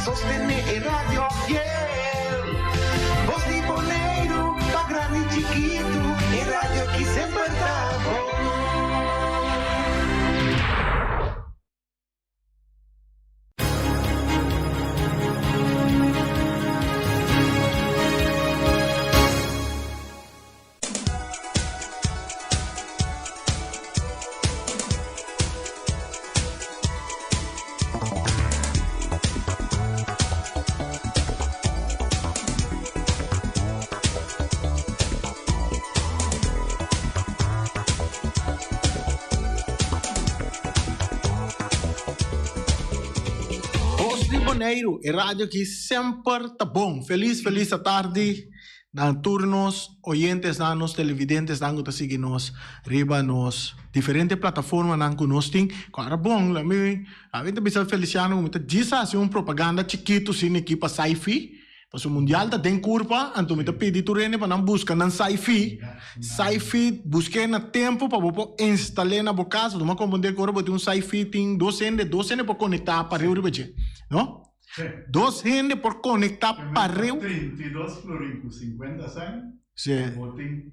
sostené e radio fiel. Bos di Boneiru, pa grandi chikitu, e radio ki semper ta bon. Voz di Boneiru, e radio ki semper ta bon. Felis felis atardi na tur nos oyentesnan, nos televidentesnan ku ta sigui nos riba nos diferente plataformanan ku nos tin. Ku ora bon, la mi a mi ta bisa Feliciano ku mi ta djis hasi un propaganda chikitu asina aki pa Saifi, pasobra mundial ta den kurpa, anto mi ta pidi tur hende pa nan buska nan Saifi. Saifi busk'é na tempu pa bo por instal'é na bo kas. Bo ta komprendé ku ora bo tin un Saifi tin dos hende, dos hende por konektá pareu riba dje, no? Dos hende por conecta pareu. 32 florin cu 50 cent. Sí. Bo tin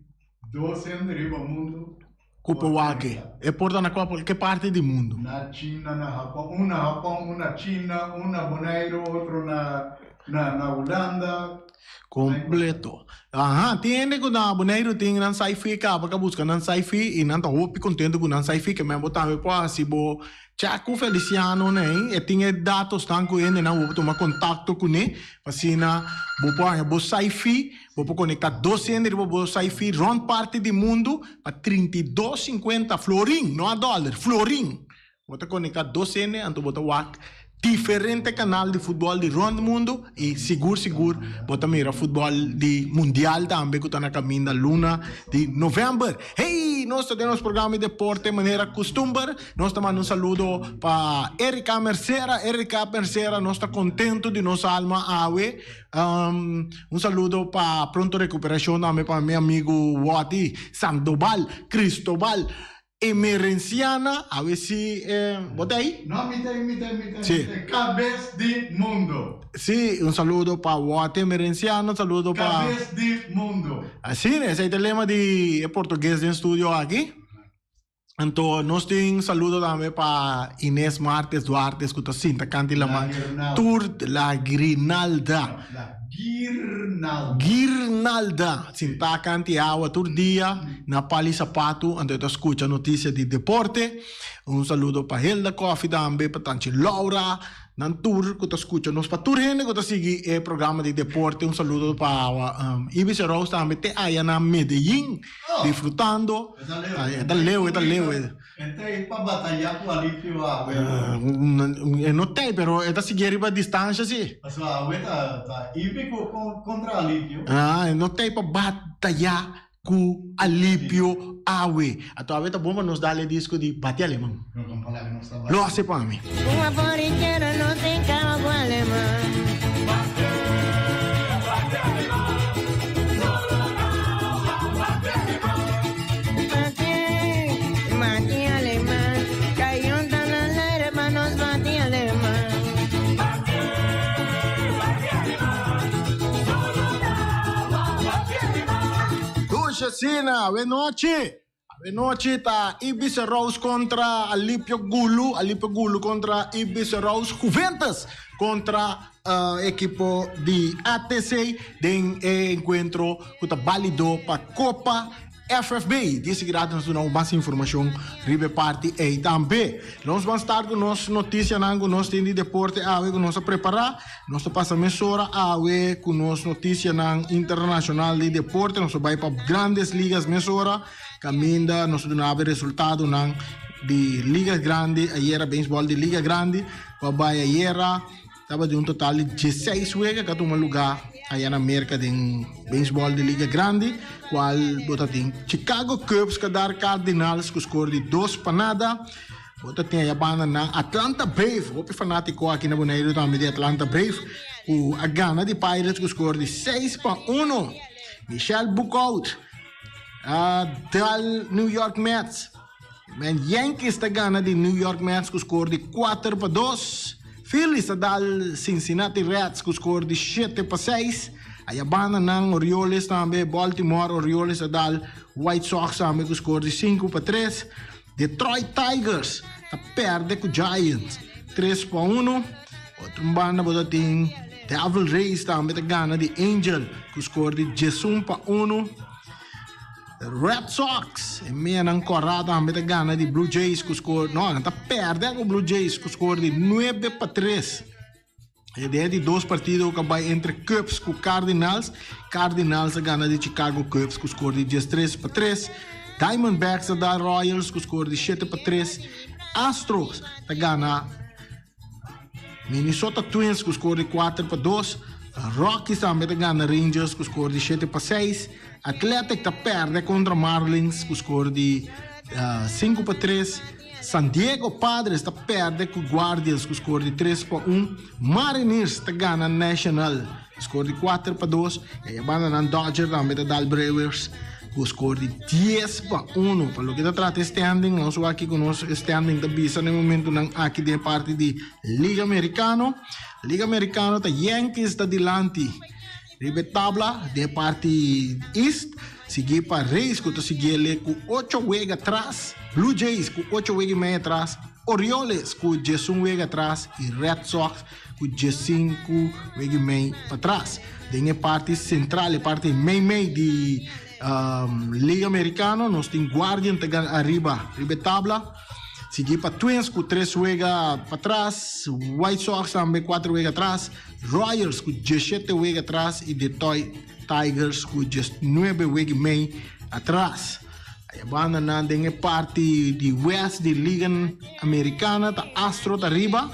dos hende riba mundo. Cu por wak e. E por ta na cualke parti di mundo. Na China, na Japon, un na Japon, un na China, un na Bonaire, otro na na Hulanda. Completo. Aha, tin hende cu na Boneiru tin nan sci-fi caba ca busca nan sci-fi y nan ta hopi contento cu nan sci-fi ke men bo tambe por haci bo Chat ku Feliciano nei e tin e datosnan ku hendenan bo por tuma kontakto kuné pa asina bo por haña bo saifi, bo por konektá dos hende riba bo saifi rònt parti di mundu pa 32 sinkuenta florin, no a dòler, florin. Bo ta konektá dos hende anto bo ta wak diferente kanal di futbòl di rònt mundu i sigur sigur bo ta mira futbòl di mundial tambe ku ta na kaminda luna di novèmber. Hey! Nos ta den nos programa di deporte manera kustumber. Nos ta manda un saludo pa Erika Mercera. Erika Mercera, nos ta contento di nos alma awe. Um, un saludo pa pronto recuperacion tambe pa mi amigo Wati Sandoval Cristobal Emerenciana. Awe si, eh, bo ta ahí? No, mi ta ahí, mi ta ahí, mi ta ahí. Sí. Cabes di mundo. Sí, un saludo pa Wati Emerenciana, un saludo pa... Cabes di mundo. Así, ese es el lema di e portugués den studio aki. Anto nos tin saludo tambe pa Inés Martes Duartes ku ta sinta kanti laman tur la Grinalda. La Girnalda. Girnalda sintá kanti awa tur dia na pali sapatu anto e ta skucha notisia di deporte. Un saludo pa Hilda Coffie tambe pa tanchi Laura nan tur ku ta skucha nos pa tur hende ku ta sigui e programa di deporte un saludo pa Ibis Rose tambe te aya na Medellin. Disfrutando. E ta leu, e ta leu. E ta ei pa bataya ku Alipio awe. E no ta ei, pero e ta sigui riba distansha si. Pasobra awe ta ta Ibi kontra Alipio. Ah, e no ta ei pa bataya ku Alipio awe. Anto awe ta bon pa nos dal e disko di Bati Aleman. Lo hasi pa mi. Dushi asina, awe nochi. Avenochi ta Ibis Rose kontra Alipio Gulu, Alipio Gulu kontra Ibis Rose, Juventus kontra ekipo di ATC den e enkuentro ku ta balido pa Kopa FFB. Di sigui rato nos duna bo mas informashon riba e parti ei tambe. Nos ban start ku nos notisianan ku nos tin di deporte awe ku nos a prepará. Nos ta pasa mesora awe ku nos notisianan internashonal di deporte. Nos ta bai pa Grandes Ligas mesora, kaminda nos ta duna awe resultadonan di Liga Grandi. Ayera beisbòl di Liga Grandi ku a bai ayera tabatin un total di dieseis wega ku a tuma lugá aya na Merka den beisbòl di Liga Grandi, kual bo ta tin Chicago Cubs ku a dar Cardinals ku skor di dos pa nada. Bo ta tin aya banda na Atlanta Brave. Hopi fanatiko aki na Boneiru tambe di Atlanta Brave ku a gana di Pirates ku skor di 6-1. Michel Boekhoudt a dal New York Mets. Men Yankees ta gana di New York Mets ku skor di 4-2. Phillies a dal Cincinnati Reds ku skor di 7-6. Aya banda nan Orioles tambe, Baltimore Orioles a dal White Sox tambe ku skor di 5-3. Detroit Tigers ta perde ku Giants 3-1. Otro banda bo ta tin Devil Rays tambe ta gana di Angel ku skor di 11-1. Red Sox, e meanan kòrá tambe ta gana di Blue Jays ku skor, no, nan ta pèrdè ku Blue Jays ku skor di 9-3. E den di dos partido ku a bai entre Cubs ku Cardinals, Cardinals a gana di Chicago Cubs ku skor di 13-3. Diamondbacks a dal Royals ku skor di 7-3. Astros ta gana Minnesota Twins ku skor di 4-2. Rockies tambe ta gana Rangers ku skor di 7-6. Athletic ta pèrdè kontra Marlins ku skor di 5-3. San Diego Padres ta pèrdè ku Guardians ku skor di 3-1. Mariners ta gana National ku skor di 4-2. I e bandanan Dodger tambe ta dal Brewers ku skor di 10-1. Pa loke ta trata e standing, nos wak kiko nos standing ta bisa na e momentunan aki den e parti di Liga Amerikano. Liga Amerikano ta Yankees ta dilanti riba e tabla den e parti East, sigui pa Rays ku ta sigui ele ku ocho wega atras, Blue Jays ku ocho wega i mei atras, Orioles ku diesun wega atras i Red Sox ku diesinku wega i mei patras. Den e parti sentral, e parti mei mei di Liga Amerikano, nos tin Guardian ta gana ariba riba e tabla, sigui pa Twins ku tres wega patras, White Sox tambe kuater wega atras, Royals ku diesshete wega atras i Detroit Tigers ku diesnuebe wega i mei atras. E bandanan den e parti di west di Liga Amerikana ta Astro ta riba,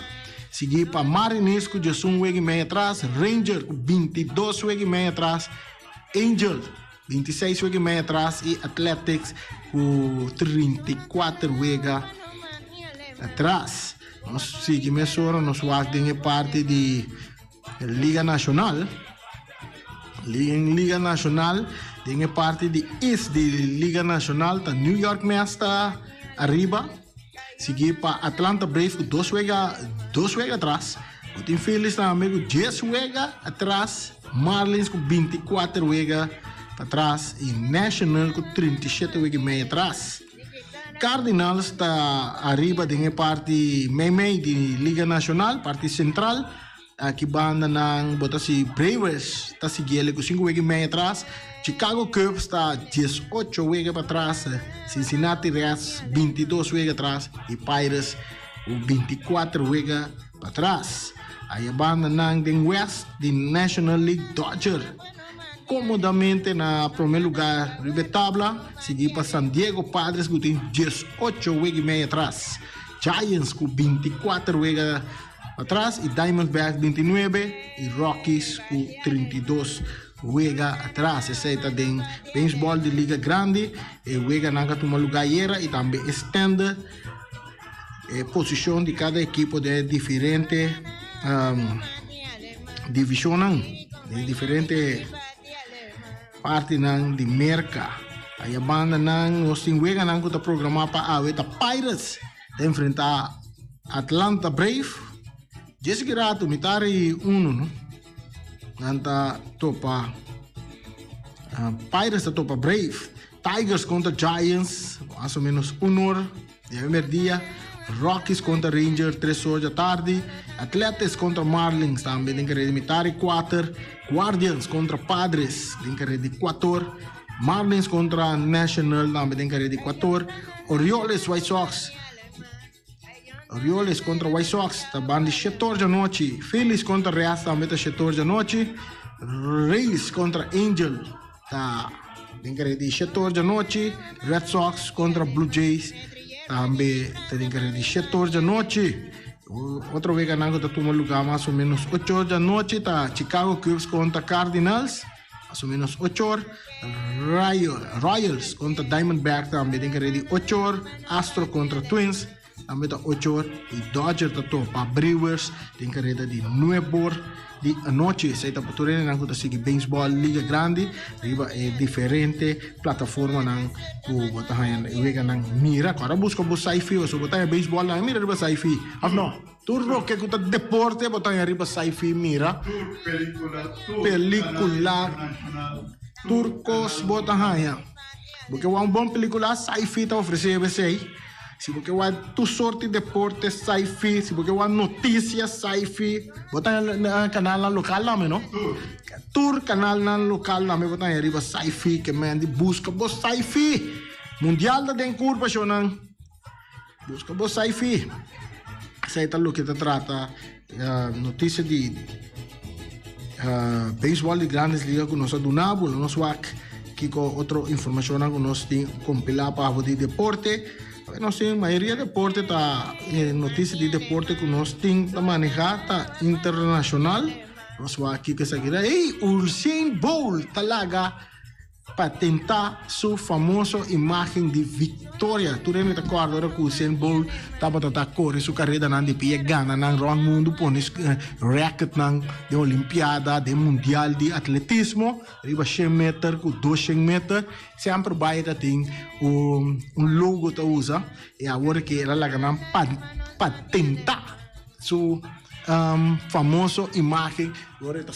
sigui pa Mariners ku diesun wega i mei atras, Ranger ku 22 wega i mei atras, Angels 26 wega i mei atras i Athletics ku 34 wega atras. Nos sigui mesora nos wak den e parti di Liga Nacional. Den Liga Nacional, den e parti di East di Liga Nacional ta New York Mets ta ariba, sigui pa Atlanta Braves ku dos wega dos wega atras. Bo tin Phillies tambe ku dies wega atras, Marlins ku 24 wega patras i National ku 37 wega i mei atras. Cardinals ta ariba den e parti meimei di Liga Nacional, parti central. Aki banda nan bo ta si Brewers ta sigui el ku sinku wega i mei atras, Chicago Cubs ta 18 wega patras, Cincinnati Reds 22 wega atras i Pirates ku 24 wega patras. Aya banda nan den West di National League Dodger komodamente na prome lugar riba e tabla, sigui pa San Diego Padres ku tin 18 wega i mei atras, Giants ku 24 wega Atras y Diamondbacks 29 y Rockies cu 32 wega atras. Esey ta den baseball di Liga Grandi. E weganan ka tuma lugar ayera y tambe e stende e posicion di cada ekipo den e diferente um, divisionnan, den diferente partinan di Merca. Aya bandanan nos tin weganan cu ta programa pa awe ta Pirates ta enfrenta Atlanta Brave, dje rato mitar i uno, no? Nan ta topa uh, Pirates ta topa Brave, Tigers kontra Giants, mas o menos un or di merdia, Rockies kontra Ranger, tres or di tardi, Athletics kontra Marlins tambe den kare di mitar i kuater, Guardians kontra Padres den kare di kuator, Marlins kontra National tambe den kare di kuator, Orioles White Sox Orioles kontra White Sox ta ban di shete or di anochi. Phillies kontra Reds tambe ta shete or di anochi. Rays kontra Angel ta den kare di shete or di anochi. Red Sox kontra Blue Jays tambe ta den kare di shete or di anochi. Otro weganan ku ta tuma luga mas o menos ocho or di anochi ta Chicago Cubs kontra Cardinals. Mas o menos ocho or. Royals kontra Diamondback tambe den kare di ocho or. Astro kontra Twins tambe ta ocho or. I Dodger ta topa Brewers den kareda di nuebe or di anochi. Esei ta pa tur hendenan ku ta sigui beisbòl Liga Grandi riba e diferente plataformanan ku bo ta haña e weganan mira. Ku ora buska bo sci-fi pasobra bo ta haña beisbòl tambe mira riba sci-fi, òf no? Tur loke ku ta deporte bo ta haña riba Sci-Fi mira. Tur pelikula, tur Pelikula, kanal internashonal, tur tur kos kanal bo ta lokal. haña. Bo ke wak un bon pelikula, Sci-Fi ta ofresé bo esei. Si bo ke wak tur sorti deporte, Sci-Fi. Si bo ke wak notisia, Sci-Fi. Bo ta haña na kanalnan lokal tambe, no? Tur. Tur kanalnan lokal tambe bo ta haña riba Sci-Fi. Ke men di buska bo Sci-Fi. Mundial ta den kurpa, shownan. Buska bo sci-fi. Esei ta loke ta trata noticia di baseball di Grandes Ligas ku nos a duna bo. Lo nos wak kiko otro informashonnan ku nos tin kompilá pa abo di deporte. Nos tin mayoria deporte ta noticia di deporte ku nos tin ta manehá ta internashonal. Nos wak kiko esaki ta. Ey, Usain Bolt ta laga. Patentá su famoso imágen di viktoria. Tur hende ta kòrda ora ku Usain Bolt tabata ta kore su karedanan di pia gana nan rònt mundu, pone rèkòrtnan den olimpiada, den mundial di atletismo riba shen meter ku doshen meter. Semper bai ta tin un logo ta usa i awor ke el a laga nan patentá su famoso imágen. Ora e ta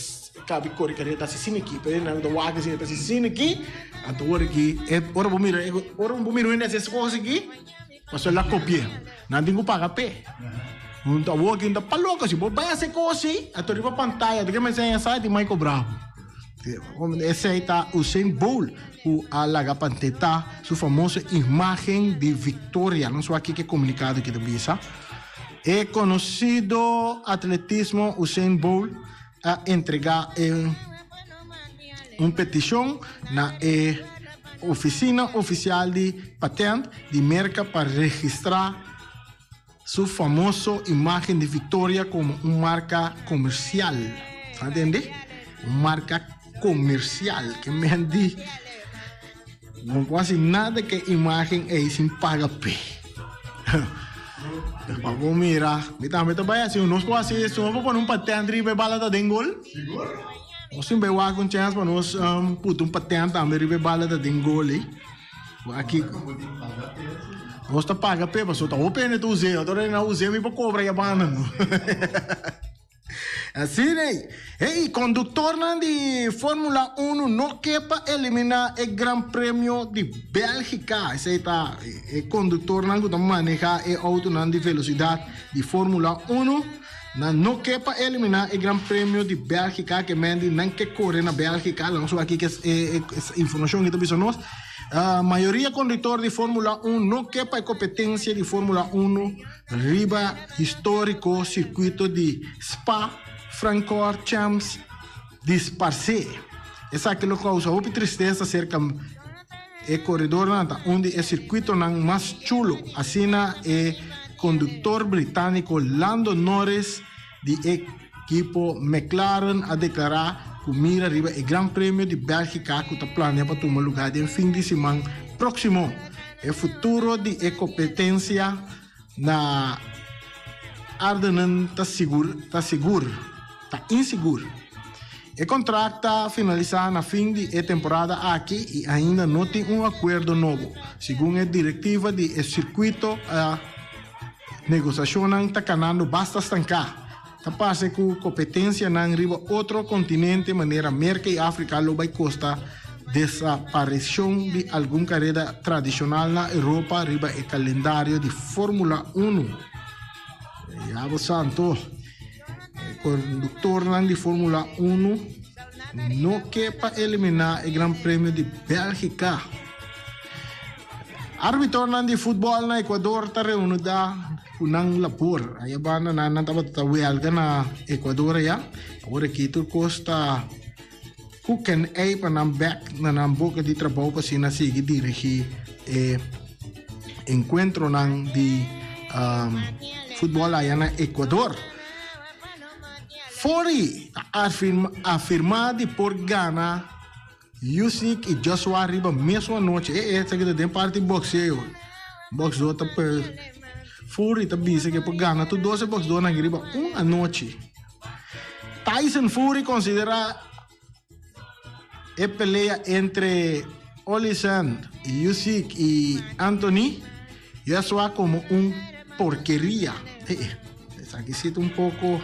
Kabi kore kare ta hasi asina aki, pero nan ta wak asina ta hasi asina aki, anto ora ki e ora bo mira ora bo mira un hende hasi es kos aki, pasobra el a kopi'é, nan tin ku paga p'e. Un ta wak un ta pa loko si bo bai hasi e kos ei, anto riba pantaya ta kimen enseña sa tin mai kobra bo. Esei ta Usain Bolt ku a laga panteta su famoso imagen di viktoria. Nos wak kiko e komunikado aki ta bisa. E konosido atletismo Usain Bolt a entregá e un petishon na e Ofisina Ofisial di Patent di Merka pa registrá su famoso imágen di Victoria komo un marka komersial. Sa tende? Un marka komersial. Ke men di no por hasi nada ku e imágen ei sin paga p'e. Pa bo mira, mi tambe ta bai hasi un. Nos por hasi esun, nos por pone un patent riba e bala ta den gol. Nos tin bai wak un chance pa nos puta un patent tambe riba e bala ta den gol ei. Aki nos ta paga p'e pasobra ta hopi hende ta us'é, otro hende na us'é mi por cobra ya banda no. Asina ei. Hey, konduktornan di Formula Uno no ke pa eliminá e Gran Premio di Bèlgika. Esei ta e konduktornan ku ta manehá e outonan di velosidat di Formula Uno. Nan no ke pa eliminá e Gran Premio di Bèlgika, ke men di nan ke kore na Bèlgika. Laga nos wak kiko e informashon aki ta bisa nos. Mayoria konduktor di Formula Uno no ke pa e kompetensia di Formula Uno Riba históriko sirkuito di Spa-Francorchamps disparsé. Esaki lo kousa hopi tristesa serka e koredornan ta un di e sirkuitonan mas chulo, asina e konduktor britániko Lando Norris di e ekipo McLaren a deklará ku mira riba e Gran Premio di Bèlgika ku ta plania pa tuma lugá den fin di siman próksimo. E futuro di e kompetensia na Ardennen ta sigur ta sigur ta insigur. E kontrakt ta finalisá na fin di e temporada aki i ainda no tin un akuerdo nobo, segun e direktiva di e sirkuito a Negosiashonnan ta kanando basta stanká. Ta parse ku kompetensianan riba otro kontinente manera Merka i Afrika lo bai kosta desapareshon di algun kareda tradishonal na Europa riba e kalendario di Formula Uno. Diablo santo, e konduktornan di Formula Uno no ke pa eliminá e Gran Premio di Bèlgika. Arbitronan di futbòl na Ecuador ta reunudá ku nan labor. Aya banda nan nan tabata ta wèlga na Ecuador aya. Awor aki tur kos ta ku ken ei pa nan bèk na nan boka di trabou pa asina sigui dirigí e enkuentronan di futbòl aya na Ecuador. Fury a afirmá di por gana. Usyk i Joshua riba mesun anochi. E e esaki ta den parti boxeo. Boxdor ta per Fury ta bisa ke por gana tur dos e boxdornan aki riba un anochi. Tyson Fury konsidera e pelea entre Oleksandr Usyk i Anthony Joshua komo un porkeria. E e. Esaki si ta un poko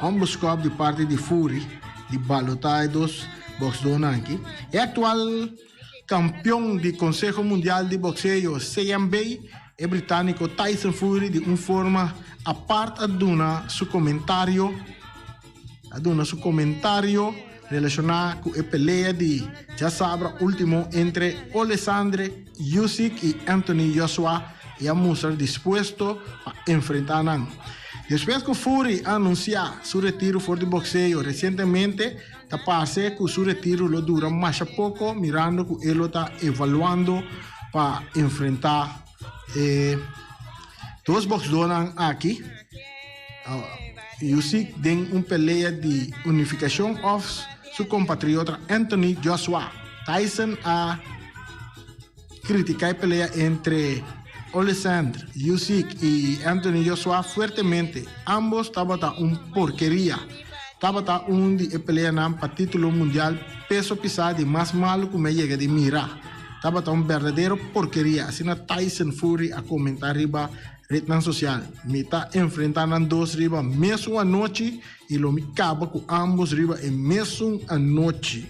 onbeskòp di parti di Fury di balotá e dos bòksdónan aki. E aktual kampion di Konseho Mundial di Bokseo, CMB, e britániko Tyson Fury di un forma apart a duna su komentario a duna su komentario relashoná ku e pelea di djasabra último entre Olesandre Usyk i Anthony Joshua i a mustra dispuesto pa enfrentá nan. Despues ku Fury a anunsiá su retiro for di bokseo resientemente, ta parse ku su retiro lo dura masha poko mirando ku e lo ta evaluando pa enfrentá e dos boksdónan aki. Usyk den un pelea di unifikashon òf su kompatriota Anthony Joshua. Tyson a kritiká e pelea entre Oleksandr Usyk i Anthony Joshua fuertemente. Ambos tabata un porkeria. Tabata un di e peleanan pa título mundial peso pisá di mas malu ku mi a yega di mira. Tabata un berdadero porkeria, asina Tyson Fury a komentá riba Retnan sosial, Mi ta enfrentá nan dos riba mesun anochi i lo mi kaba ku ámbos riba e mesun anochi.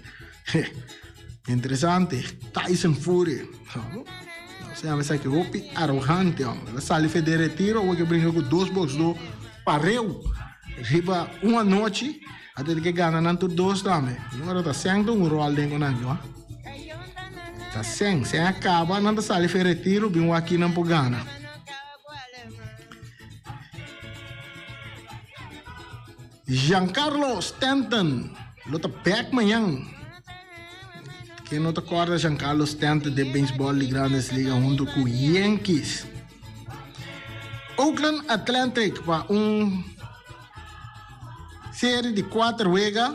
Interesante, Tyson Fury. Nos yama esaki hopi arogante, hombre. El a sali fe den retiro, awor ke bringa ku dos boksdó pareu riba un anochi, a tene ke gana nan tur dos tambe. Ora ta sèn ta un ròl den ku nan, Ta sèn, sèn a kaba, nan ta sali fe retiro, bin wak kinan por gana. Giancarlo Stanton lo ta bek mañan. Ken no ta kòrda Giancarlo Stanton den beisbòl di Grandes Liga huntu ku Yankees. Oakland Atlantic pa un serie di kuater wega.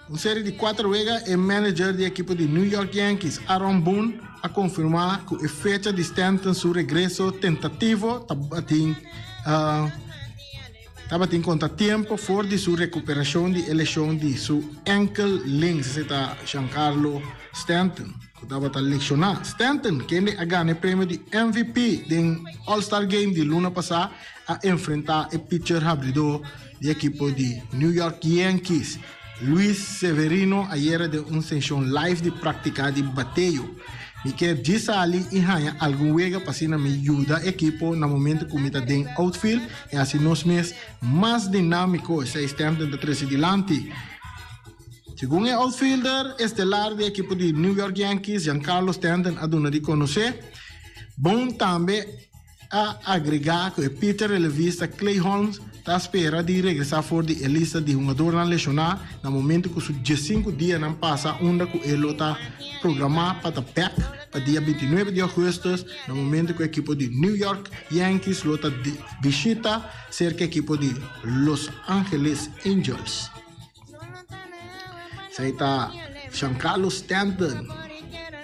Un serie di kuater wega, e manager di ekipo di New York Yankees, Aaron Boone, a konfirmá ku e fecha di Stanton su regreso tentativo tabatin tabatin konta tiempo for di su rekuperashon di e leshon di su enkel links, esei ta Giancarlo Stanton ku tabata lekshoná. Stanton, kende a gana e premio di MVP den All-Star Game di luna pasá, a enfrentá e pitcher habridó di ekipo di New York Yankees, Luis Severino ayera den un senshon live di praktika di bateo. Mi kier djis sali i haña algun wega pa asina mi yuda ekipo na momento ku mi ta den outfield i hasi nos mes mas dinámiko, esei Stanton ta trese dilanti. Segun e outfielder estelar di ekipo di New York Yankees, Giancarlo Stanton a duna di konosé, Boone tambe A agregá ku e pitcher relevista Clay Holmes ta spera di regresá for di e lista di hungadornan leshoná na momentu ku su diesinku dianan pasa unda ku e lo ta programá pa ta bèk pa dia bintinuebe di ògùstùs na momentu ku ekipo di New York Yankees lo ta di bishita serka ekipo di Los Angeles Angels. Esei ta Giancarlo Stanton,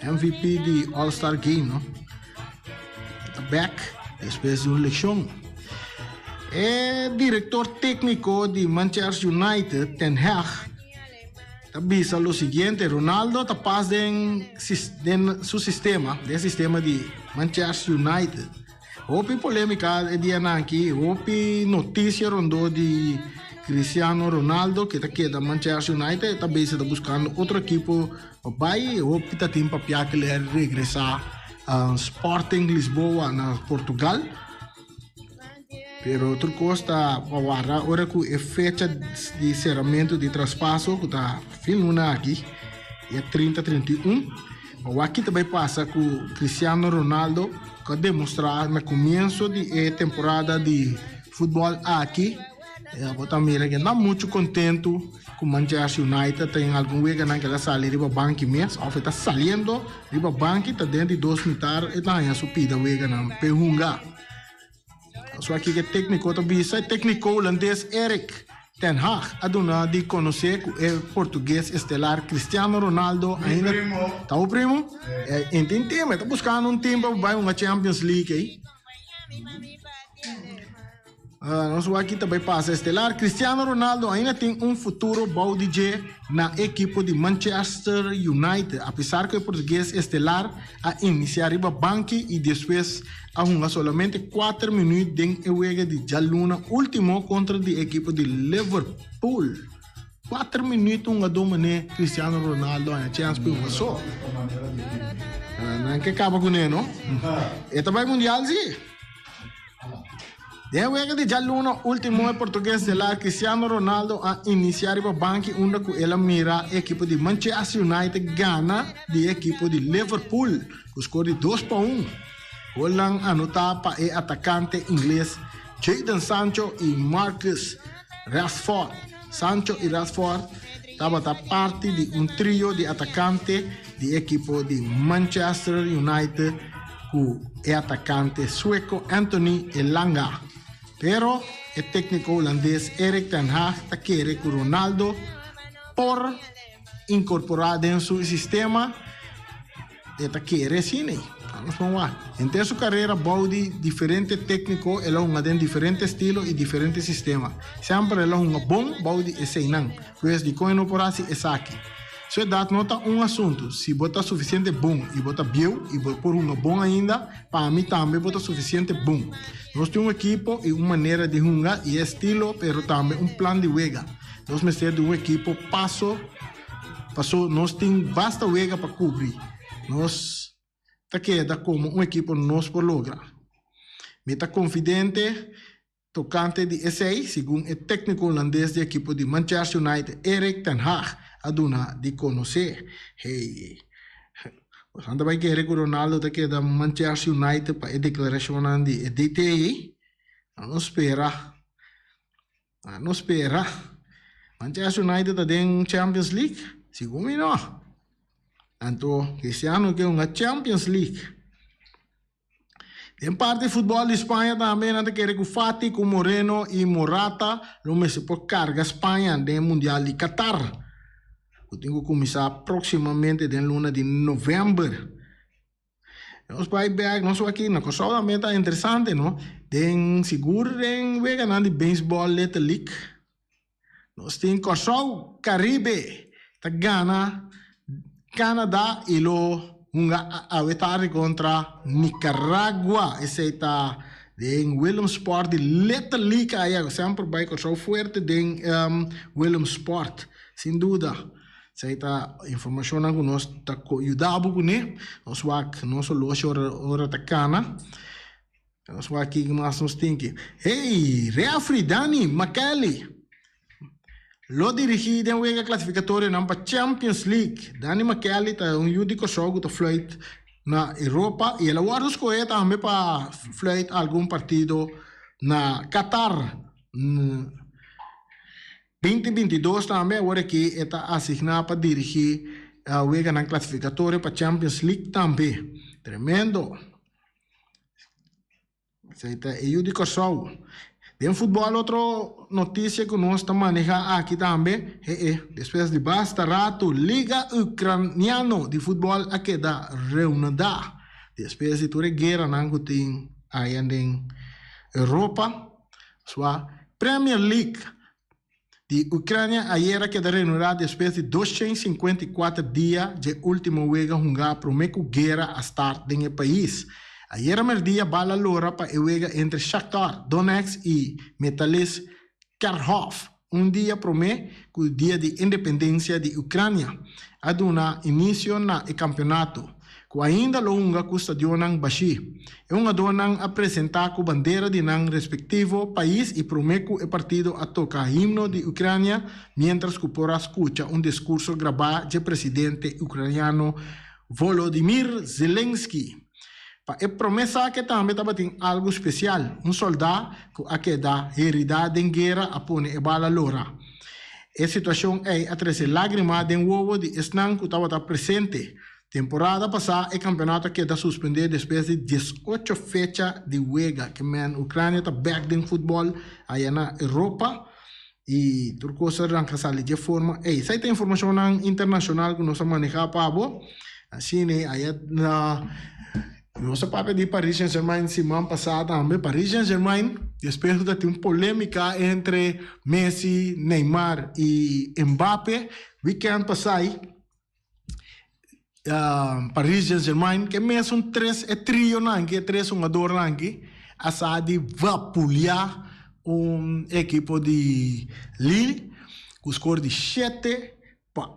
MVP di All Star Game, no? Ta back despues di un lesión. E director técnico di Manchester United, Ten Hag, ta bisa lo siguiente, Ronaldo ta pas den, den su sistema, den sistema di Manchester United. Hopi polemica e dianan aki, hopi noticia rondó di Cristiano Ronaldo ke ta keda Manchester United, e ta bezig ta buscando otro ekipo pa bai, hopi ta tin papia ke lo a regresa Sporting Lisboa na Portugal. Pero otro cos ta pa warda ora cu e fecha di ceramento di traspaso cu ta fin luna aki, dia 30, 31. Awor aki ta bai pasa ku Cristiano Ronaldo ku a demostrá na komienso di e temporada di futbòl aki. Bo ta mira ku e no muchu kontentu ku Manchester United ta den algun weganan ku el a sali riba banki mes òf e ta saliendo riba banki ta den di dos mitar e ta haña su pida weganan p'e hunga. So aki ku e tékniko ta bisa, e tékniko hulandes Erik ten Hag a duna di konosé ku e portugues estelar Cristiano Ronaldo ainda ta bo primo? E tin tim, e ta buskando un tim pa bai hunga Champions League ei. Nos wak ki ta bai pasa estelar. Cristiano Ronaldo ainda tin un futuro bou di dje na ekipo di Manchester United, apesar ku e portugues estelar a inisiá riba banki i despues a hunga solamente kuater minuut den e wega di djaluna ultimo kontra di ekipo di Liverpool. Kuater minuut hungadó manera Cristiano Ronaldo haña chèns pa e hunga so. Nan ke kaba kuné no. E ta bai mundial si. Den wega di djaluna ultimo e portugues estelar Cristiano Ronaldo a inicia riba banki unda cu el a mira e ekipo di Manchester United gana di e ekipo di Liverpool cu score di dos pa un. Golnan anota pa e atacante ingles Jadon Sancho y Marcus Rashford. Sancho y Rashford tabata parti di un trio di atacante di e ekipo di Manchester United ku e atakante sueko Anthony Elanga. Pero e tékniko hulandes Erik ten Hag ta kere ku Ronaldo por inkorporá den su sistema. E ta kere asina. Nos ban wak. Henter su karera bou di diferente tékniko el a hunga den diferente estilo i diferente sistema. Semper el a hunga bon bou di eseinan. Pues dikon e no por hasi esaki? Su edat no ta un asuntu. Si bo ta sufisiente bon i bo ta bieu i bo por hunga bon ainda, pa mi tambe bo ta sufisiente bon. Nos tin un ekipo i un manera di hunga i e estilo pero tambe un plan di wega. Nos mester di un ekipo paso paso nos tin basta wega pa kubri. Nos ta keda komo un ekipo nos por logra. Mi ta konfidente. Tokante di esei, segun e tékniko hulandes di ekipo di Manchester United, Erik ten Hag, a duna di konosé. Hey, boso ta bai kere ku Ronaldo ta keda Manchester United pa e deklarashonnan di e DT ei? No spera, no spera. Manchester United ta den Champions League? Segun mi no. Anto Cristiano ke hunga Champions League. Den parti futbòl di Spaña tambe nan ta kere ku Fati ku Moreno i Morata lo mester por karga Spaña den e Mundial di Qatar ku tin ku kuminsá próksimamente den luna di novèmber. Nos bai bèk nos aki na Kòrsou tambe ta interesante no den sigur den weganan di beisbòl Little League nos tin Kòrsou Karibe ta gana Canada y lo hunga awe tardi contra Nicaragua. Esey ta den Willemsport di Little League aya. Semper bay Kòrsou fuerte den Willemsport. Sin duda. Esey ta informacionnan cu nos ta yuda bo cune. Nos wak nos oloshi ora ora ta cana. Nos wak kico mas nos tin ki. Hey! Refri Danny Makkelie. Lo dirigí den wega klasificatorionan pa Champions League. Danny Makkelie ta un yu di Kòrsou ku ta fluit na Europa i el a wòrdu skohé tambe pa fluit algun partido na Qatar 2022 tambe. Awor aki e ta asigná pa dirigí weganan klasifikatorio pa Champions League tambe. Tremendo! Esei ta e yu di Kòrsou. Den futbòl otro notisia ku nos ta manehá aki tambe, he e, despues di basta ratu Liga Ukraniano di futbòl a keda reunadá despues di tur e gueranan ku tin aya den Europa. Sua Premier League Di Ucrania ayer a keda reanudá despues di 254 dia dje último wega hungá promé ku guera a start den e pais. Ayera merdia bal a lora pa e wega entre Shakhtar Donetsk i Metalist Kharkov, un dia promé ku dia di independensia di Ucrania a duna inisio na e kampeonato. ku ainda lo hunga ku stadionnan bashí. E hungadónan a presentá ku bandera di nan respektivo pais i promé ku e partido a toka himno di Ucrania miéntras ku por a skucha un diskurso grabá dje presidente ucraniano Volodymyr Zelensky. Pa e promé sake tambe tabatin algu spesial, un sòldá ku a keda heridá den guera a pone e bala lora. E situashon ei a trese lágrima den wowo di esnan ku tabata presente. Temporada pasá e kampeonato a keda suspendé despues di diesocho fecha di wega. Ke men Ucrania ta bèk den futbòl aya na Europa i tur kos a ranka sali dje forma ei. Esei ta informashonnan internashonal ku nos a manehá pa bo. Asina aya na. Nos a papia di Paris Saint-Germain siman pasá tambe. Paris Saint-Germain despues ku ta tin un polémika entre Messi, Neymar i Mbappe weekend pasá Paris Saint-Germain ke mesun tres e trionan aki, e tres hungadornan aki a sa di vapuleá un ekipo di Lille ku skor di shete pa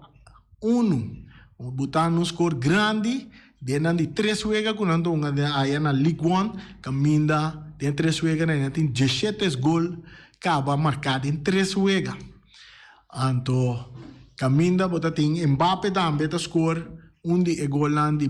unu. Butando un skor grandi den nan di tres wega ku nan ta hunga den aya na Ligue 1 kaminda den tres wega nan tin dieshetes gol kaba marká den tres wega. Anto kaminda bo ta tin Mbappe tambe ta score un di e golnan di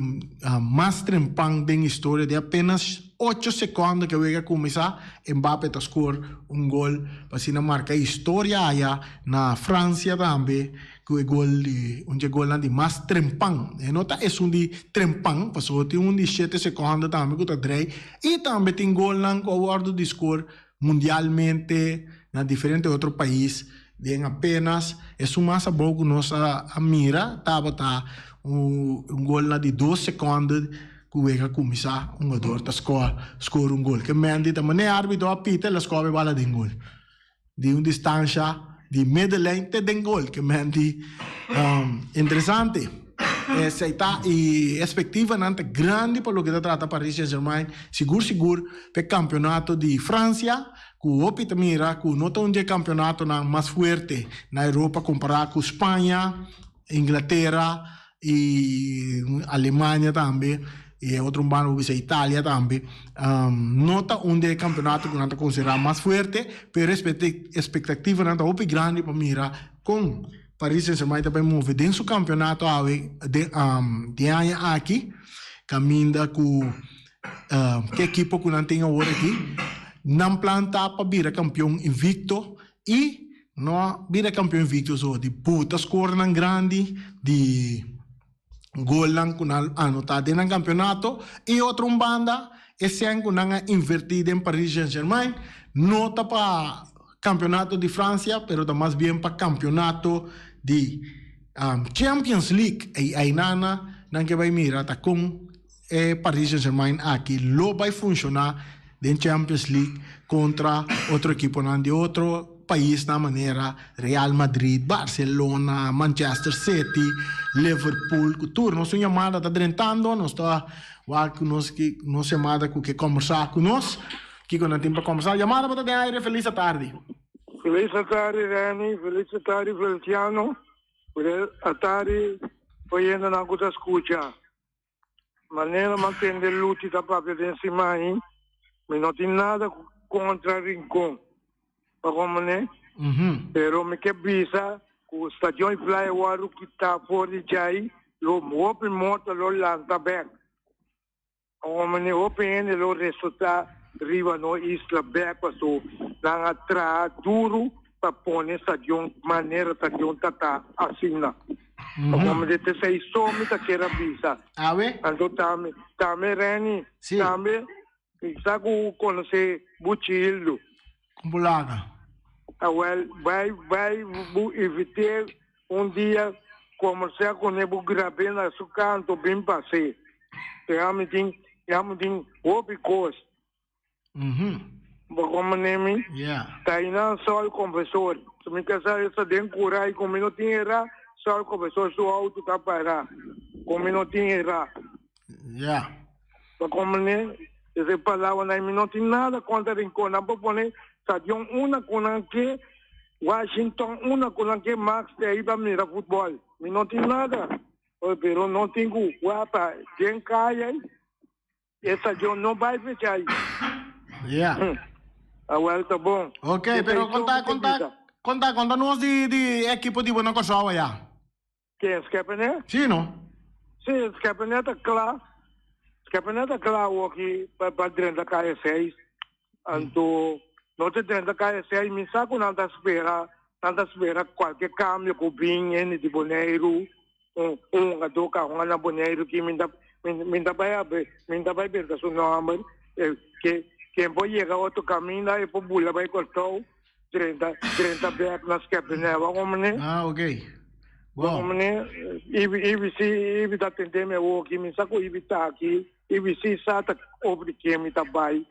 mas trempan den historia. Den apenas ocho sekondo ke wega kuminsá Mbappe ta score un gol pa asina marka historia aya na Francia tambe ku e gol di un di e golnan di mas trempan. E no ta esun di trempan pasobra tin un di shete sekondo tambe ku ta drei i tambe tin golnan ku a wòrdu di score mundialmente na diferente otro pais den apenas esun mas abou ku nos a mira tabata un gol na di dos sekonde ku wega kuminsá un hungador ta skor un gol ke Mendy ta manera e arbitro a pita el a skor e bala den gol di un distansha di middenlijn te den gol ke Mendy interesante esei ta y expectivanan ta grandi pa loke ta trata Paris Saint Germain sigur sigur p'e campeonato di Francia cu hopi ta mira cu no ta un dje campeonatonan mas fuerte na Europa compara cu Spaña, Inglatera y Alemania tambe y e otro banda bo bisa Italia tambe no ta un dje campeonato cu nan ta considera mas fuerte pero expectativanan ta hopi grandi pa mira con Paris Saint Germain ta bay move den su campeonato awe den aña aki caminda cu Ke ekipo ku nan tin awor aki, nan plan ta pa bira kampion invicto i no bira kampion invicto so, di buta skornan grandi di golnan ku nan anota den nan kampionato i otro un banda e sèn ku nan a inverti den Paris Saint Germain no ta pa kampionato di Francia pero ta mas bien pa kampionato di Champions League i ainana nan ke bai mira ta kon E Paris Saint-Germain aki lo bai funshoná den Champions League kontra otro ekiponan di otro paisnan manera Real Madrid, Barcelona, Manchester City, Liverpool ku tur. Nos un yamada ta drentando, nos ta wak ku nos nos yamada ku ke kombersá ku nos. Kiko nan tin pa kombersá? Yamada bo ta den aire, felis atardi. Felis atardi Renny, felis atardi Feliciano, felis atardi oyentenan ku ta skucha. Manera m'a tende Luti ta papia den siman, mi no tin nada kontra Rincon, pa komprendé? Pero mi ke bisa ku Stadion i Playa wòrdu kitá for di djai, lo hopi morto lo lanta bèk. Pa komprendé? Hopi hende lo resultá riba nos isla bèk pasobra nan a traha duru pa pone stadion manera stadion ta ta asina. Como de te sei so mi ta kier a bisa. Awe? Anto tambe, tambe Renny, Sí. tambe sa ku konosé Buchi Hildo. Kon bo laga? Awel, bai, bai bu invité un dia komersá kuné bu grab'é na su kanto bin pas'é. Ya mi tin, ya mi tin hopi kos. Bo comprende mi? Yeah. Tainan Sol confesor. Si mi casa esta den cura y cu mi no tin era, Sol confesor su auto ta para. Cu mi no tin era. Yeah. Bo comprende? Ese palabra mi no tin nada contra Rincon. Nan por pone stadion una cu nan ke, Washington una cu nan ke, Max te ahí pa mira futbol. Mi no tin nada. Pero no tin cu wata den caya. E stadion no bai fecha ai. Yeah. Awel ta bon. Ok, pero konta, konta, konta, konta nos di, di ekipo di bo na Kòrsou aya. Ken, Skepené? Sí, no? Sí, Skepené ta kla. Skepené ta kla awoki pa, pa drenta kaya seis. Anto, no ta drenta kaya seis, mi sa ku nan ta spera, nan ta spera kualke kambio ku bin hende di Boneiru. Un un hungadó ka hunga na Boneiru ki mi ta mi ta bai a mi ta bai benta su nòmber ke ken por yega otro kaminda e por bula bai Kòrsou drenta drenta bèk na Skèppenè wak un manera. Ah ok. Bon. Meneer, Ibi, Ibi si, Ibi ta tende mi awor aki, mi sa ku Ibi ta aki, Ibi si sa ta over di ken mi ta bai.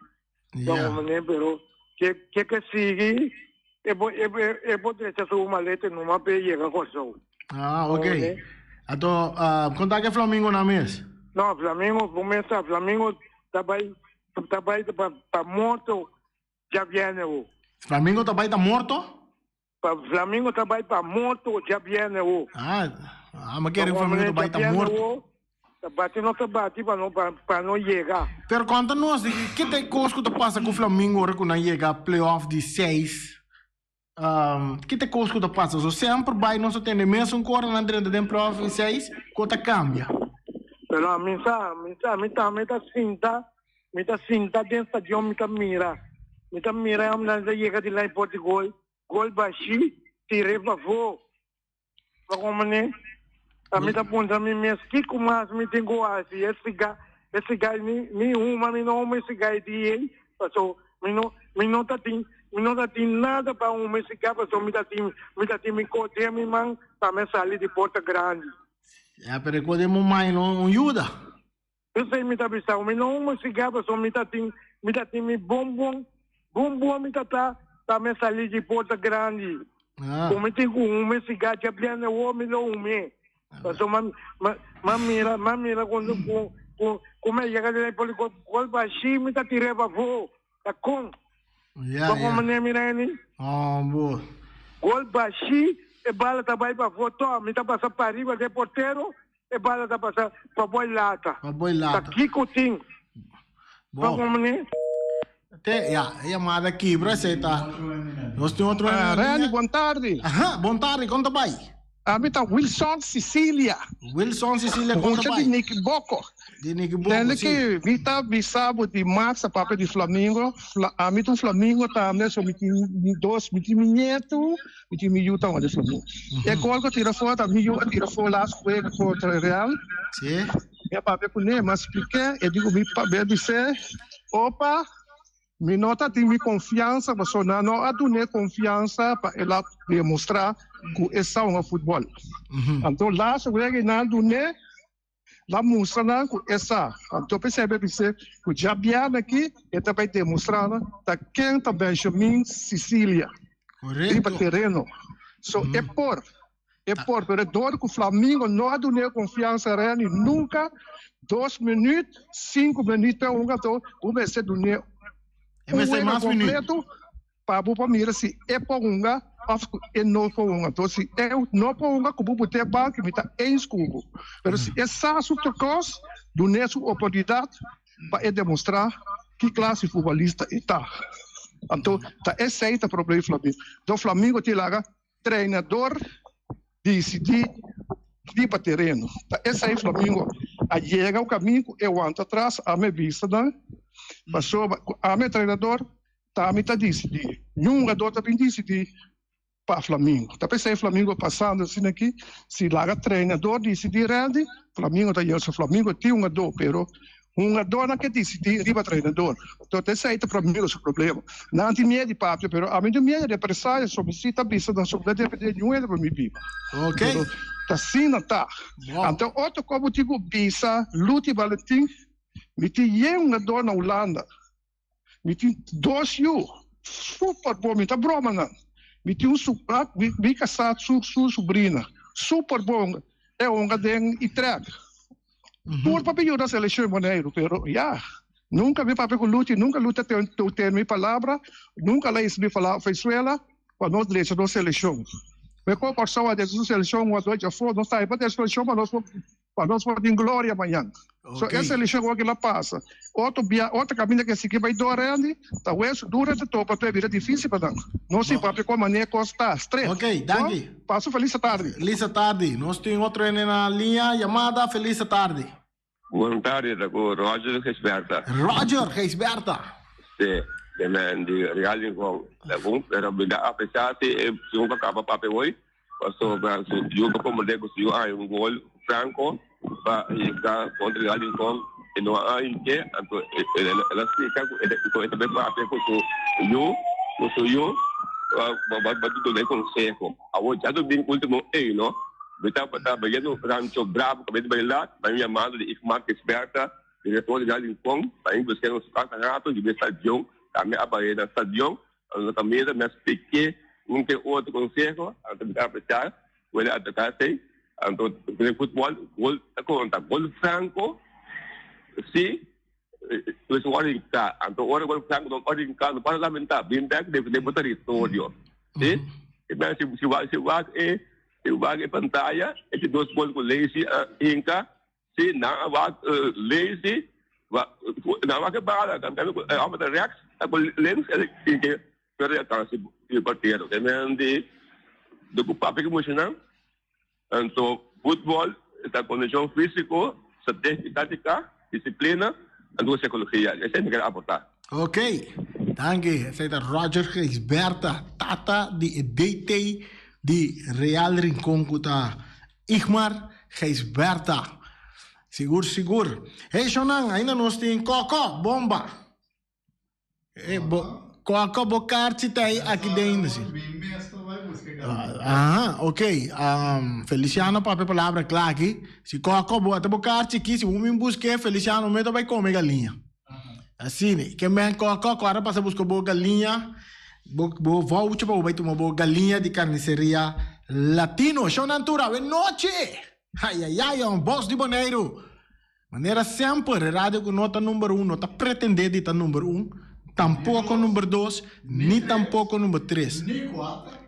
Ja. Bon, meneer, pero ke ke ke sigui, e bo e e bo drecha su maleta numa pe yega Kòrsou. Ah, ok. Anto, uh, konta ke Flamingo na mes? No, Flamingo, bo mes sa, Flamingo ta bai ta bai pa pa morto djabièrnè wo. Flamingo ta bai ta morto? Pa Flamingo ta bai pa morto djabièrnè wo. Ah, ah, ma kere Flamingo ta bai ta morto. Ta bati no ta bati pa no pa no yega. Pero konta nos, ke ta e kos ku ta pasa ku Flamingo ora ku nan yega playoff di seis? Um, ke ta e kos ku ta pasa? So semper bai nos ta tende mesun kor nan drenta den playoff di seis, ko ta kambia? Pero ami sa, mi sa, mi tambe ta sinta, mi ta sinta den stadion mi ta mira. Mi ta mira e nan ta yega dilanti por di gol, gol bashi, tire pafó. Pa como ne? A mi ta puntra mi mes kiko mas mi tin ku hasi. E siga, e siga ni ni huma mi no huma e siga e di ei, paso mi no mi no ta tin mi no ta tin nada pa huma e siga paso mi ta tin mi ta tin mi kos den mi man pa mi sali di porta grandi. Ya, pero e kos den bo man no un yuda. P'esei mi ta bisa, Mi no huma siga pasobra mi ta tin, mi ta tin mi bon bon, bon bon mi ta ta pa mi sali di porta grandi. Ku mi tin ku huma siga djabièrnè awor mi lo hum'é. Pasobra mi, mi, mi mira, mi mira ku, ku, ku, ku mi a yega den e poli gol bashí mi ta tir'é pafó. Ta kon? Ya, Bo kon ya. manera mira eni? Oh, bo. Gol bashí, e bala ta bai pafó tò, mi ta pasa pariba den portero, E bala ta pasa pa boi lata. Pa boi lata. Ta kiko tin? Bo. Bo Te, ya, e yamada kibra, esei ta. Nos tin otro uh, Randy, bon tardi. Aha, bon tardi, kon ta bai? Ami ta Wilson Sicilia. Wilson Sicilia, kon ta bai? Mucha di Nicky Boko. Di Nicky Boko, Tende si. ki mi ta bisa bo di Max a papia di Flamingo. Fla, ami ta un Flamingo tambe, so mi tin dos, mi tin mi nietu. Mi tin mi yu ta wòrdu flamó. E gol ku a tira afó ta mi yu a tira afó last wega kontra Real. Sí. Mi a papia kuné, mi a splik'é, e di ku mi papia a bis'é, Opa, mi no ta tin mi konfiansa pasobra nan no a dun'é konfiansa pa el a demostrá ku e sa hunga futbòl. Anto last wega nan a dun'é. La mustra nan ku e sa. Anto p'esei mi a bis'é ku djabièrnè akí e ta bai demostrá nan ta ken ta Benjamin Cicilia riba tereno. So e por, e por, pero e dor ku Flamingo no a dun'é konfiansa Renny nunka, dos minüt, sinku minüt p'e hunga anto bo mester dun'é un wega kompleto. Pa bo por mira si e por hunga of ku e no por hunga. Enton si e no por hunga ku bo bot'é banki mi ta eens ku bo. Pero si e sa su tokos, dun'é su oportunidat pa e demostrá ki klase di futbolista e ta. Anto ta esei ta problema di Flamingo. Enton Flamingo tin laga treinador disidí riba tereno. Ta esei Flamingo a yega un kaminda ku e wanta atras ame bista nan pasobra ku ame treinador Ta mi ta disidí. Niun hungador ta bin disidí pa Flamingo. Ta p'esei Flamingo pasando asina aki, si laga treinador disidí Randy, Flamingo ta yega. So Flamingo tin hungador, pero hungadornan ke disidí riba treinador. Enton ta esei ta Flamingo su problema. Nan tin miedu di papia, pero ami no miedu di represalia, so mi si ta bisa nan so mi ta defendé niun hende pa mi biba. Ok. Pero ta asina ta. Anto otro kos bo tin ku bisa Luti Valentin, mi tin yen hungador na Hulanda. Mi tin dos yu super bon, mi ta broma nan. Mi tin un su, mi, mi kasá su, su subrina, super bon. E honga den Utrecht. Tur papia yuda selekshon Boneiru, pero ya, nunka mi papia ku Luchi, nunka Luchi a ten, ten mi palabra, nunka la hisa mi palabra Venezuela pa nos drecha nos selekshon. Mi kon Kòrsou a drecha su selekshon, un a dos djafó, nos ta pa drecha selekshon pa nos por Pa nos por tin gloria mañan. So e selekshon awor kila pasa. Otro bia, otro kaminda ke sigui bai dor Randy, ta wes dura te topa p'e bira difisil pa nan. Nos sin papia kon manera kos ta, stret. Ok, danki. Bon, pasa un felis atardi. Felis atardi. Nos tin otro hende na liña yamada. Felis atardi. Bon tardi, ta ku Roger Gijsberta. Roger Gijsberta. Si, de men di Real Rincon. Lagun, pero mi ta apresiá si e segun ku a kaba papia hoy. Pasobra su yu pa komprendé ku su yu a haña un gol franko pa yega kontra Real Rincon e no a hinch'é, anto el a splika ku e ta bai papia ku su yu, ku su yu pa dun'é konseho. Awor djadumingu último ei no. Mi tabata bayendo Rancho Bravo kabes bai lat, bai un yamado di Igmar Gisberta, direktor di Real Rincon, pa in busk'é na su kas na rato di be stadion, tambe a bai na stadion, na kaminda mi a splik'é un ke otro konseho, anto mi ta apresiá ku el a ataká esei, anto den futbòl gol ta konta, gol franko si mester wòrdu hinká, anto ora gol franko no wòrdu hinká no por lamentá, bin bèk defendé bo teritorio, si, si wak si wak e si wak e pantaya e di dos gol ku Lacy a hinka. Si nan a wak lazy, nan a wak e bala, e homber ta rechts, ta ku links, el tin ke perde alkanse di portero. Te men di di ku papia ki musha nan. Anto futbol ta kondishon fisiko, strategia i taktika, disiplina, anto sikologia. Esei mi ker aporta. Ok, danki. Esei ta Roger Gijsbertha, tata di e DT di Real Rincon ku ta Igmar Gijsbertha. Sigur sigur. Hey shownan, ainda nos tin Koko, bomba. Hey, bo, Koko, bo kaartje ta ahí aki den. Si. Aha, ok. Um, Feliciano papia palabra kla aki. Si Koko, bo ata bo kaartje aki, si bo min buske, Feliciano me ta bai come galinha. Asina, ke men Koko, kora pasa buska bo galinha. Bo bo voucher pa bo bai tuma bo galiña di carniceria Latino. Shownan tur awe nochi! Ayayay, un bos di Boneiru! Manera semper, e radio ku no ta number un no ta pretende di ta number un, tampoko number dos, ni tampoko number tres.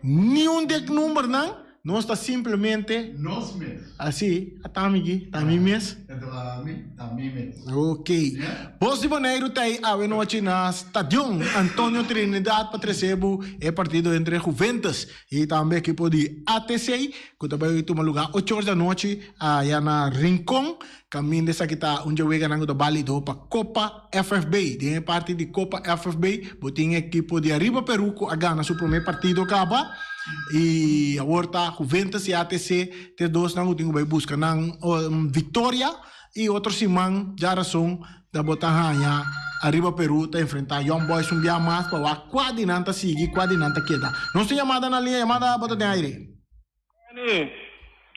Niun di e numbernan. Nos ta simplemente. Nos mes. Así, a ta mi ki, ta mi mes. Enton ami, ta mi mes. Ok. Bos di Boneiru ta ei awe nochi na Stadion Antonio Trinidad pa trese bo e partido entre Juventus y tambe ekipo di ATC cu ta bay tuma lugar ocho or di anochi aya na Rincon. Caminda esaki ta un dje weganan cu ta balido pa Copa FFB. Den e parti di Copa FFB bo tin ekipo di Arriba Peru cu a gana su prome partido caba y awor ta Juventus y ATC te dosnan cu tin cu bay busca nan victoria y otro siman djarason ta bo ta haya Arriba Peru ta enfrenta Young Boys un bia mas pa wak cua di nan ta sigui cua di nan ta keda. Nos tin yamada na liña, yamada bo ta den aire. Benny,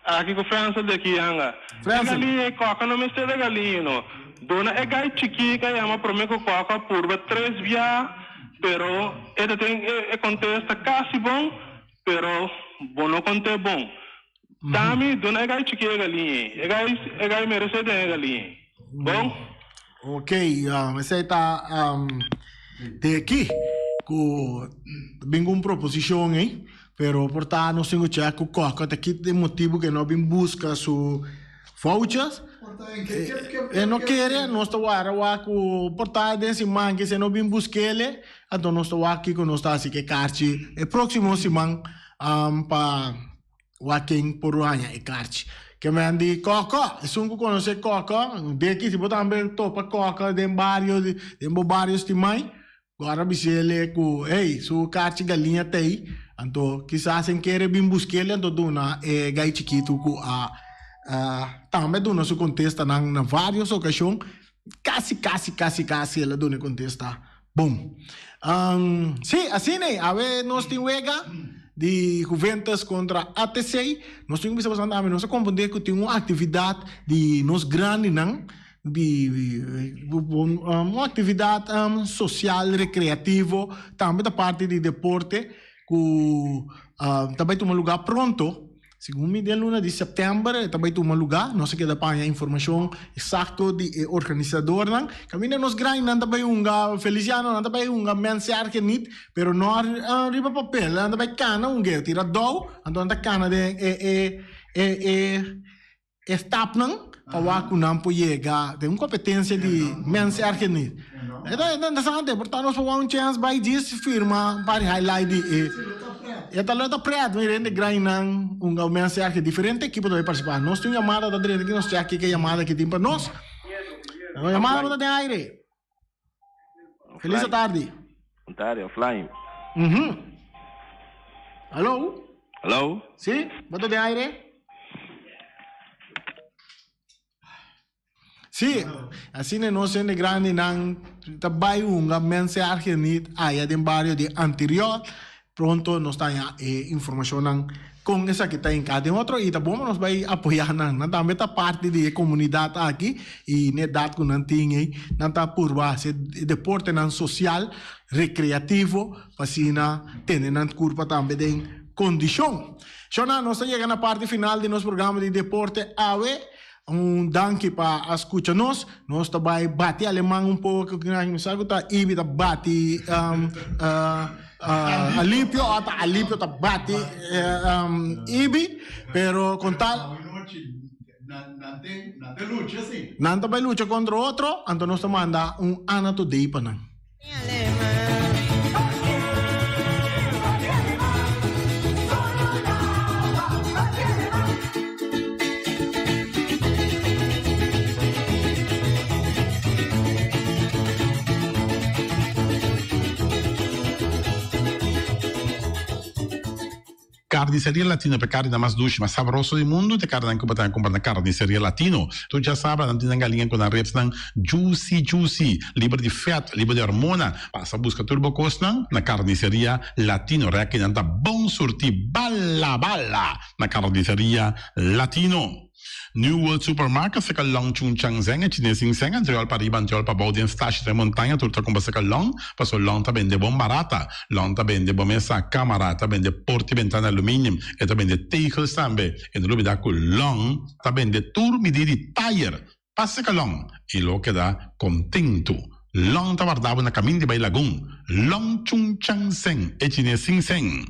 aki ku Frensel di aki yanga. E galiña e kòkò no mester de galiña no. Duna e gai chikí ka yama promé ku kòkò purba tres bia pero e ta tin e kontesta kasi bon pero bo no kont'é bon. Tami duna e gai chikí e galiña ei. E gai e gai meresé den e galiña ei. Bon? Ok, esei ta de aki ku bin ku un proposishon ei. Pero por ta nos tin cu check cu Coco ta kit e motibo cu e no bin busca su vouchers. E no kere, nos ta wara wak cu por ta den siman ki si e no bin busquele, anto nos ta wak kico nos ta haci cu e karchi e proximo siman pa wak ken por haña e karchi. Ke men di Coco, esun cu conoce Coco, deki si bo tambe topa Coco den bario, den bo bario stimai, Gora bis'ele ku, Hey, su karchi galiña t'ei, anto kisas en kere bin busk'ele, anto duna e gai chikitu ku a tambe duna su kontestanan na vários okashon, kasi, kasi, kasi, kasi el a duna e kontesta bon. Sí, asina ei, awe nos tin wega di Juventus kontra ATC. Nos tin ku bisa bastante, ami nos a komprendé ku tin un aktividat di nos grandinan. Di un actividad social recreativo tambe ta parti di deporte cu ta bay tuma lugar pronto segun mi den luna di september e ta bay tuma lugar nos a keda paña informacion exacto di e organisadornan caminda nos grandinan ta bay hunga Feliciano nan ta bay hunga mens erge nit pero no riba papel nan ta bay cana hunga tira dou anto nan ta cana den e e e E stapnan pa wak ku nan por yega den un kompetensia di mens erge nit. E ta interesante, por ta nos por wak un chèns bai djis firma un par di highlight di e. E ta lo ta prèt, mira hende grandinan hunga mens erge, diferente ekipo ta bai partisipá. Nos tin un yamada ta drenta aki, nos chèk kiko e yamada ki tin pa nos. Yamada bo ta den aire. Feliz tardi. Bon tardi, offline. Mhm. Hallo? Hallo? Sí, bo ta den aire? Sí, asina nos hende grandinan ta bai hunga mense argenit aya den bario di Anterior. Pronto nos ta haña e informashonnan kon esaki ta hinká den otro i ta bon pa nos bai apoyá nan. Nan tambe ta parti di e komunidat aki i n'e edat ku nan tin ei nan ta purba hasi e deportenan sosial, rekreativo pa asina tene nan kurpa tambe den kondishon. Shona, nos ta yega na parti final di nos programa di deporte awe. Un danki pa a skucha nos. Nos ta bai bati aleman un poko kinan mi sa ku ta Ibi ta bati Alipio o ta Alipio ta bati Ibi pero kon tal nan ta bai lucha kontra otro anto nos ta manda un Ana Today pa nan. Carniceria Latino pa e carninan mas dushi, mas sabroso di mundu, ta e carninan cu bo ta cumpra na Carniceria Latino. Tur djasabra nan tin nan galiña cu nan ribsnan juicy juicy, liber di vet, liber di hormona. Pasa busca tur bo cosnan na Carniceria Latino. Reki nan ta bon surti bala bala na Carniceria Latino. New World Supermarket seka long Chung Chang Zeng e chines sin seng antriol pa riba antriol pa bou den stashi den montaña tur ta kumpra seka long paso long ta bende bon barata long ta bende bo mesa kamara ta bende porti bentana aluminium e ta bende tegels tambe e no lubida ku long ta bende tur midi di tayer pa seka long i lo keda kontentu long ta warda bo na kamin di bai lagun long Chung Chang Zeng e chines sin seng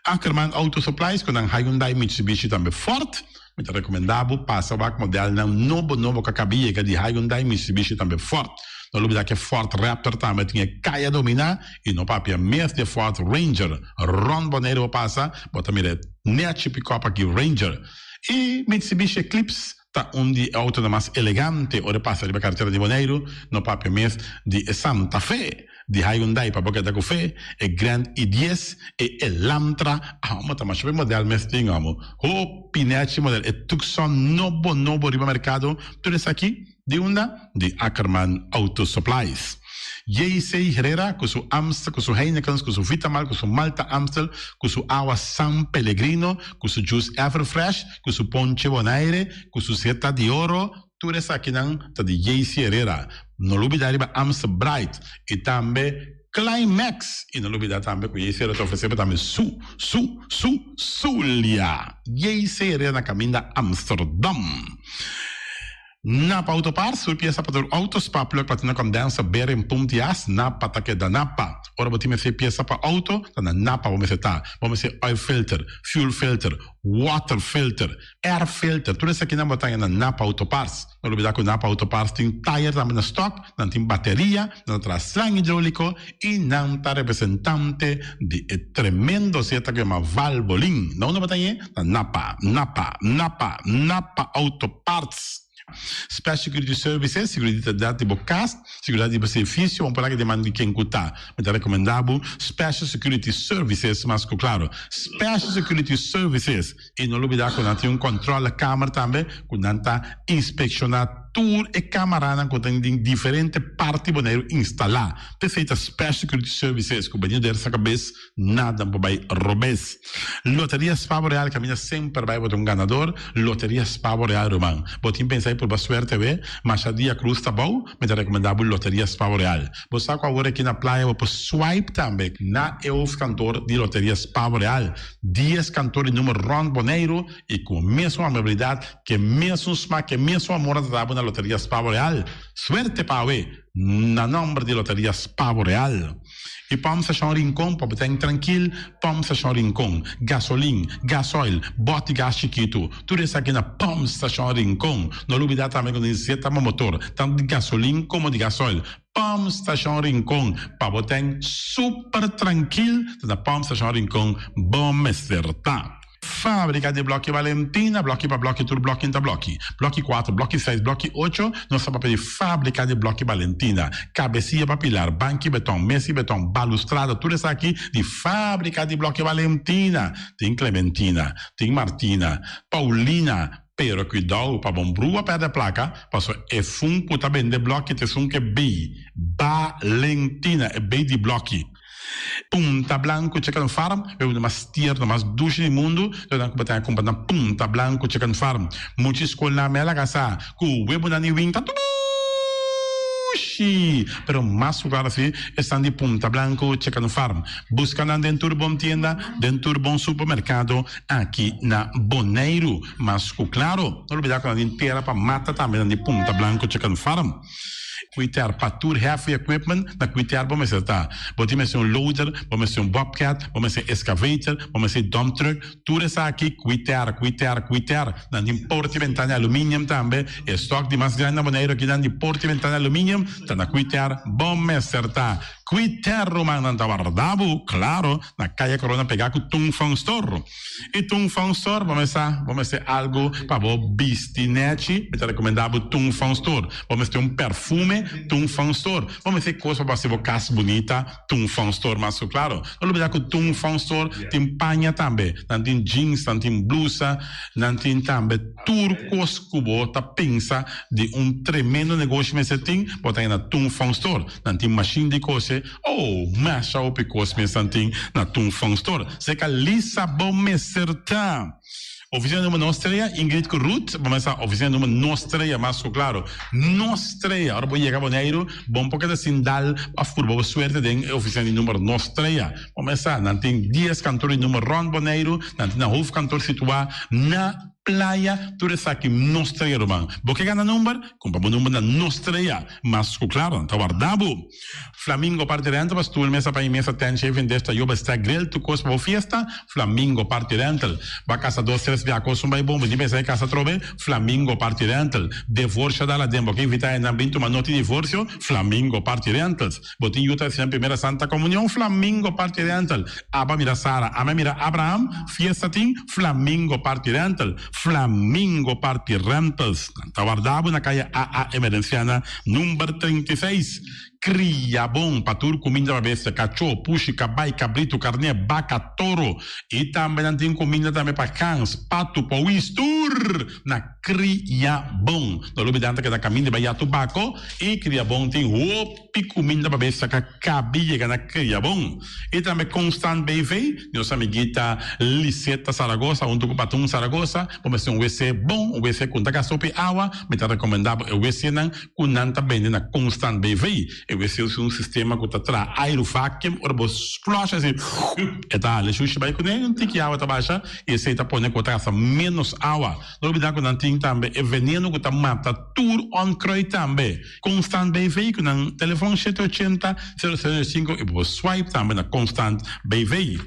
Ackerman Auto Supplies ku nan Hyundai Mitsubishi tambe Ford. Mi ta rekomendá bo pasa wak modelnan nobo nobo ku a kaba yega di Hyundai, Mitsubishi tambe Ford. No lubidá ku e Ford Raptor tambe tin e kaya dominá i no papia mes di e Ford Ranger. Rònt Boneiru bo pasa, bo ta mira e nèchi pikòp aki Ranger. E Mitsubishi Eclipse ta un di e outonan mas elegante ora e pasa riba karetera di Boneiru, no papia mes di e Santa Fe. Di Hyundai pa bo keda ku fe, e Grand i dies, e Elantra, amo ta masha be model mes tin amo. Hopi nechi model, e Tucson nobo nobo riba merkado, tur esaki di unda? Di Ackerman Auto Supplies. JC Herrera ku su Amstel, ku su Heinekens, ku su Vitamal, ku su Malta Amstel, ku su awa San Pellegrino, ku su juice Everfresh, ku su ponche Bonaire, ku su Zeta di Oro, Tur esakinan ta di JC Herrera. No lubida riba Amstel Bright y tambe Climax. Y no lubida tambe cu JC Herrera ta ofrece bo tambe su, su, su, Zulia. JC Herrera na caminda Amsterdam. Napa Auto Parts, tur pieza pa tur auto, spa, plug, platina, condenser, bearing, pump di as, Napa ta keda Napa. Ora bo tin mester pieza pa auto, ta na Napa bo mester ta. Bo mester oil filter, fuel filter, water filter, Air filter, tur esakinan bo ta haña na Napa Auto Parts. No lubida ku Napa Auto Parts tin tayer tambe na stock, nan tin bateria, nan ta traha slang hidroliko i nan ta representante di e tremendo zeta ku yama Valvoline. Na unda bo ta hañ'é? Na Napa, Napa, Napa, Napa Auto Parts. Special Security Services, Seguridat di bo kas, seguridat di bo servisio, un palabra di man di ken ku ta. Mi ta rekomendá bo Special Security Services mas ku klaro. Special Security Services. I no lubidá ku nan tin un kòntròlekamer tambe ku nan ta inspekshoná tur e kamaranan ku tin den diferente parti Boneiru instalá. P'esei ta Special Security Services ku benido der sa kabes nada por bai robes. Loteria Spa Boreal kaminda semper bai bo ta un ganador. Loteria Spa Boreal ruman. Bo tin pensa di purba suerte awe? Masha dia krus ta bou, mi ta rekomendá bo Loteria Spa Boreal. Bo sa ku awor aki na playa bo por swipe tambe na e hoofdkantoor di Loteria Spa Boreal. Dies kantor di number rònt Boneiru i ku mesun amabilidat, ku e mesun smak, ku e mesun amor a trata bo na Loteria Spa Boreal. Suerte pa awe! Na nòmber di Loteria Spa Boreal. I Pòmp Stashon Rincon pa bo ta trankil, Pòmp Stashon Rincon, gasolin, gasoil, bòt di gas chikitu, tur esaki na Pòmp Stashon Rincon. No lubidá tambe ku nos zeta bo motor, tantu di gasolin komo di gasoil. Pump Station Rincon pa bo ten super trankil ta na Pump Station Rincon bo mester ta. Fabrica di bloki Valentina, bloki pa bloki tur bloki ta bloki. Bloki cuatro, bloki seis, bloki ocho, nos ta papia di fabrica di bloki Valentina. Cabecia pa pilar, banki beton, mesi beton, balustrada, tur esaki di fabrica di bloki Valentina. Tin Clementina, tin Martina, Paulina, Pero cuidao pa bon brua perde placa, paso esun cu ta bende bloki ta esun ke bay, Balentina, e bay di bloki. Punta Blanco Chicken Farm, e un mas tierno, mas dushi di mundu, lo nan ku bo ta kumpra na Punta Blanco Chicken Farm. Mucha skol na mela kasa ku webunan di win ta dushi, pero mas ku klaro si esnan di Punta Blanco Chicken Farm. Buska nan den tur bon tienda, den tur bon supermerkado aki na Boneiru. Mas ku klaro, no lubida ku nan tin tera pa mata tambe nan di Punta Blanco Chicken Farm. Kuiter pa tur heavy equipment na kuiter bo mester ta. Bo tin mester un loader, bo mester un bobcat, bo mester excavator, bo mester dump truck, tur esaki kuiter, kuiter, kuiter. Nan tin porta y ventana aluminium tambe. E stock di mas grandi na Boneiru aki nan di porta y ventana aluminium ta na kuiter bo mester ta. Kuiter rumannan ta warda bo, claro, na Kaya Corona pega ku Tung Fong Store. I Tung Fong Store bo mester bo mester algu pa bo bisti nechi, mi ta rekomendá bo Tung Fong Store. Bo mester un perfume, Tung Fong Store. Bo mester kos pa bo hasi bo kas bunita, Tung Fong Store mas ku klaro. No lubidá ku Tung Fong Store tin paña tambe. Nan tin jeans, nan tin blusa, nan tin tambe tur kos ku bo ta pensa di un tremendo negoshi mester tin, bo ta haña na Tung Fong Store. Nan tin mashin di kose. Oh, masha hopi kos mes nan tin na Tung Fong Store. Seka Lisa bo mester ta. Oficina number nos trea, Ingrid ku Ruth, bo mester sa oficina number nos trea mas ku klaro. Nos trea, ora bo yega Boneiru, bo por keda sin dal of purba bo suerte den e oficina di number nos trea. Bo mester sa, nan tin dies kantor di number rond Boneiru, nan tin nan hoofdkantoor situa na Playa, tur esaki nos trea ruman. Bo ke gana number? Kumpra bo number na nos trea. Mas ku klaro, nan ta warda bo. Flamingo Party Rental pa stoel, mesa pa i mesa, tent, shaving dish, tayoba, stack, grill, tur kos pa bo fiesta. Flamingo Party Rental. Bo a kasa dos, tres bia kos un bai bon, bo tin pensa e kasa atrobe? Flamingo Party Rental. Devorsio dal aden, bo ke invita hendenan bin tuma noti divorsio? Flamingo Party Rentals. Bo tin yu ta hasi nan primera Santa Comunion? Flamingo Party Rental. Aba mira Sara, ame mira Abraham, fiesta tin? Flamingo Party Rental. Flamingo Party Rentals. Nan ta warda bo na kaya AA Emerenciana number 36. Kria bon pa tur kuminda pa bestia, kachó, pushi, kabai, kabritu, karné, baka, toro. I tambe nan tin kuminda tambe pa gans, patu, powis, tur na Kria bon. No lubida nan ta keda kaminda bai ya tubako i Kria bon tin hopi kuminda pa bestia ka kabi yega na Kria bon. I tambe Constant BV, nos amiguita Liseta Zaragoza huntu ku Patun Zaragoza, bo mester un wc bon, un wc ku no ta gasta hopi awa, mi ta rekomenda bo e wcnan ku nan ta bende na Constant BV. E wc usa un sistema ku ta traha airu vacuum, ora bo flush asi e ta hala e shushi bai kuné, un tiki awa ta basha i esei ta pone ku bo ta gasta ménos awa. No olbida ku nan tin tambe e veneno ku ta mata tur onkruid tambe. Constant BV ku nan telefon shete ochenta, sero sero sinku i bo por swipe tambe na Constant BV.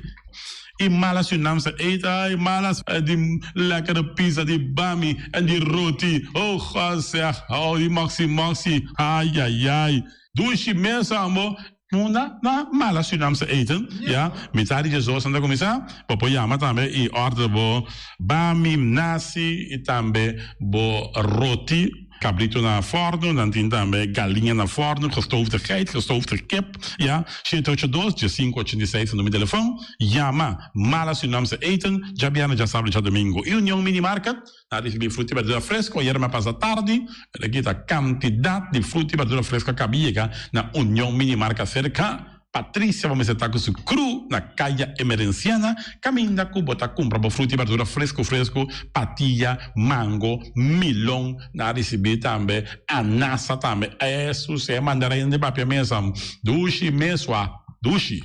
I malas yu nam sa eet ay malas di lekkere pizza di bami en di roti oh God zeg oh di moxie moxie ayayay dushi mes ambo Munda na mala Surinaamse eten, ya, mitad di djesdos nan ta kuminsá, bo por yama tambe i order bo bami, nasi i tambe bo roti, kabrito na fòrnu, nan tin tambe galiña na fòrnu, gestoofde geit, gestoofde kip, ya, shete ocho dos, diesinku ochenta i seis ta numero di telefòn, yama Mala Surinaamse Eten, djabièrnè, djasabra i djadumingu. I Union Mini Market. Na ricibi fruta y berdura fresco ayer mi a pasa tardi, pero aki ta cantidad di fruta y berdura fresco a caba yega na Union Mini Marca cerca Patricia bo mester ta cu su crew na Caya Emerenciana caminda cu bo ta cumpra bo fruta y berdura fresco fresco, patilla, mango, milon, na ricibi tambe anasa tambe, esu si e mandarin di papia mesa dushi mesua dushi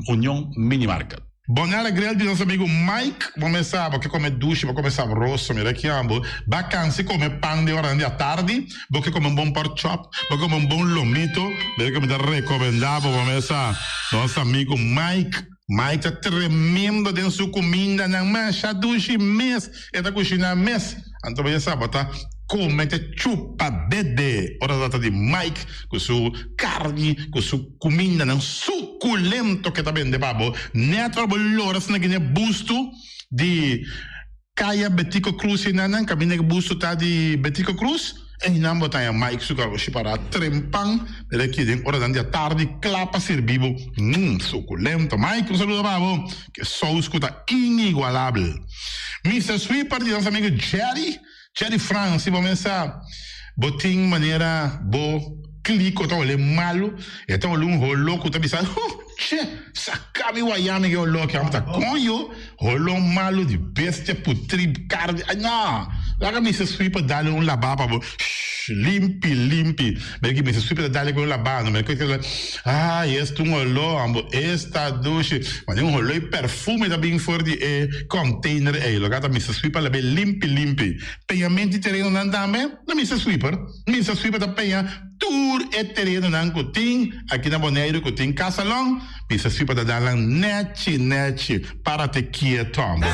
Union Mini Market. Bonera Grill di nos amigo Mike, bo mes sa bo ke come dushi, bo come sabroso, mira ki ambo, ba cansi come pan den oranan di atardi, bo ke come un bon pork chop, bo ke come un bon lomito, mira ke mi ta recomenda bo, bo mes sa, nos amigo Mike, Mike ta tremendo den su cumindanan, masha dushi mes e ta cushina mes. Anto bo ya sa bo ta come te chupa dede ora ta trata di Mike cu su carni cu su cumindanan suculento ke ta bende pa bo. Net ora bo lora asina gine busto di Caya Betico Cruz enanan caminda ke busto ta di Betico Cruz einan bo ta haña Mike su garoshi para trempan mira aki den oranan di atardi cla pa sirbi bo. Mmm suculento Mike un saludo pa bo. Ke sous ku ta inigualabel. Mister Sweeper di nos amigo Jerry, Jerry Frans, si bo mes sa bo tin manera bo kliko ta hole malu, e ta hole un holo ku ta bisa huh! Che, saka mi waya mi ke oló aki. Amo ta koño, holó malu di bestia putrí, karni. Ay no! Laga Mister Sweeper dale un labá pa bo. Shh, limpi, limpi. Mira ki Mister Sweeper ta dale ku un labá no. Mira ku ay, esta un oló, amo. Esta dushi. Mane un holó i perfume ta bin for di e container ei. Loke ta Mister Sweeper lab'é limpi, limpi. Peñamento di terenonan tambe na Mister Sweeper. Mister Sweeper ta peña tur e terenonan ku tin aki na Boneiru ku tin kasalon. Mister Sweeper ta dal nan nechi nechi. Para te kieto amo.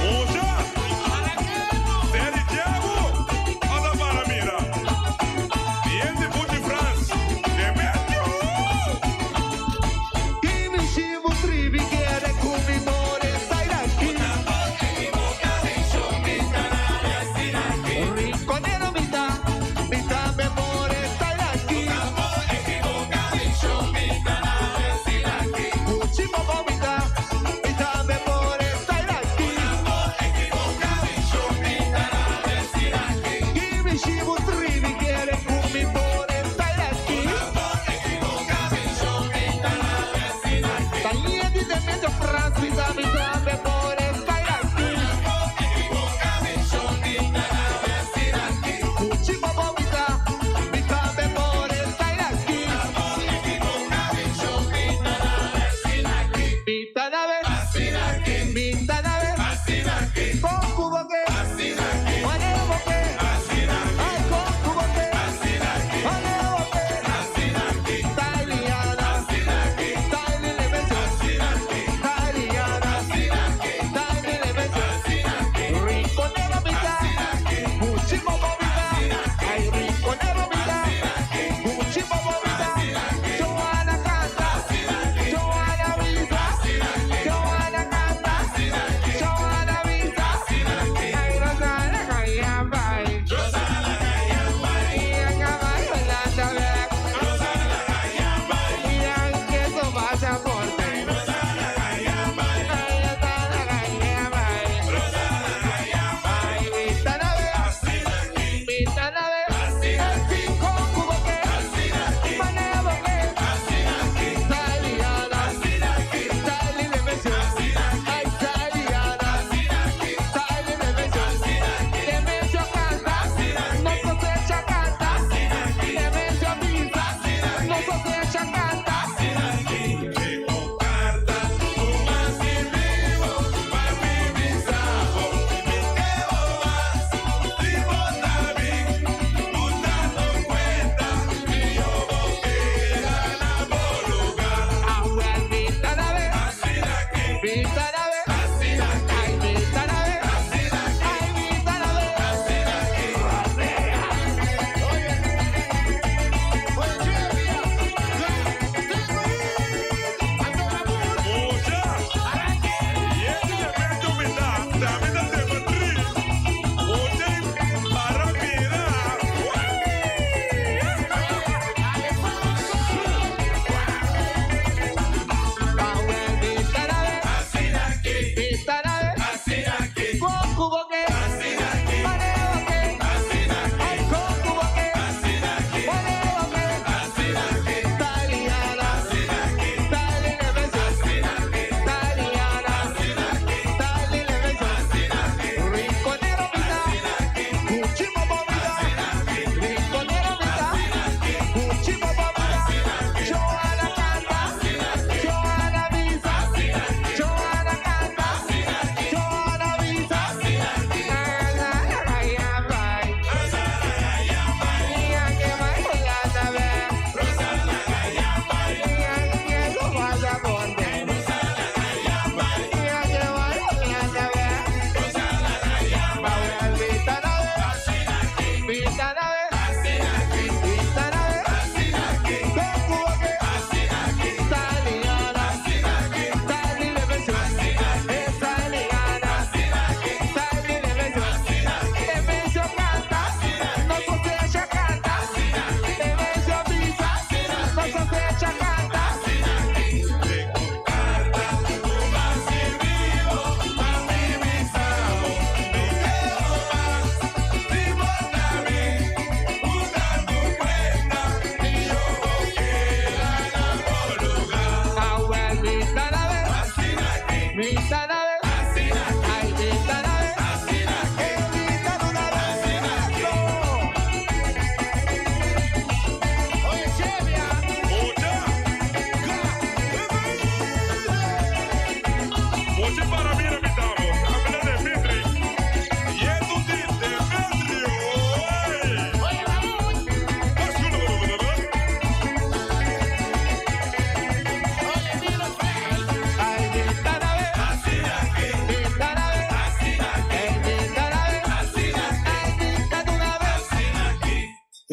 Mucha, Seri Diago, anda para mira. Niente Buti Frans, Demetrio. Mucha, yeti Demetrio mi ta, tambe ta Demetri. Mucha para mira.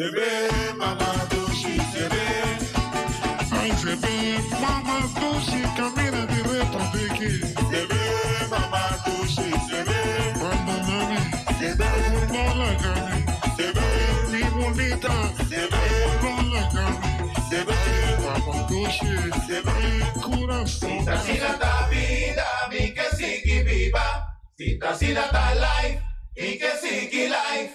Sebe, mama dushi, sebe. Ay, sebe, mama dushi, camina di retro biki. Sebe, mama dushi, sebe. Cuando mami, sebe, no la gami. Sebe, mi bonita. Sebe, no la gami. Sebe, mama dushi, sebe, corazón. Si ta ta vida, mi que sigui viva. Si ta ta life, mi que sigui life.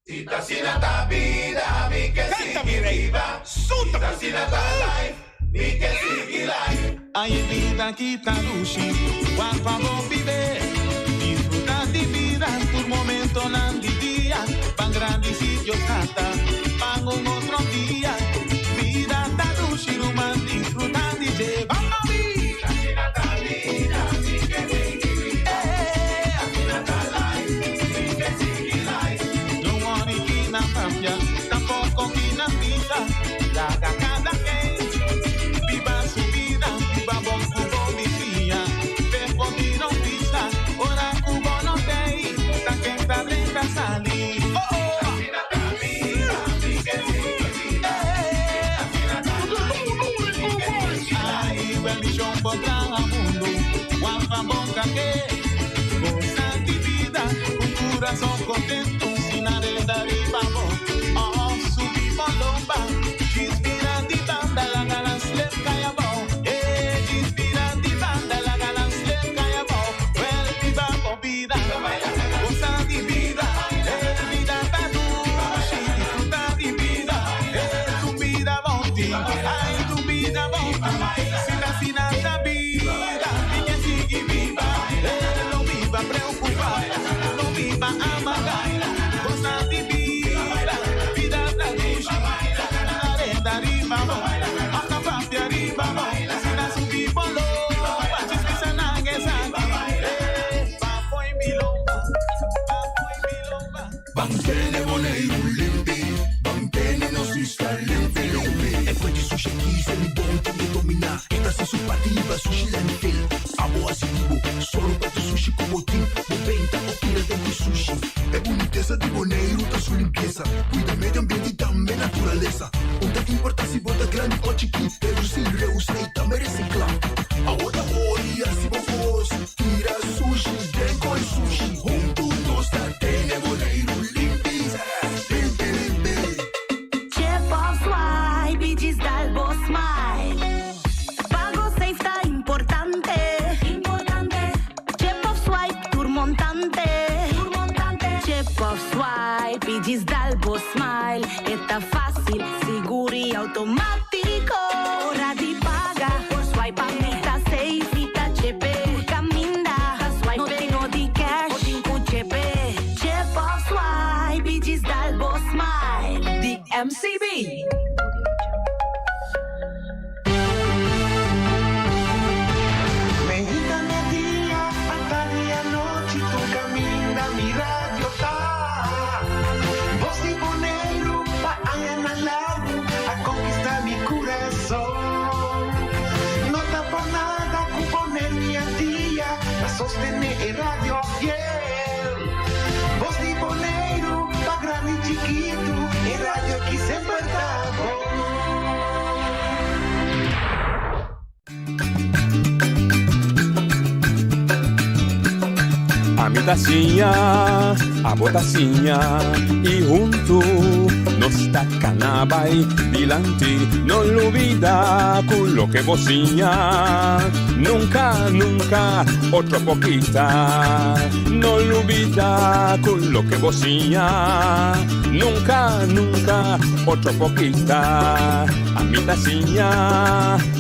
Si ta ta vida, mi que sigui viva. Si ta ta life, mi que sigui life. Ay, vida kita lushi, guapa bo vive. Disfruta di vida, tu momento nandi dia. Pan grande sitio tata, pan un otro dia. Vida ta lushi, ruman disfruta di je. Vamos No worry kina papia, tampoco kina pizza. Laga cada quien viva su vida, viva bon cubo vicia. Pepo tiro pizza, ora cubo no tei, taqueta renta sali. Oh oh. Ay, bendición por cada mundo, guapa boca que goza di vida, un corazón contento, sin arena y babo. Oh, subí por lomba, inspira di banda, la galas le cae abo. Eh, inspira di banda, la galas le cae abo. Well, viva por vida, goza di vida, eh, vida ta dushi, disfruta di vida, eh, tu vida bonti, ay, tu vida bonti, sina sina ta vida, mi que sigue viva, eh, no viva preocupada, no viva amargada, goza di vida, vida ta dushi, arena arriba, bo, hasta papi arriba, bo, sina subi polo, chismisa nangesaki, eh, papo y milonga. Bantene Boneiru limpi, bantene nos isla limpi limpi. E fuente sushi kisa mi bon tambe domina. Eta se su pativa sushi lentil. Abo asitivo, solo pa tu sushi como team. Bo venta o tira de mi sushi. E boniteza di Boneiru ta su limpieza. Cuida medio ambiente y tambe naturaleza. Unta importa si bota grande o chiqui. Reducir, reusar y tambe reciclar. Ahora ori así bobos. Tira sushi, den con sushi. Junto nos ta tene Boneiru limpi. Limpi, limpi. Chip of swipe y dal bo smile. Pago safe ta importante. Importante. Chip of swipe tur montante. Tur montante. Chip of swipe y dal bo smile. Está fácil, seguro y automático. Ora di paga por swipe a mi ta safe y ta chepe. Caminda, swipe no tengo di cash. O tin chepe. Chip of swipe y dal bo smile. Di MCB. Mexita dia, atardi anochi, tu caminda mi radio ta. Voz di Boneiru, pa añanan largu, a konkistá mi kurason. No ta por nada ku Boneiru i Antia, pa sostené e radio fiel. Voz di Boneiru, pa grandi i chikitu, e radio ku semper ta bon. Ami ta siña, abo ta siña i huntu nos ta kana bai dilanti. No lubidá ku loke bo siña nunka, nunka otro por kita. No lubidá ku loke bo siña nunka, nunka otro por kita. Ami ta siña,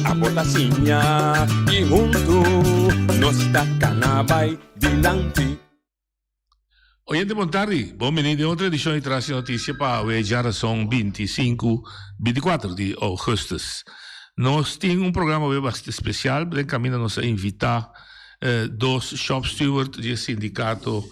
abo ta siña i huntu nos ta kana bai dilanti. Oyente bon tardi, bon bini den otro edishon di Tras di Notisia pa awe djarason 25, 24 di ougùstùs. Nos tin un programa awe bastante spesial, den kaminda nos a invitá dos shop steward di e sindikato.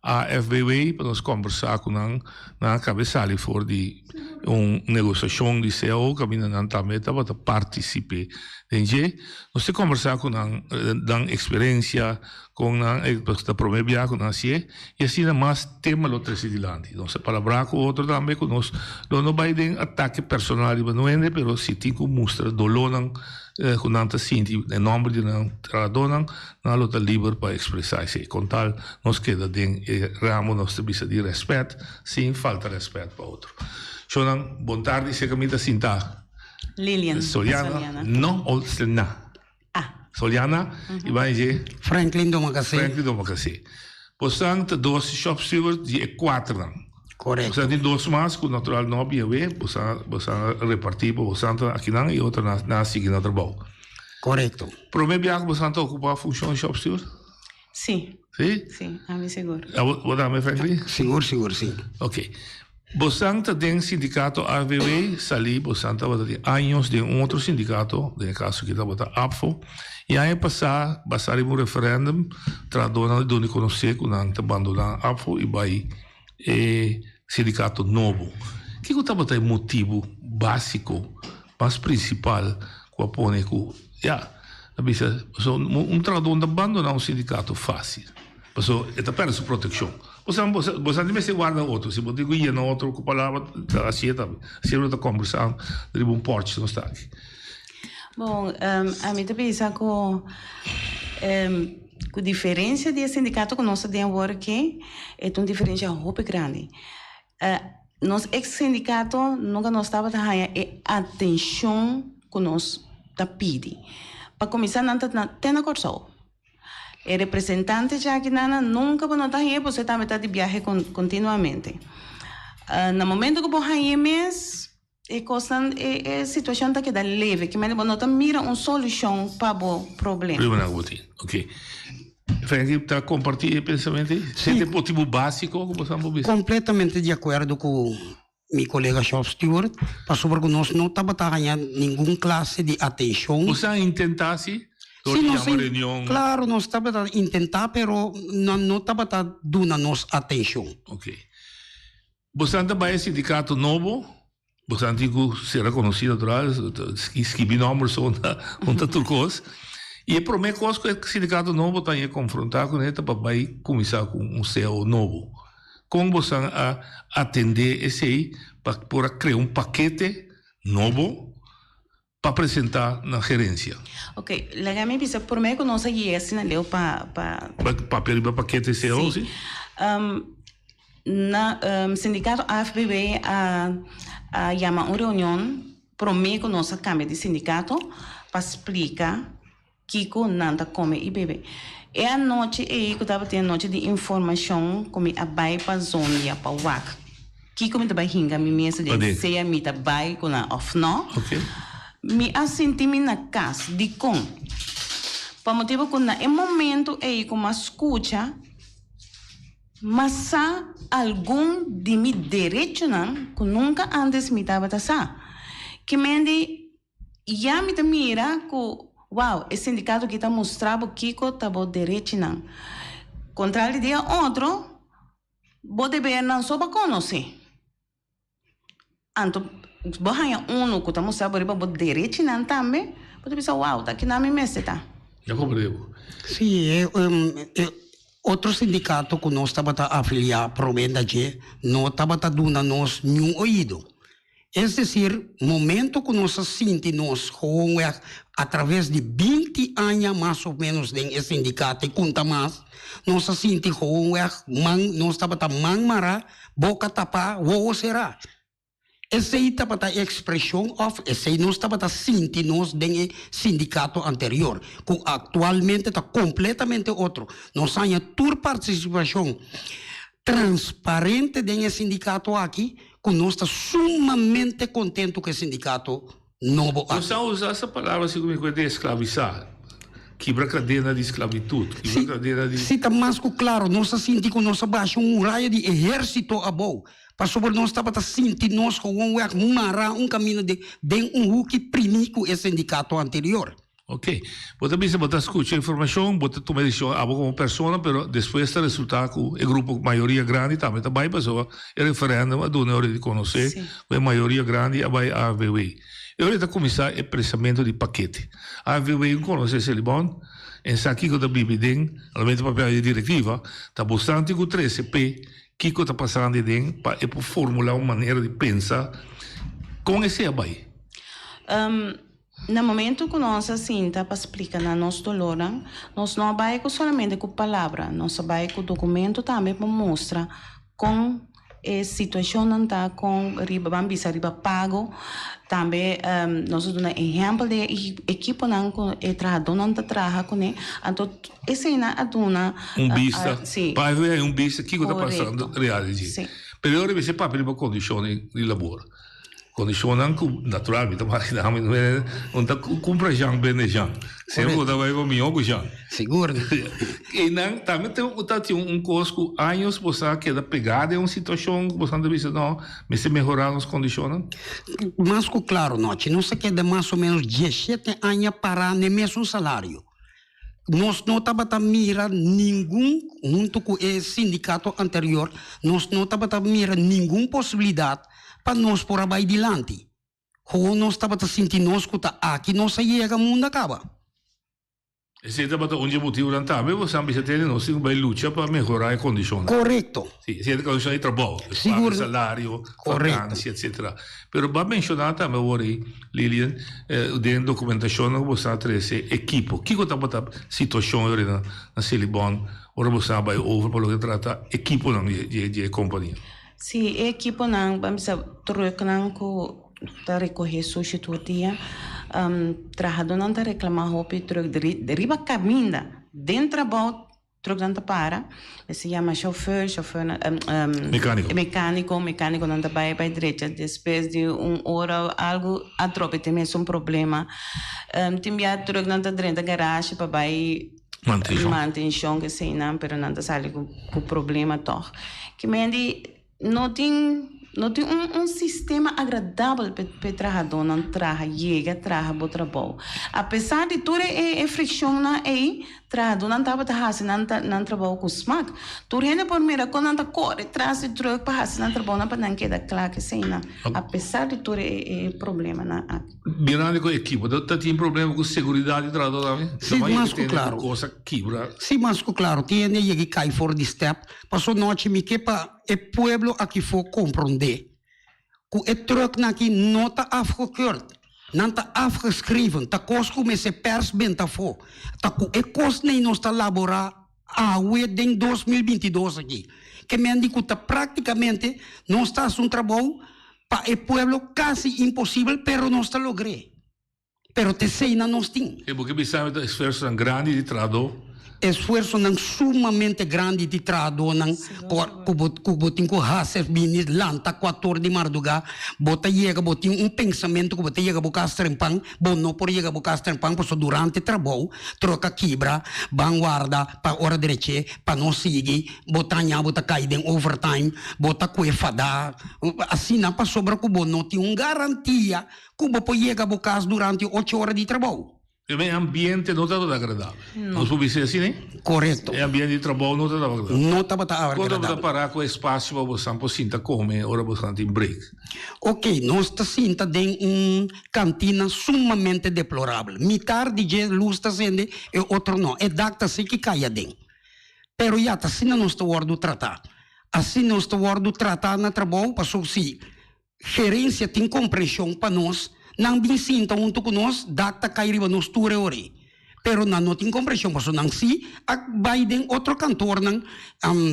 AFBW pa nos kombersá ku nan. Nan a kaba e sali for di un negosiashon di cao kaminda nan tambe tabata partisip'é den dje. Nos ta kombersá ku nan, nan eksperensia, kon nan e ta promé biaha ku nan hasié i asina mas tema lo trese dilanti. Nos a palabrá ku otro tambe ku nos lo no bai den atake personal riba nuende pero si tin ku mustra dolónan ku nan ta sinti den nòmber di nan trahadónan, nan lo ta liber pa ekspresá esei. Kon tal nos keda den e ramo nos ta bisa di rèspèt sin falta rèspèt pa otro. Shownan, bon tardi, seka mi ta sinta. Lilian. Soliana, no o na? Ah. Soliana, i bai dje? Franklin Domacassé. Franklin Domacassé. Bosan ta dos shop steward di e kuaternan. Korekto. Bosan tin dos mas ku natural no a bia we, bosan bosan a repartí pa bosan ta akinan i otro nan a sigui nan trabou. Korekto. Promé biaha ku bosan ta okupá funshon shop steward? Sí. Sí? Sí, ami sigur. Abo bo tambe Franklin? Sigur, sigur, sí. Ok. Bosan ta den sindikato AVW, salí bosan tabata tin años den un otro sindikato, den e kaso aki tabata APFO, i aña pasá basá riba un referèndum trahadónan a duna di konosé ku nan ta bandoná APFO i bai e sindikato nobo. Kiko tabata e motibu básiko, mas prinsipal ku a pone ku ya, a bisa pasobra un trahadó no ta bandoná un sindikato fásil, pasobra e ta pèrdè su protekshon. Bo sa, bo sa di mester warda otro, si bo tin ku yena otro ku palabra ta hasié tambe. Asina lo ta kòmbersá riba un pòrch nos ta aki. Bon, ami ta bisa ku ku diferensia di e sindikato ku nos ta den awor aki, e ta un diferensia hopi grandi. Nos ex sindikato nunka nos tabata haña e atenshon ku nos ta pidi. Pa kuminsá nan ta te na Kòrsou. E representante djaki nana nunka bo no ta hañ'é pasobra e tambe ta di biahe kontinuamente. Na momento ku bo hañ'é mes e kosnan e e situashon ta keda leve ki manera bo no ta mira un solushon pa bo problema. Problemanan ku bo tin. Ok. Frankie ta kompartí e pensamentu ei? Sí. Esei ta e motibu básiko ku bo sa bo bisa? Kompletamente di akuerdo ku mi kolega shop steward pasobra ku nos no tabata haña ningun klase di atenshon. Bo sa intentá si? Dor Sí, di nos yama reunion. Klaro, nos tabata intentá pero nan no tabata duna nos atenshon. Ok. Bosan ta bai e sindikato nobo? Bosan tin ku sera konosí natural, skibi nòmber so un ta tur kos. I e promé kos ku e sindikato nobo ta haña konfrontá kuné ta pa bai kuminsá ku un cao nobo. Kon bosan a atendé esei pa por a krea un pakete nobo pa presentá na gerensia? Ok, laga mi bisa promé ku nos a yega asina leu pa pa. Pa papia riba pakete cao, si? Si. Na sindikato AFBW a a yama un reunion promé ku nos a kambia di sindikato pa splika Kiko nan ta kome i bebe. E anochi ei ku tabatin anochi di informashon ku mi a bai pa Zondia pa wak kiko mi ta bai hinka mi mes aden, sea mi ta bai ku nan òf nò. Mi a sinti mi na kas. Dikon? Pa motibu ku na e momentu ei ku mi a skucha, mi a sa algun di mi derechonan ku nunka ántes mi tabata sa. Ki mende Ya mi ta mira ku wow, e sindikato aki ta mustra bo kiko ta bo derechinan. Kontrali di e otro, bo debernan so bo konosé. Anto bo haña unu ku ta mustra bo riba bo derechinan tambe, bo ta bisa wow, ta kinan mi mester ta. Ya komprende bo. Sí, e otro sindikato ku nos tabata afiliá promé na dje no tabata duna nos niun oido. Es decir, momento cu nos a sinti nos gewoonweg a traves di binti aña mas of menos den e sindicato y cunta mas, nos a sinti gewoonweg man, nos tabata man mara, boca tapa, wowo cera. Esey tabata e expresion of esey nos tabata sinti nos den e sindicato anterior, cu actualmente ta completamente otro. Nos haña tur participacion transparente den e sindicato aki, ku nos ta sumamente kontentu ku e sindikato nobo aki. Nos a usa esa palabra si ku mi kuenta esklavisá, kibra kadena di sklabitut, kibra kadena di. Si ta mas ku klaro, nos a sinti ku nos a basha un muraya di ehérsito abou, pasobra nos tabata sinti nos gewoonweg mará un kaminda den un huki primí ku e sindikato anterior. Ok. Bo ta bisa bo ta scucha informacion, bo ta tuma e decision abo como persona, pero despues ta resulta cu e grupo mayoria grandi tambe ta bay pasobra e referendum a duna e ora di conoce cu e mayoria grandi a bay AFBW. E ora ta cuminsa e presamento di pakete. AFBW un conoce Selibon en sa kico ta bibi den, almente papia di directiva, ta bostante cu trece p'e kico ta pasando den pa e por formula un manera di pensa con esey a bay. Na momento ku nos a sinta pa splika nan nos dolornan, nos no a bai ku solamente ku palabra, nos a bai ku dokumento tambe pa mustra kon e situashonnan ta, kon riba ban bisa riba pago. Tambe nos a duna ehèmpel di e ekiponan ku e trahadónan ta traha kuné. Anto eseinan a duna. Un bista, pa e un bista kiko ta pasando real dje. Pero e ora mester papia riba kondishon di labor. Kondishonnan ku natural mi ta imaginá mi no ta kumpra Jean bende Jean. Semper bo ta bai pa mihó ku Jean. Sigur. I nan tambe ta tin un kos ku años bo sa keda pegá den un situashon ku bo sa ta bisa no mester mehorá nos kondishonnan. Mas ku klaro nochi nos a keda mas o ménos dieshete aña pará n'e mesun salario. Nos no tabata mira ningun, hunto ku e sindikato anterior, nos no tabata mira ningun posibilidat pa nos por a bai dilanti. Gewoon nos tabata sinti nos ku ta aki nos a yega munda kaba. Esei tabata un dje motibunan tambe bo san bisa tene nos tin ku bai lucha pa mehorá e kondishonnan. Korekto. Si, esei ta kondishon di trabou, Sigur. salario, vakansia, etsetera. Pero bo a menshoná tambe awor ei, Lilian, den dokumentashonnan ku bo sa trese ekipo. Kiko tabata situashon yori na na Selibon ora bo sa bai over pa loke ta trata ekiponan di e kompania? Si, e ekiponan, ban bisa trùknan ku ta rekohé sushi tur dia, trahadónan ta reklamá hopi trùk riba kaminda den trabou. Trucknan ta para, mester yama chauffeur, chauffeurnan, Mecanico. mecanico, mecaniconan ta bai bai drecha despues di un ora o algo atrobe tin mesun problema. Tin bia trucknan ta drenta garage pa bai Mantencion. mantencion eseinan pero nan ta sali cu cu problema toch. Kimendi No tin no tin un un sistema agradabel p'e p'e trahadónan traha, yega traha bo trabou. Apesar di tur e e frikshonnan ei, trahadónan tabata hasi nan nan trabou ku smak. Tur hende por mira kon nan ta kore tras di trùk pa hasi nan trabounan pa nan keda kla ku eseinan, apesar di tur e e problemanan aki. Mirando ku ekipo ta tin problema ku seguridat di trahadó tambe? Sí, mas ku klaro. Kosa kibra. Sí, mas ku klaro. Tin hende yega i kai for di stèp. Paso nochi mi ke pa e pueblo akifó komprondé ku e trùknan aki no ta afgekeurd, nan ta afgeschreven, ta kos ku mester pèrs benta afó. Ta ku e kosnan ei nos ta laborá awe den 2022 aki. Ke men di ku ta práktikamente nos ta hasi un trabou pa e pueblo kasi imposibel pero nos ta logr'é. Pero t'eseinan nos tin. E bo ke bisa mi ta esfuersonan grandi di trahadó? Esfuersonan sumamente grandi di trahadónan ku bo ku bo tin ku hasi bini lanta kuator di mardugá, bo ta yega bo tin un pensamentu ku bo ta yega bo kas trempan, bo no por yega bo kas trempan pasobra durante trabou troka kibra, ban warda pa ora dreche pa no sigui, bo ta haña bo ta kai den overtime, bo ta kue fadá, asina pasobra ku bo no tin un garantia Ku bo por yega bo kas durante ocho ora di trabou. E ambiente no tabata agradabel. Nos por bisa asina? Korekto. E ambiente di trabou no tabata agradabel. No tabata agradabel. Kon tabata pará ku espasio pa bosan por sinta kome ora bosan tin break? Oké, nos ta sinta den un kantina sumamente deplorabel. Mitar di dje lus ta sende, e otro no. E dak ta siki kai aden. Pero ya, ta asina nos ta wòrdu tratá. Asina nos ta wòrdu tratá na trabou, pasobra si Gerencia tin comprension pa nos, nan bin sinta hunto cu nos, dak ta cay riba nos tur e ora ey. Pero nan no tin comprension pasobra nan si a bay den otro kantoornan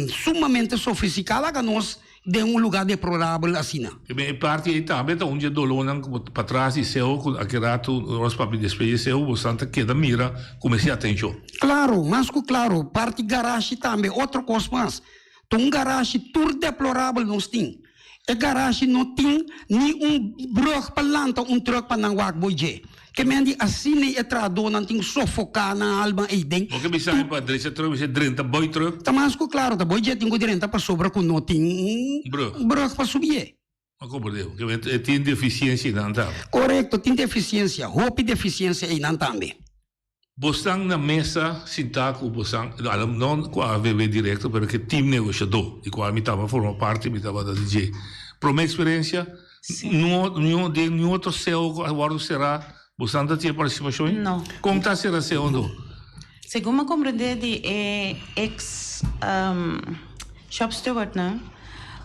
sumamente sofistica laga nos den un lugar deplorabel asina. E parti ey tambe ta un di e dolornan cu bo patras di seo cu aki rato nos papia despues di seo bo san ta keda mira cu mester atencion. Claro, mas cu claro, parti garashi tambe otro cos mas. Ta un garashi tur deplorabel nos tin. E garashi no tin ni un brug pa lanta un truck pa nan wak bo dje. Ke men di asina e trahadónan tin sofoká nan alma eiden. Bo ke bisa mi pa drecha truck, mi bisa drenta boi truck. Ta mas ku klaro ta boi dje tin ku drenta pasobra ku no tin un brug pa subié. Ma komprendé bo, ke men e tin defisiensia einan tambe. Korekto, tin defisiensia, hopi defisiensia einan tambe. Bosnan na mesa sintá ku bosnan, no ku AVB direkto, pero ku e tim negoshadó, di kual mi tabata forma parti, mi tabata di dje. Promé eksperensia, niun den niun otro seo ku a wòrdu será, bosnan ta tin e partisipashon ei? No. Kon ta sera seo anto? Segun mi a komprendé di e eks shopstewardnan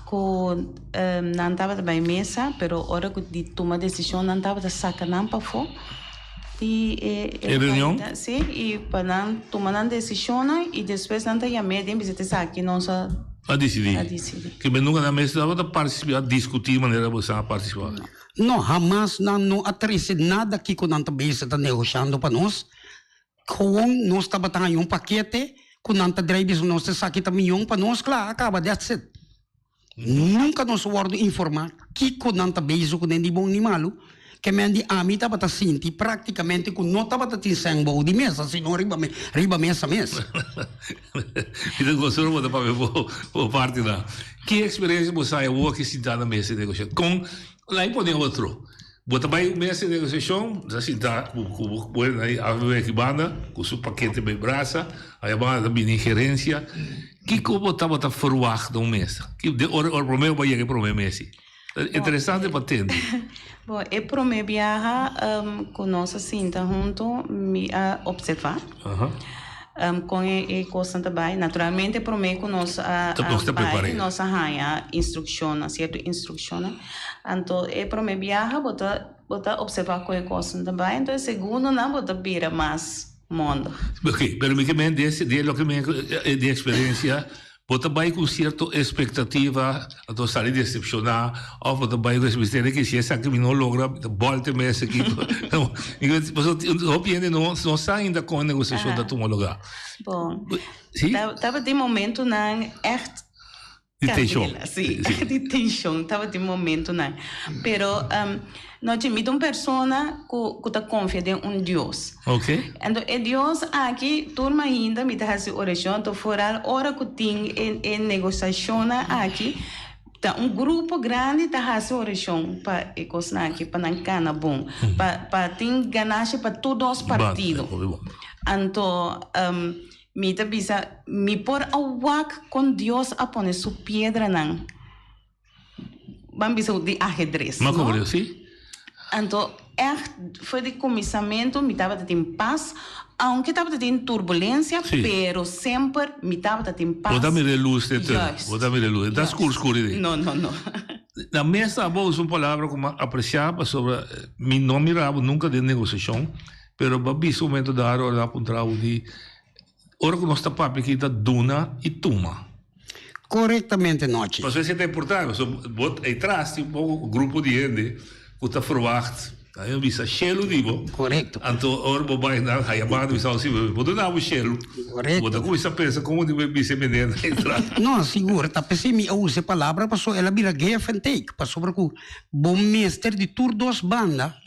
ku nan tabata bai mesa, pero ora ku di tuma desishon nan tabata saka nan pafó. Di e E reunion? Sí, i pa nan tuma nan desishonnan i despues nan ta yam'é den bisa esaki nos a A disidí. a disidí. Ke men nunka nan mes tabata partisipá, diskutí manera boso a partisipá. No, hamas nan no a trese nada kiko nan ta bisa ta negoshando pa nos. Gewoon nos tabata haña un pakete ku nan ta drei bisa nos esaki ta miyon pa nos, kla, a kaba, that's it. Nunka nos a wòrdu informá kiko nan ta bezig kuné ni bon ni malu. Ke men di ami tabata sinti práktikamente ku no tabata tin sèn bou di mesa, sino riba riba mesa mes. Mi ta gosa ora bo ta papia bo bo partinan. Ki eksperensia bo sa awor ki sintá na mesa di negosiashon? Kon lai pone otro? Bo ta bai un mesa di negosiashon, bo ta sinta ku ku bo bo na e AVB aki banda ku su pakete bai brasa, aya banda ta bini gerensia. Kiko bo tabata ferwagt na un mesa? Ki de ora ora promé bo a yega e promé mesi? Ta interesante pa tende. Bon, e promé biaha ku nos a sinta huntu mi a opservá kon e kosnan ta bai. Naturalmente promé ku nos a bai nos a haña instrukshonnan, sierto instrukshonnan. Anto e promé biaha bo ta bo ta opservá kon e kosnan ta bai, anto e segundonan bo ta bira mas. Mondo. Ok, pero mi ke men di di loke mi di experiencia, bo ta bai ku cierto expectativa, anto sali decepciona, of bo ta bai ku misterio ke si esaki mi no logra, mi ta bolte mes aki. Pasobra hopi hende no no sa ainda kon e negociacion ta tuma lugar. Bon, Si? tabatin momentonan echt Di tenshon. Candela, sí, di tenshon tabatin momentonan. Pero nochi mi ta un persona cu cu ta confia den un Dios. Ok. Anto e Dios aki tur mainta mi ta haci oracion, anto foral ora cu tin e e negociacionnan aki ta un grupo grandi ta haci oracion pa e cosnan aki pa nan cana bon, pa pa tin ganashi pa tur dos partido. Anto Mi ta bisa, mi por a wak kon Dios a pone su piedranan, ban bisa di ahedres, no? M'a sí. Anto, ègt, for di kuminsamentu mi tabata tin pas, aunke tabata tin turbulensia, pero semper mi tabata tin pas. Bo ta mira e lus den tun. Bo ta mira e lus. E ta skur skur ei. No, no, no. Na mesa abo usa un palabra ku mi a apresiá pasobra mi no mira bo nunka den negosiashon. Pero bo a bisa un momento dado ora nan a puntra bo di ora ku nos ta papia aki ta duna i tuma. Korektamente nochi. Pasobra esei ta importante pasobra bo ei tras tin un poko grupo di hende ku ta ferwagt nan a bisa shelu di bo. Korekto. Anto ora bo bai nan haya banda bisa bo si bo duna bo shelu. Korekto. Bo ta kuminsa pensa komo di bo bisa e meneer ei tras. No sigur ta p'esei mi a usa e palabra pasobra el a bira give and take pasobra ku bo mester di tur dos banda.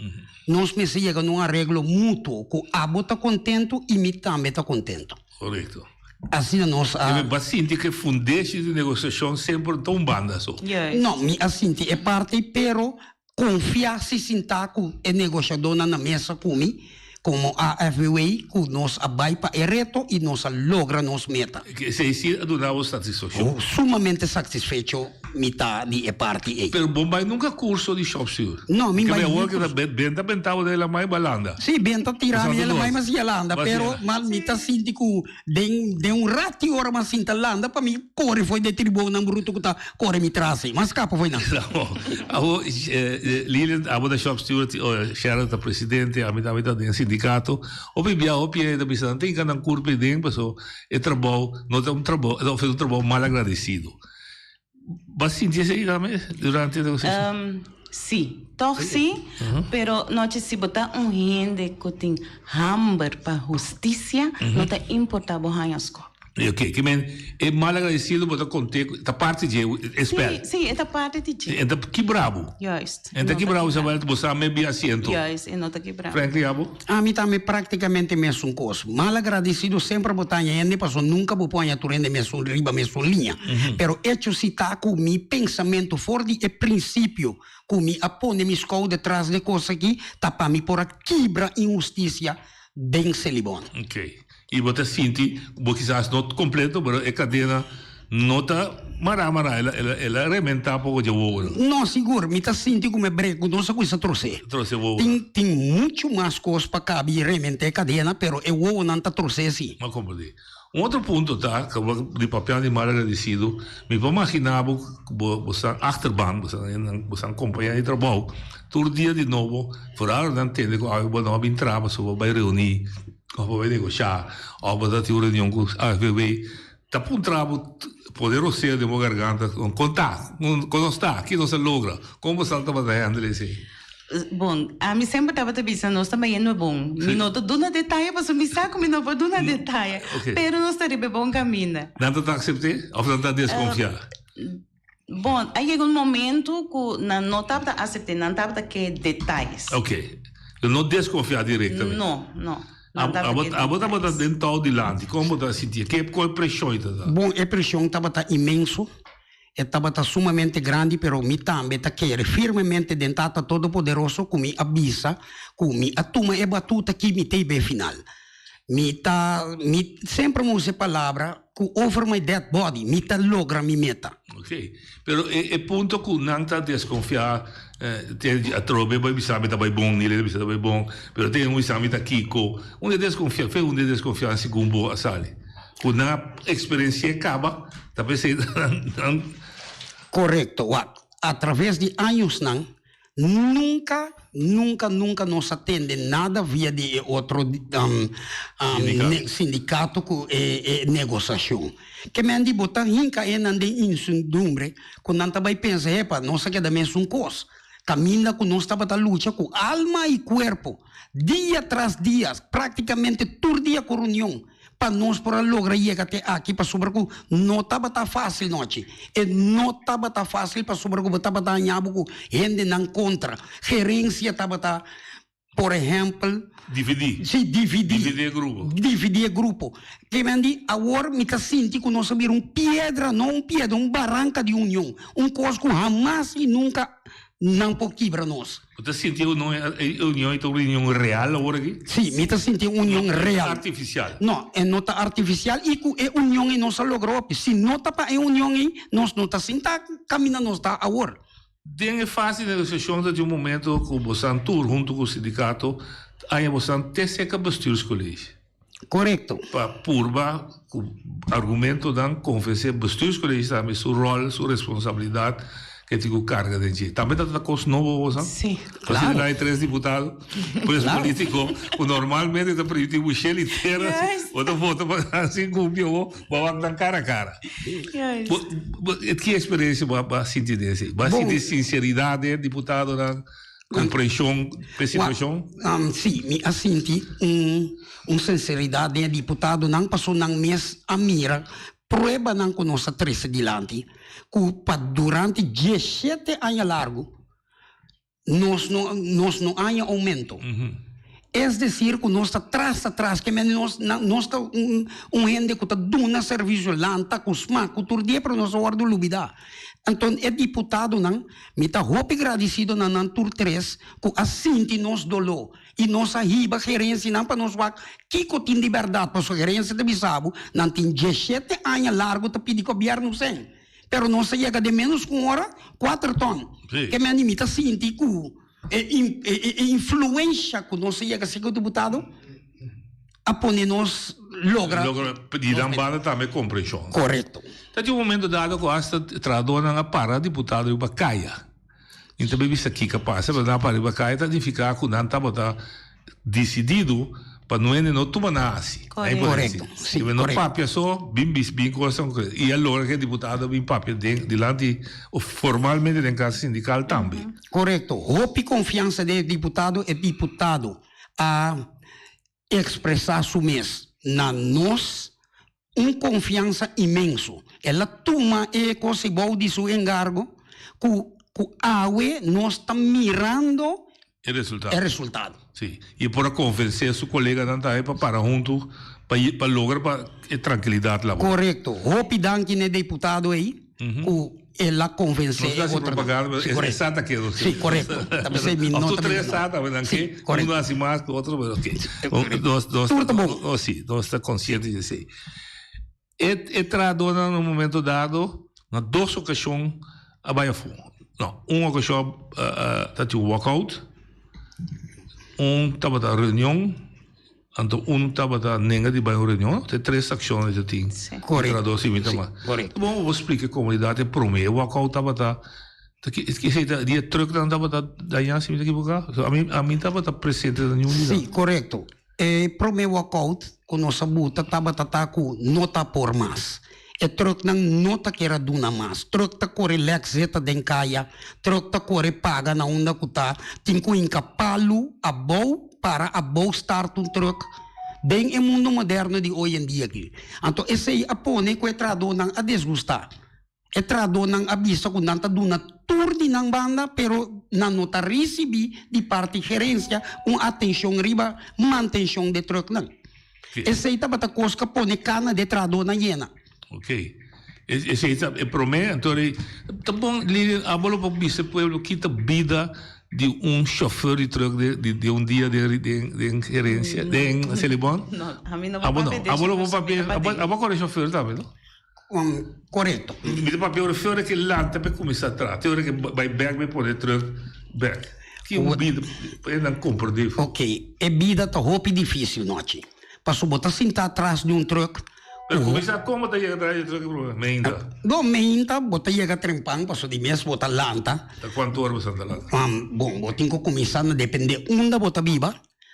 Nos mester yega na un areglo mutuo ku abo ta kontentu i mi tambe ta kontentu. Korekto. Asina nos a. Bo a sinti ku e fundeshi di negosiashon semper no ta un banda so? No, mi a sinti e parti, pero konfia si sintá ku e negoshadónan na mesa ku mi, komo AFBW, ku nos a bai pa e reto i nos a logra nos meta. Esei si a duna bo satisfakshon? Sumamente satisfecho mi ta di e parti ei. Pero bo bai nunca curso di shop steward? No, mi bai nunca. Porque awor ben ta benta bo den lamai bo a landa. Si, ben ta tira mi den lamai mi a landa, pero mi ta sinti cu den den un rati ora mi a sinta landa pa mi core fo'i den tribonnan bruto cu ta core mi tras ei. Mi a scapa fo'i nan. Awor, Lilian, abo ta shop steward, Sharon ta presidente, ami tambe ta den sindicato. Hopi bia hopi hende ta bisa nan tin ka nan curpa ei den pasobra e trabou no ta un trabou, of e ta un trabou mal agradecido. Bo a sinti esei tambe durante e negosiashon? Sí, tòg sí, pero nochi si bo ta un hende ku tin hamber pa hustisia, no ta importá bo haña skòp. Oké, ke men e mal agradesido bo ta kont'é ku ta parti dje e spèl. Sí, sí, e ta parti di dje. E ta kibra bo. Juist. E ta kibra bo Isabel, bo sa me bia asiento. Juist, e no ta kibra. Franklin, abo? Ami tambe práktikamente mesun kos. Mal agradesido semper bo ta haña hende pasobra nunka bo por haña tur hende mesun riba mesun liña. Pero echo si ta ku mi pensamentu for di e prinsipio ku mi a pone mi skouder tras di e kos aki ta pa mi por a kibra inhustisia. den Selibon. Ok. I bo ta sinti ku bo kisas no kompleto, pero e kadena no ta mará mará, el a el a rementá poko dje wowonan. No, sigur. Mi ta sinti ku mi brek ku nos a kuminsá trosé. Trosé wowonan. Tin tin muchu mas kos pa kabi rementá e kadena, pero e wowonan ta trosé sí. Mi a komprendé. Un otro punto ta, ku bo di papia di mal agradesido, mi por maginá bo ku bo bo sta achterban, bo sta bo sta kompañá di trabou, tur dia di nobo, foral nan tende ku awe bo no a bin traha pasobra bo bai reuní òf bo bai negoshá òf bo ta tin un reunion ku AFBW, ta puntra bo pone roseo den bo garganta, kon ta? Kon nos ta? Ki nos a logra? Kon bo sa tabata handle esei? Bon, ami semper tabata bisa nos ta bayendo bon. Mi no ta duna detaye pasobra mi sa ku mi no por duna detaye. Pero nos ta riba e bon kaminda. Nan ta ta aksept'é òf nan ta deskonfiá? Bon, a yega un momento ku nan no tabata aksept'é, nan tabata ke detayes. Oke. Nan no deskonfiá direktamente? No, no. Nan tabata ke detayes. Abo tabata den tou dilanti, kon bo ta sintié? Ke kua preshon i ta da? Bon, e preshon tabata inmenso. E tabata sumamente grandi, pero mi tambe ta kere firmemente den Tata Todopoderoso ku mi a bisa ku mi a tuma e batuta ki mi ta hib'é final. Mi ta, mi semper mi usa e palabra ku over my dead body, mi ta logra mi meta. Ok, pero e e punto ku nan ta deskonfiá te atrobe bai bisa mi ta bai bon, Nile ta bisa ta bai bon, pero te un bisa mi ta kiko, un e deskonfiá, fe un e deskonfiá segun bo a sali. Ku nan a eksperensi'é kaba, ta p'esei nan. Korekto, wak. Atraves di añosnan, nunka, nunka, nunka nos a tende nada via di e otro sindikato ku e negosashon. Ke men di bo ta hinka e nan den insertidumbre ku nan ta bai pensa, hepa, nos a keda mesun kos. Kaminda ku nos tabata lucha ku alma i kuerpo, dia tras dia, praktikamente tur dia ku reunion. Pa nos por a logra yega te aki pasobra ku no tabata fásil nochi. E no tabata fásil pasobra ku bo tabata haña bo ku hendenan kontra. Gerensia tabata, por ehèmpel. Dividí. Sí, dividí. Dividí e grupo. Dividí e grupo. Ke men di, awor mi ta sinti ku nos a bira un piedra, no un piedra, un baranka di union. Un kos ku hamas i nunka nan por kibra nos. Bo ta sinti e union ei ta un reunion real awor aki? Sí, mi ta sinti un union real. No ta artificial? No, e no ta artificial i ku e union ei nos a logra hopi. Si no ta pa e union ei, nos no ta sinta kaminda nos ta awor. Den e fase di negosiashon ta tin un momento ku bosan tur huntu ku sindikato a haña bosan te serka bestuurscollege. Korekto. Pa purba ku argumentonan konvensé bestuurscollege tambe su ròl, su responsabilidat ke tin ku karga den dje. Tambe ta ta kos nobo bosan? Sí. Klaro. Asina hay tres diputado, pues polítiko ku normalmente ta permití bushel i tera, bo ta vota pa nan sin kumpli bo, bo a wak nan kara kara. Juist. Bo, ki eksperensia bo a sinti den esei? Bo a sinti sinseridat den diputadonan? Comprension p'e situacion? Sí, mi a sinti un un sinceridad den e diputadonan paso nan mes a mira pruebanan cu nos a trece dilanti cu pa durante diesshete aña largo nos no nos no haña aumento. Es decir cu nos ta tras atras ke men nos nos ta un un hende cu ta duna servicio lanta cu smak cu tur dia pero nos a wordo lubida. Anto e diputadonan mi ta hopi gradicido na nan tur tres cu a sinti nos dolo y nos a hiba gerencianan pa nos wak kico tin di berdad pasobra gerencia ta bisa bo nan tin diesshete aña largo ta pidi gobierno sen pero nos a yega den menos cu un ora cuater ton ke men mi ta sinti cu E influensha ku nos a yega serka diputado a pone nos logra. Logra di nan banda tambe komprenshon. Korekto. Ta tin un momento dado ku asta trahadornan a para diputado riba kaya. Mi ta bisa kiko a pasa, pero nan a para riba kaya ta nifiká ku nan tabata disidido pa nuende no tuma nan hasi. Korekto. Si, no papia so, bin bis bin kosa i a logra ku e diputado a bin papia den dilanti formalmente den kasa sindikal tambe. Korekto. Hopi konfiansa den e diputado, e diputado a ekspresá su mes na nos un konfiansa inmenso. El a tuma e kos ei bou di su engargo ku ku awe nos ta mirando E resultado. E resultado. Sí. I e por a konvensé su koleganan tambe pa para huntu pa pa logra pa e trankilidat laboral. Korekto. Hopi danki n'e diputado ei ku. El a konvensé Nos e hasi otronan. propaganda, Sí, pero korekto. e sa ta kedo. Sí, korekto. Ta p'esei mi Of no tur ta tres bisa sa no. ta, nan Sí, ke korekto. uno hasi mas ku otro, pero oké. Nos, nos, Tur ta bon. nos, sí, nos ta konsiente di esei. E, e trahadónan na un momento dado, na dos okashon a bai afó. No, un okashon ta tin un walkout, un tabata reunion, anto un tabata nenga di bai un reunion. Te tres akshonnan ta tin. Korekto. Trahadó si mi ta mas. Korekto. Bon, bo splika e komunidat e promé walkout tabata, ta ki, esei ta di e trùknan tabata dañá si mi ta ekiboká? Ami, ami tabata presente na niun di nan. Sí, korekto. E prome walkout ku nos a buta tabata ta ku no ta por mas. E truknan no ta kier a duna mas. Truk ta kore lek zeta den kaya, truk ta kore paga na unda ku ta, tin ku hinka palu abou para abou start un truk den e mundo moderno di oy en dia aki. Anto esei a pone ku e trahadónan a desgustá. E trahadónan a bisa ku nan ta duna tur di nan banda, pero nan no ta risibí di parti gerensia un atenshon riba mantenshon di e trùknan. Esei tabata kos ku a pone kana di e trahadónan yena. Ok. Esei ta e promé. Anto ta bon, Lilian, abo lo por bisa e pueblo ki ta bida di un chauffeur di truck di un dia den gerensia, den Selibon? No, ami no por papia di Abo lo por chauffeur, papia, abo a kore chauffeur tambe, no? Korekto. Mi ta papia ora fe ora ke lanta pa e kuminsá traha, te ora ke bai bèk pa e pone truck bèk. Ki un bida pa e nan komprendé. Ok, e bida ta hopi difísil nochi. Pasobra bo ta sintá tras di un truck. Pero kuminsá kon bo ta yega tras di e truck promé? Meinta. No, meinta bo ta yega trempan pasobra di mes bo ta lanta. Ta kuantu ora bo sa ta lanta? Bon, bo tin ku kuminsá na dependé unda bo ta biba.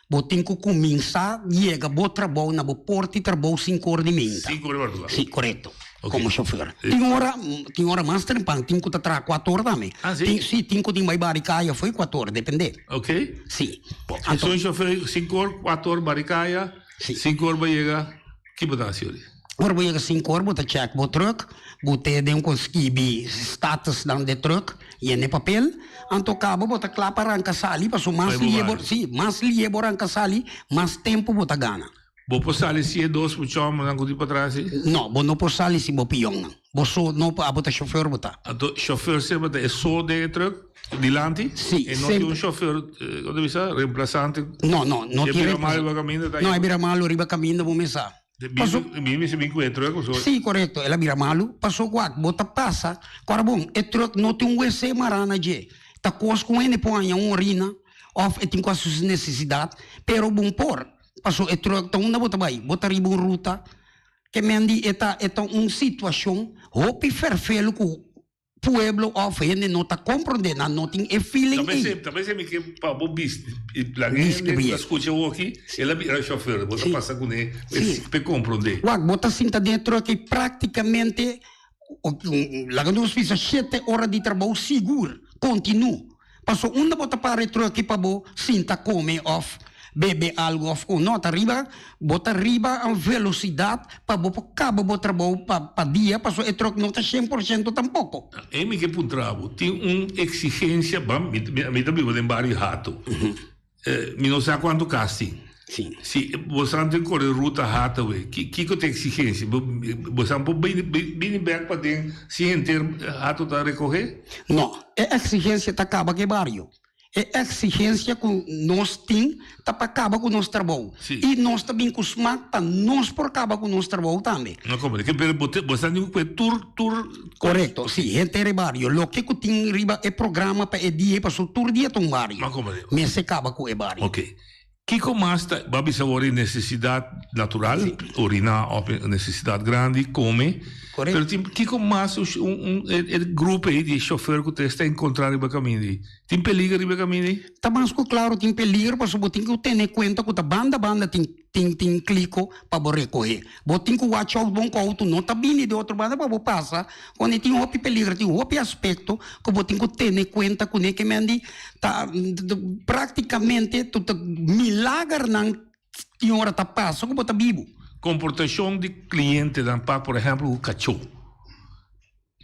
Bo tin ku kuminsá yega bo trabou na bo porta di trabou sinku ora di meinta. Sinku ora di mardugá. Sí, korekto. Komo shofèr. Tin ora, tin ora mas trempan, tin ku ta traha kuater ora tambe. Ah, sí? Tin, sí, tin ku tin bai barikaya fo'i kuater ora, dependé. Oké. Sí. Anto. So un shofèr sinku ora, kuater ora barikaya, sinku ora bo yega. Ki bo ta hasi ori? Ora bo yega sinkor bo ta check bo truck, bo te den ku skibi statusnan de truck yena e papel, anto kaba bo ta kla pa ranka sali paso mas Bai bo lie bo bario. si, mas lie bo ranka sali mas tempu bo ta gana. Bo por sali si e dos muchòmbernan ku tin patras si? No, bo no por sali si bo pionnan. Bo so no por, abo ta chauffeur bo ta. Anto chauffeur semper ta e so den e truck dilanti? Si, E no tin semper. un chauffeur, kon ta bisa, reemplazante? No, no, no Si e tin bira malu reemplazante. riba kaminda ta No, e bira malu riba kaminda bo mes sa. Paso, mi mester bin ku e truck paso. Sí, korekto, el a bira malu. Paso wak, bo ta pasa, kora bon, e truck no tin un wc mará na dje. Ta kos ku hende por haña un orina òf e tin ku hasi su nesesidat, pero bon por. Paso e truck ta unda bo ta bai, bo ta riba un ruta. Ke men di e ta e ta un situashon hopi ferfelu ku pueblo of hende no ta comprende, nan no tin e feeling ei. Ta mester mi ke pa bo bisti, la hende ku ta skucha awoki, el a bira chauffeur, bo ta pasa kuné pa e comprende. Wak, bo ta sinta den e truck ei praktikamente, laga nos bisa shete ora di trabou sigur, kontinu. Paso unda bo ta para e truck ei pa bo sinta kome of bebe algo of kon. No, ta riba, bo ta riba un velocidad pa bo por kaba bo trabou pa pa dia, paso e truck no ta shen por shento tampoko. E mi ke puntra bo, tin un exigencia, ban, mi mi ta biba den bario Hato, mi no sa kuantu kas tin. Si bosan tin kore ruta Hato-we, kiko ta e exigencia? Bosan por bini bini bek paden si henter Hato ta rekohe? No, e exigencia ta kaba ku e bario. E exigencia cu nos tin ta pa caba cu nos trabou. Y nos ta bin cu smaak pa nos por caba cu nos trabou tambe. No comprende. Ke pero bo te bo sa tin cu tur tur. Correcto, si, henter e bario. Loke cu tin riba e programa pa e dia ei pasobra tur dia ta un bario. No comprende. Mester caba cu e bario. Ok. Kiko mas ta, bo a bisa awor e nesesidat natural, oriná òf e nesesidat grandi, kome. Pero tin kiko mas un un e grupo ei di e shofèr ku ta esta enkontrá riba kaminda ei? Tin peliger riba e kaminda ei? Ta mas ku klaro tin peliger pasobra bo tin ku tene kuenta ku ta banda banda tin tin tin kliko pa bo rekohé. Bo tin ku watch out bon ku outo no ta bini di otro banda pa bo pasa Cuando tin hopi peligro, tin hopi aspecto cu bo tin cu tene cuenta cune ke men di ta practicamente tu ta milagernan tin ora ta pasa cu bo ta bibu. Comportacion di clientenan pa por ehempel cu cacho.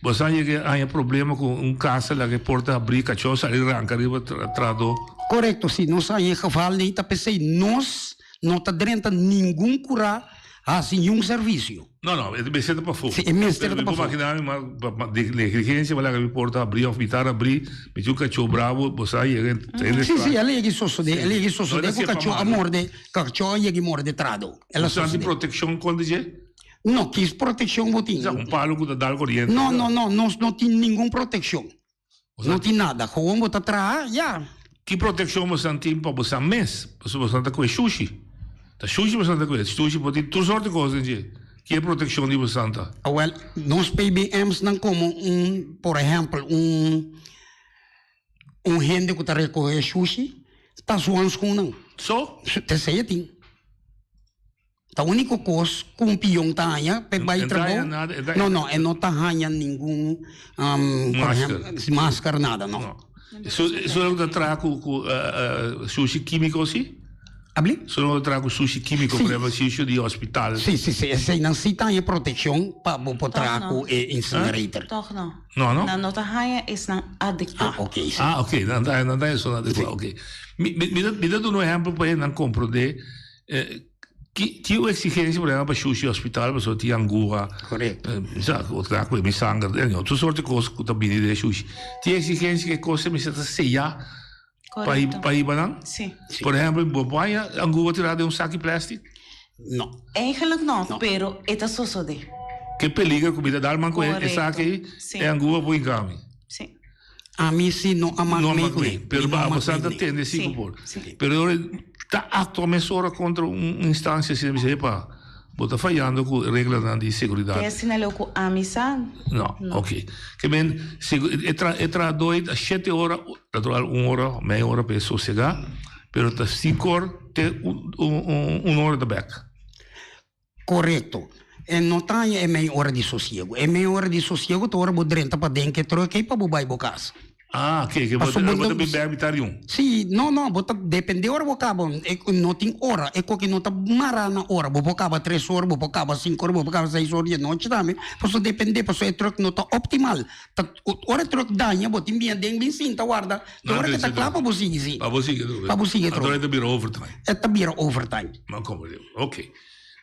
Bo sa yega haña problema cu un casa laga e porta habri cacho sali ranca riba trado. Correcto, si nos haña e geval nei ta pesey nos no ta drenta ningun cura. hasi niun servisio. No, no, e mester ta pafó. Si, e mester ta pafó. Mi por imaginá mi, ma di negligensia, bo laga mi porta abrí òf mitar abrí, mi tin un kachó brabo, bo sa yega en e Si, si, el a yega i sosodé, el a yega i sosodé ku kachó a morde, kachó a yega i morde trado. El a sosodé. Bo tin protekshon kontra dje? No, kis protekshon bo tin? Sa, un palu ku ta dal koriente. No, no, no, nos no tin ningun protekshon. No tin nada. Gewoon bo ta traha, ya. Ki protekshon bosan tin pa bosan mes? Pasobra bosan ta kohe shushi. Ta shushi bosan ta kohe. Shushi por tin tur sorti kos den dje. Ki e protekshon di bosan ta? Awel, nos PBM's nan komo un, por ehèmpel, un un hende ku ta rekohe shushi, ta su hanskun-nan. So? Esei e tin. Ta úniko kos ku un pion ta haña p'e bai trabou. No, no, e no ta haña ningun masker, nada, no. Esun ta traha ku sushi kímiko si? Abli? Esun ta traha ku sushi kímiko, por ehempel sushi di hospital. Si, si, si, eseinan si ta haña protekshon pa bo por traha ku e incinerator. Tòg no. No, no? Nan no ta haña esnan adekuá. Ah, ok, si. Ah, ok, nan ta haña esnan adekuá, ok. Mi ta duna un ehempel pa nan komprondé. Ki ki un exigencia por ejemplo pa shushi hospital pasobra tin anguha. Correcto. Sa cu ta cu mi sanger en otro soort di cos cu ta bini den shushi. Tin exigencia cu e cos mester ta sella pa pa hiba nan? Si. Por ejemplo bo por haña anguha tira den un saki plastic? No. Eigenlijk no, pero e ta sosode. Ke peligro cu mi ta dal man cu e saki e anguha por hinca mi. Si. Ami si no a mak mee kuné. Pero ba bo sa ta tende si ku por. Pero ora ta aktua mesora kontra un instansia asina bisa epa bo ta fayando ku reglanan di seguridat. Te asina lo ku ami sa. No, ok. Ke men e tra e trahadó ei ta shete ora, natural un ora, mei ora pa e sosegá, pero ta sinku or te un ora ta bèk. Korekto. E no ta haña e mei ora di sosiego. E mei ora di sosiego ta ora bo drenta paden ke truck ei pa bo bai bo kas. Ah, oke, ke bo ta bo ta bin bek mitar di un. Si, no, no, bo ta depende ora bo kaba. E no tin ora, e koki no ta mará na ora. Bo por kaba tres ora, bo por kaba sinku ora, bo por kaba seis ora di anochi tambe. Pasobra depende, pasobra e truck no ta optimal. Ta ora e truck daña bo tin bin aden bin sinta warda te ora ke ta kla pa bo sigui, si. Pa bo sigui trobe. Pa bo sigui trobe. Anto e ta bira overtime. E ta bira overtime. Ma komo di, oke.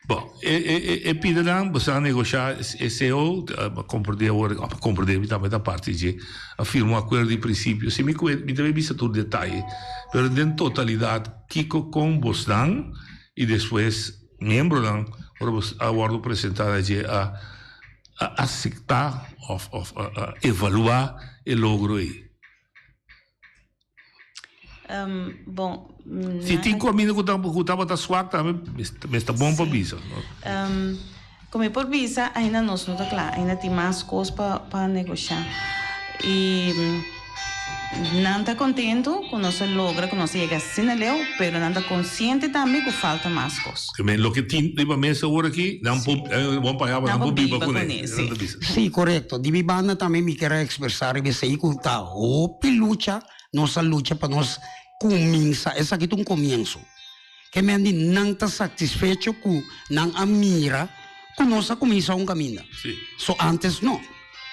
Bon, e e e e pidanan boso a negoshá e CO, a komprendé awor, a komprendé mi tambe ta parti dje, a firma un akuerdo di prinsipio. Si mi kue mi ta bay bisa tur detaye, pero den totalidat kiko kon bosnan i despues miembronan ora bos a wòrdu presentá na dje a a asektá òf òf a a evaluá e logro ei. Bon, Si tin comida cu ta cu tabata swak tambe mester bon pa bisa. Como mi por bisa ainda nos no ta cla, ainda tin mas cos pa pa negosha. Y nan ta contento cu nos a logra, cu nos a yega asina leu, pero nan ta conciente tambe cu falta mas cos. Loke tin riba mesa awor aki, nan por bon pa nan por biba cune. Si, corecto. Di mi banda tambe mi kier a expresa riba esey cu ta hopi lucha. Nos a lucha pa nos kuminsá. Esaki ta un komienso. Ke men di nan ta satisfecho ku nan a mira ku nos a kuminsá un kaminda. Sí. So antes no.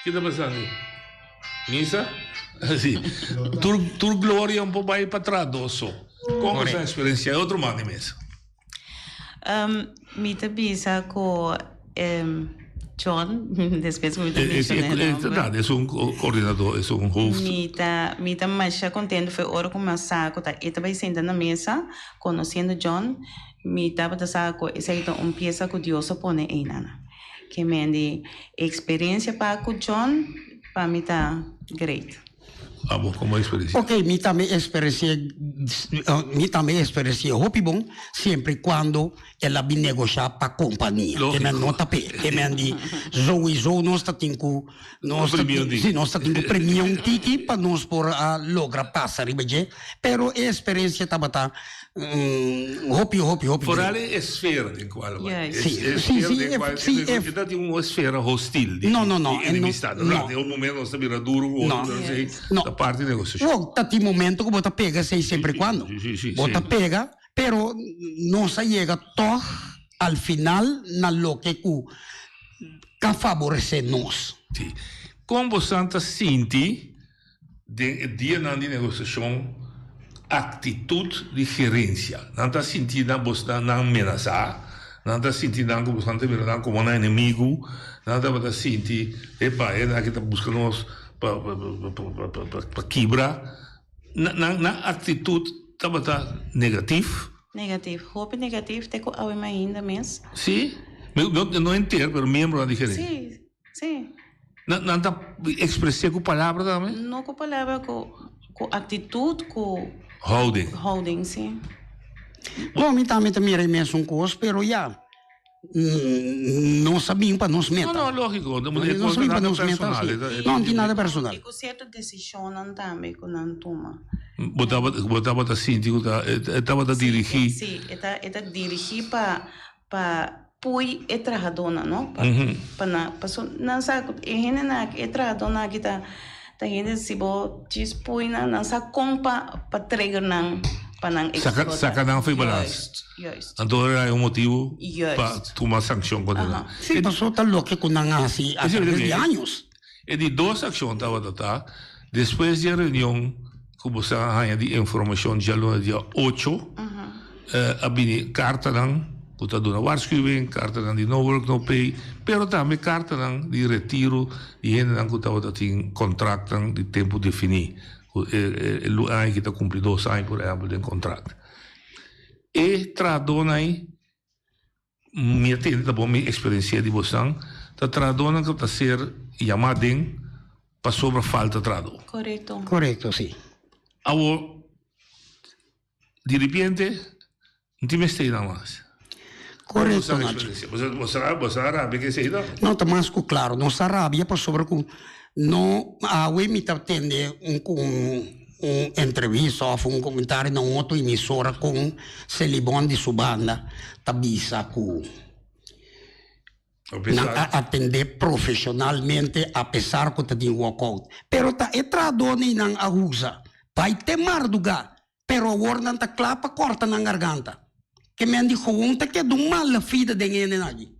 Ki ta pasando? Misa? Sí. Tur, tur gloria un por bai pa trahadó so. Kon bo sa eksperensiá e otro man di mesa? Mi ta bisa ku John, despues ku mi ta menshoná e nòmber. Es un koordinadó, es un hoofd. Mi ta mi ta masha kontentu for e ora ku mi a sa ku ta e ta bai sinta na mesa, konosiendo John, mi tabata sa ku esei ta un piesa ku Dios a pone einan. Ke men di eksperensia pa ku John pa mi ta great. Abo komo eksperensia? Ok, mi tambe eksperensi'é, mi tambe eksperensi'é hopi bon, siempre y cuando el a bin negoshá pa kompania. Ke men no ta p'e, ke men di souiso nos ta tin ku, nos ta tin, si nos ta tin ku premia un tiki pa nos por a logra pasa riba dje, pero e eksperensia tabata Hopi, hopi, hopi. Vooral e esfera den cual bai. Sí, sí, sí, den cual, sí, e ta tin un esfera hostil di, no, no, no, di enemistad. No. Den un momento nos ta bira duro cu otro, No. esey No. ta parti di negociacion. Bo ta tin momento cu bo ta pega esey siempre y cuando. Sí, sí, sí, Bo sí. ta pega, pero nos a yega tog al final na loke cu ka faborece nos. Sí. Con bosan ta sinti Den e dianan di negosiashon, aktitut di gerensia. Nan ta sinti nan bos nan menasá. Nan ta sinti nan ku boso nan ta mira nan komo nan enemigu. Nan tabata sinti, epa, e aki ta buska nos pa pa kibra. Nan nan aktitut tabata negatif. Negatif, hopi negatif te ku awe mainda mes. Si, no henter pero miembronan di gerente. Si, si. Nan nan ta ekspres'é ku palabra tambe? No ku palabra, ku ku aktitut, ku. Houding. Houding, si. Bon, mi tambe ta mira e mesun kos, pero ya, nos a bin pa nos meta. No, no, lógiko. Nos a bin pa nos meta, si. No, no tin nada personal. I ku sierto desishonnan tambe ku nan tuma. Bo tabata, bo tabata sinti ku ta, e tabata dirigí. Si, e ta, e ta dirigí pa, pa pui e trahadónan, no? Pa, pa nan, paso nan sa ku e hendenan aki, e trahadónan aki ta, ta hende si bo djis pui nan, nan sa kon pa, pa trigger nan, pa nan Saka, eksplotá. saka nan for e balans. Juist, juist. Anto ora hay un motibu pa Juist. tuma sankshon kontra nan. Sí, paso ta loke ku nan a hasi a traves di años. E di dos akshon tabata ta, despues di e reunion ku bo sa haña di informashon djaluna dia ocho, a bini kartanan ku ta duna waarschuwing, kartanan di no work no pay, pero tambe kartanan di retiro di hendenan ku tabata tin kontraktnan di tempu definí, ku e aña aki ta kumpli dos aña por ehèmpel den kontrakt. E trahadónan ei. Mi a tende ta bon mi experiencia di bosan ta trahadornan cu ta ser yama den pasobra falta trahador. Corecto. Corecto, si. Awor, di ripiente, no tin mester nan mas. Corecto, Nacho. Boso boso a rabia cu esey no? No, ta mas cu claro. Nos a rabia pasobra cu no awe mi ta tende un un un entrevista of un comentario na un otro emisora con Selibon di su banda ta bisa cu nan a atende profesionalmente a pesar cu ta tin walkout. Pero ta e trahadornan nan a usa bay te marduga pero awor nan ta cla pa corta nan garganta. Ke men di gewoon ta keda un mala vida den hende aki.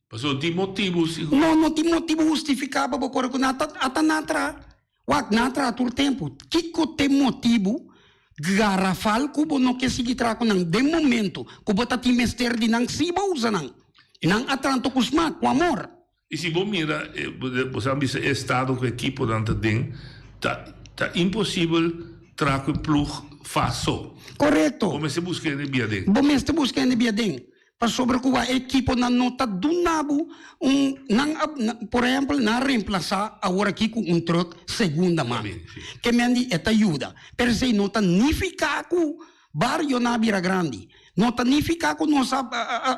Pasobra tin motibu si. No, no tin motibu hustifiká pa bo kore ku nan ata ata nan traha. Wak, nan a traha tur tempu. Kiko t'e motibu garafal ku bo no ke sigui traha ku nan den momento ku bo ta tin mester di nan? Si bo usa nan, nan a traha anto ku smak, ku amor. I si bo mira, bo sa bisa e estado ku e ekiponan ta den, ta ta imposibel traha ku e ploeg fas so. Korekto. Bo mester buska hende bia den. Bo mester buska hende bia den. Pasobra ku a ekiponan no ta duna bo un, nan a, por ehèmpel, nan a remplasá aworakí ku un trùk segunda man. Ke men di e ta yuda. Pero esei no ta nifiká ku barionan a bira grandi. No ta nifiká ku nos a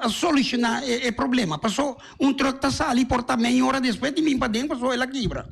a solushoná e problema. Paso un trùk ta sali por ta mei ora despues di bin paden paso el a kibra.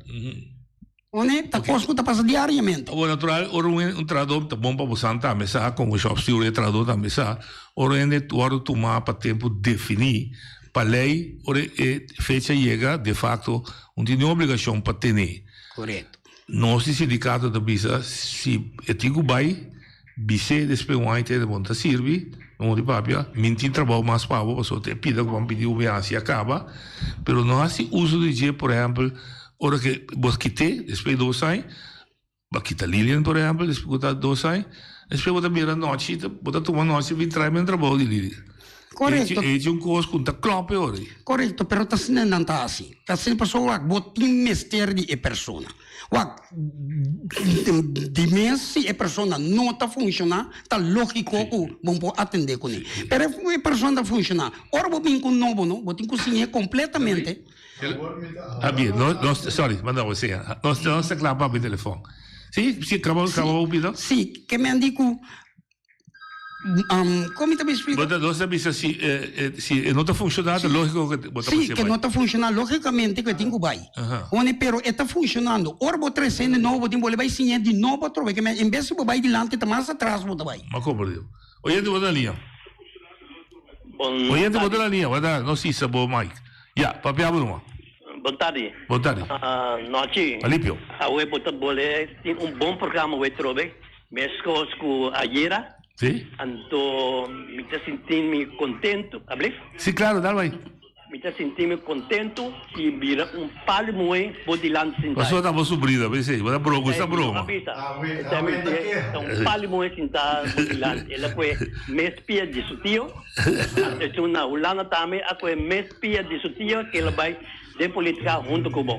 One ta kos ku ta pasa diariamente. Awor natural ora un un trahador ta bon pa bosan tambe sa kon shop steward e trahador tambe sa ora hende wòrdu tumá pa tempu definí pa lei ora e fecha yega de facto un tin obligashon pa tene. Korekto. Nos di sindikato ta bisa si e tin ku bai bis'é despues un aña tene bon ta sirbi no di papia mi tin trabou mas pa bo pasobra e pida ku bo a pidi un biaha a kaba pero no hasi uso di dje por ehèmpel Ora ke bo kit'é despues di dos aña, bo a kita Lilian por ehèmpel despues ku ta dos aña, despues bo ta bira nochi, bo ta tuma nochi bin trae men trabou di Lilian. Korekto. E echi un kos ku no ta klòp e ora ei. Korekto, pero ta asina nan ta hasi. Ta asina pasobra wak bo tin mester di e persona. Wak, di mes si e persona no ta funshoná, ta lógiko ku bo no por atendé kuné. Pero e persona ta funshoná, ora bo bin ku un nobo no, bo tin ku siñ'é kompletamente. Abi, no, no, sorry, manda bo sea. Nos, nos ta kla pa mi telefon. Si, si, kaba, kaba bo pida? Si, ke men di ku, um, kon mi ta bisa splika? Bo ta, nos ta bisa si, eh, eh, si e no ta funshoná, ta lógiko ke bo ta Si, pas'é ke bai. no ta funshoná, lógikamente ku e tin ku bai. Aha. Hone, pero e ta funshonando. Ora bo trese hende nobo, bo tin bole bai siñ'é di nobo atrobe. Ke men, en bes di bo bai dilanti, ta mas atras bo ta bai. M'a komprendé. Oyente, bo ta na liña. Bon Oyente, bo ta tardi. na liña. Bo ta, no sisa bo mic. Ya, papia bo numa. Bon tardi. Bon tardi. Nochi. Alipio. Awe bo ta bole tin un bon programa awe trobe, meskos ku ayera. Si. Anto mi ta sinti mi kontentu. Ablif? Si, klaro, dal bai. Mi ta sinti mi kontentu i bira un palu muhé bo dilanti sintá. Pasobra ta bo subrina, p'esei bo ta broma, bo ta broma. Esei mi ta un palu muhé sintá bo dilanti. El a kohe mes pia di su tio. Anto esun na Hulanda tambe a kohe mes pia di su tio ku el a bai den politika huntu ku bo.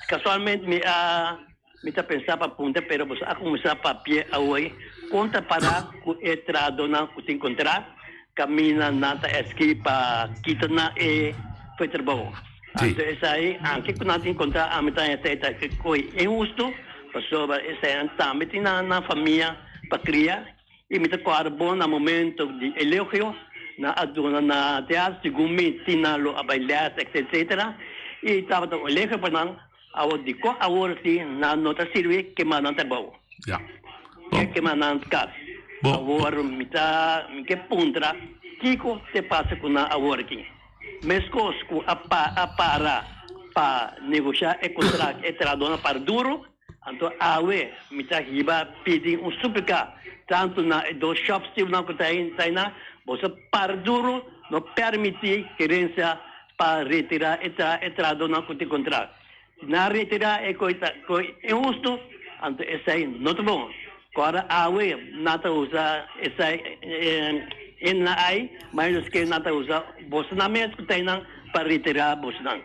Kasualmente mi a Mi ta pensa pa puntra pero boso a cuminsa papia awoy con ta para cu e trahadonan cu tin contract caminda nan ta escribi pa kita nan e fo'i trabou. Anto esai anke cu nan tin contract ami ta esai ta coy inhusto pasobra esainan tambe tin nan famia pa cria y mi ta cuadra bon na momento di elogio nan a duna na teatro segun mi tin nan lo a bay les etc y tabata un elogio pa nan. Awor dikon awor si nan no ta sirbi kema nan trabou? Ya. Ke kema nan kas? Awor mi ta mi ke puntra kiko te pasa ku nan awor aki? Meskos ku a a para pa negosha e kontrakt e trahadónan para duru, anto awe mi ta hiba pidi un súplika tantu na e dos shòpstewnan ku ta einan, boso para duru no pèrmití gerensia pa retira e tra e trahadonan ku tin kontrakt. Si nan retira e koi ta koi inhustu, anto esei no ta bon. Kòrda awe nan ta usa esei hendenan ai, ma ellos ke nan ta usa bosonan mes ku ta einan pa retira bosonan.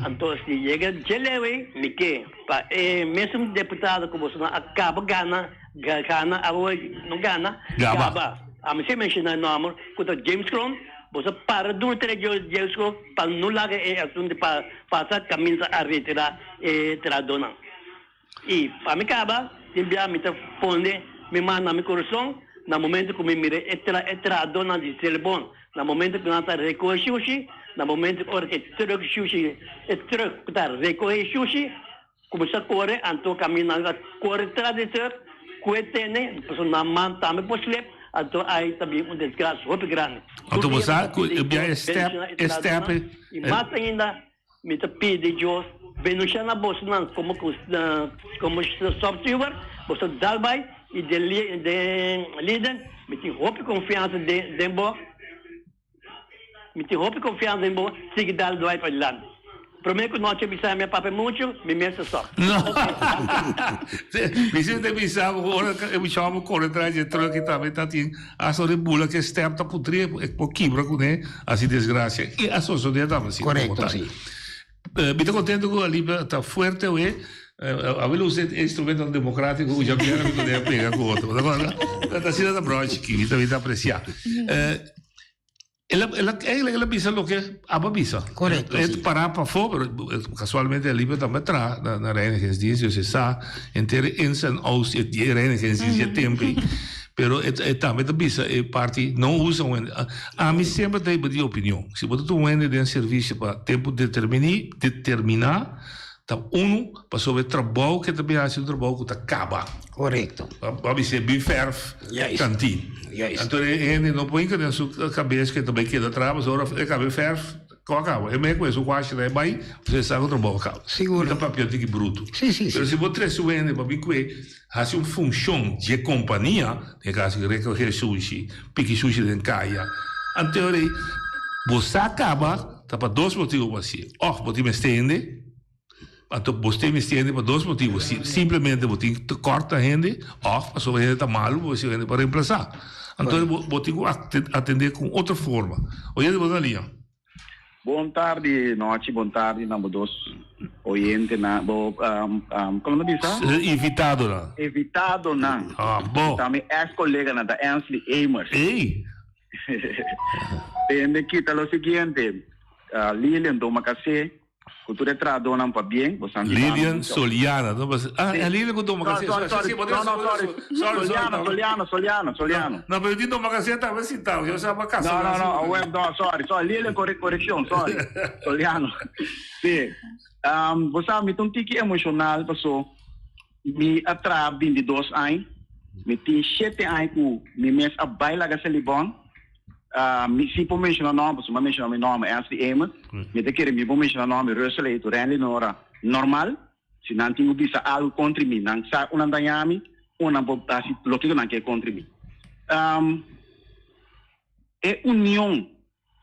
Anto si yega dje leu ei, mi ke pa e mesun deputado ku bosonan a kaba gana, gana awe no gana, gaba. Ami si menshona e nòmber ku ta James Kroon. Boso para duru tere Jeusco pa no laga e asuntu pa pasa kaminda a retira e trahadónan. I pa mi kaba, tin bia mi ta pone mi man na mi kurason na momento ku mi mira e e trahadónan di Selibon, na momento ku nan ta rekohe shushi, na momento ora ku e trùk shushi, e trùk ku ta rekohe shushi, Kuminsá kore, anto kaminda nan a kore tras di truck ku e tene, pasobra nan man tambe por slip, anto ai ta bin un desgracia hopi grandi. Anto Tur bo dia mi sa ta ku pidi e bia Dios e step, bendiciona e e step trahadónan, i mas ainda mi ta pidi Dios bendiciona na bosonan komo ku komo shopsteward, boso dal bai i den den lider, mi tin hopi konfiansa den den bo. Mi tin hopi confiansa den bo, sigui dal dwai pa dilanti. Prome cu nochi a bisa mi a papia mucho, mi mes ta stop. No. Mi siempre ta bisa bo cu ora e muchacho core tras di e truck y tambe ta tin hasta ora e bula cu e step ta putri e por kibra cune, haci desgracia. Y a sosode tambe si. Correcto, si. Mi ta contento cu Alibia ta fuerte awe. Awe lo usa e instrumentonan democratico cu djabièrnè mi ta pega cu otro. Ta corda? Ta asina ta bròchi chikí. Mi ta mi ta aprecia. El a el a eigenlijk el a bisa loke abo a bisa. Correcto, E si. pará pafó, pero casualmente Alibia tambe a traha na na Reinigingsdienst, dus e sa henter e ins en outs di e Reinigingsdienst di e tempo ei. Pero e e tambe ta bisa e parti no usa un hende. Ami semper ta hiba di opinion, si bo ta tuma un hende den servisio pa tempu determiní, determiná, ta unu pasobra e trabou ke ta bin hasi un trabou ku ta kaba. Korekto. Bo a bis'é bin fèrf kantin. Anto e hende no por hinka den su kabes ke ta bai keda traha pasobra ora e kaba e fèrf Kau a kaba. E mei ku esun kuashi na e bai, pasobra e sa ku trabou a kaba. Sigur. Mi ta papia un tiki brutu. Si, si, si. Pero si bo trese un hende pa bin ku e hasi un funshon dje kompania, den e kaso rekohe shushi, piki shushi den kaya, anto ora ei bo sa kaba ta pa dos motibu bo hasié. Òf bo tin mester hende. Anto bo tin mester hende pa dos motibu, si simplemente bo tin tekort na hende òf pasobra hende ta malu bo mester hende pa remplasá. Anto bo bo tin ku atendé ku un otro forma. Oyente bo ta na liña. Bon tardi nochi bon tardi na bo dos oyentenan bo komo ta bisa? Invitadonan. Invitadonan. Ah bo. Ta mi ex koleganan ta Ansley Emers. Ey. Tende kita lo siguiente Lilian Domacassé. Cu tur e trahadónan pabien, bo san di banda Lilian mucho. Soliana, no? Pas, ah, Sí. eh, Lilian cu Doma Sorry, Casé. sorry, Sorry, sorry. sí, bo No, no, sorry. sorry, sorry, Soliano, no. Soliano, Soliano, Soliano. No, pero di Doma Casé tambe sintao, yo sa pa casa No, no, na no, su- awel, no, sorry, sorry. Lilian, corre, correccion, sorry. Soliano. Sí. Um, bo sa, mi ta un tiki emocional paso mi a traha 22 aña, mi tin shete aña cu mi mes a bai laga Selibon. Mi si por menciona nomber, pasobra mi a menciona mi nomber, Ansley Amos. Mi ta kere mi por menciona nomber Russell Eito, Randy Nora. Normal, si nan tin cu bisa algo contra mi, nan sa cu nan daña mi, o nan por haci loke cu nan ke contra mi. E union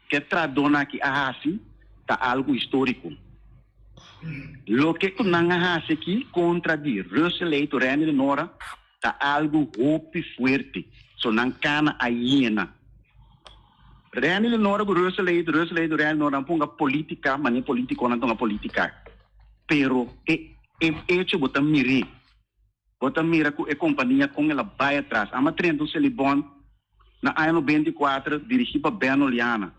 ku e trahadónan aki a hasi ta algu históriko. Loke ku nan a hasi aki kontra di Russel Leito Randy Lenora ta algu hopi fuerte, so nan kana a yena. Randy Lenora ku Russel Leito, Russel Leito, Randy Lenora nan ponga polítika, manera polítikonan ta ponga polítika, pero e echo bo ta mir'é. Bo ta mira ku e kompania kon el a bai atras. Ama trenta un Selibon na aña 94 dirigí pa Ben Oliana.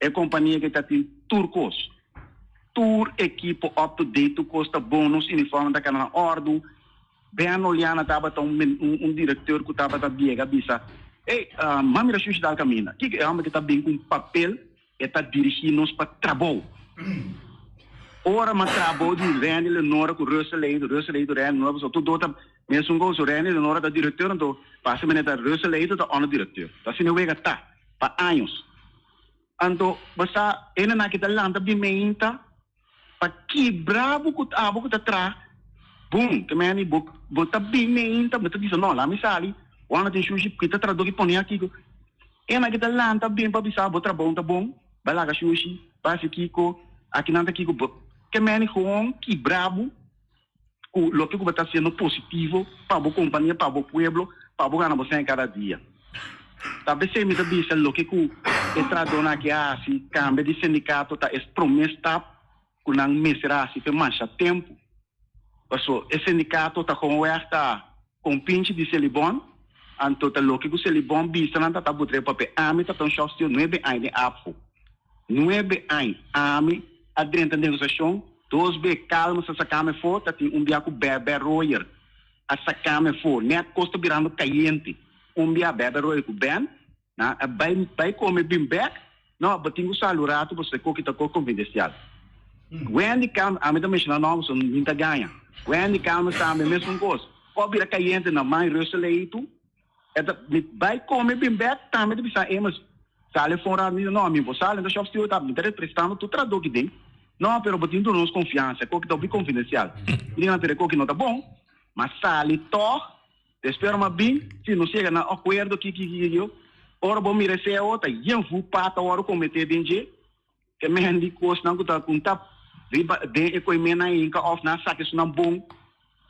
E kompania ke ta tin tur kos. Tur ekipo up to date, tur kos ta bon, nos uniformnan ta keda na òrdu. Ben Oliana tabata un un direkteur ku tabata biega a bisa, Ey, m'a mira shushi dal kaminda. Kiko e hòmber ke ta bin ku un papel E ta dirigí nos pa trabou. Ora m'a trabou di Randy Lenora ku Russell Leito, Russell Leito, Randy Lenora, pasobra tur dos ta mesun kos. So Randy Lenora ta direkteur, anto pasa manera ta Russell Leito ta ònde direkteur. Ta asina e wega ta, pa años. Anto bo sa, hendenan aki ta lanta bin meinta pa kibra bo ku abo ku ta traha. Bun, ke meni bo bo ta bin meinta, bo ta bisa no, laat mi sali, wanda tin shushi, kita trahadó ki pone aki. Ena ki ta lanta bin pa bisa bo trabou ta bon, bai laga shushi, bai hasi kiko, akinan ta kiko, bo ke meni gewoon kibra bo ku loke ku bo ta hasiendo positivo pa bo kompania, pa bo pueblo, pa bo gana bo sèn kada dia. Ta p'esei mi ta bisa loke ku e trahadónan aki a hasi, kambia di sindikato ta e promé stap ku nan mester a hasi p'e masha tempu. Paso e sindikato ta gewoonweg ta kompinchi di Selibon, anto ta loke ku Selibon bisa nan ta ta butre papia. Ami ta ta un shòfstio nuebe aña den ABVO. Nuebe aña ami a drenta negosiashon dos be kalma sa sakami afó, ta tin un bia ku Bèbè Royer a sakami afó. Nèt kos ta birando kayente. Un bia Bèbè Royer ku Ben Nan a bai bai come bin bek, no, bo tin cu sali un rato pasobra e koki ta kok confidencial. Wendy Calmes, ami ta menciona nomber so mi ta gaña. Wendy Calmes tambe mesun cos. Por bira cayente na man Russell Leito, e ta mi bai come bin bek tambe ta bisa Amos sali for un rato, mi di no, mi por sali, mi ta shop steward mi ta representando tur trahador ki den. No, pero bo tin duna nos confiansa, e koki ta hopi confidencial. Mi di nan, pero e koki no ta bon, ma sali toch. Despues m'a bin, si nos yega na akuerdo ki ki ki ki, ora bo mira e cao ta yen fu pata wòrdu kometé den dje, ke men di kosnan ku ta ku ta riba den e koimennan hinka òf nan a saka esunnan bon,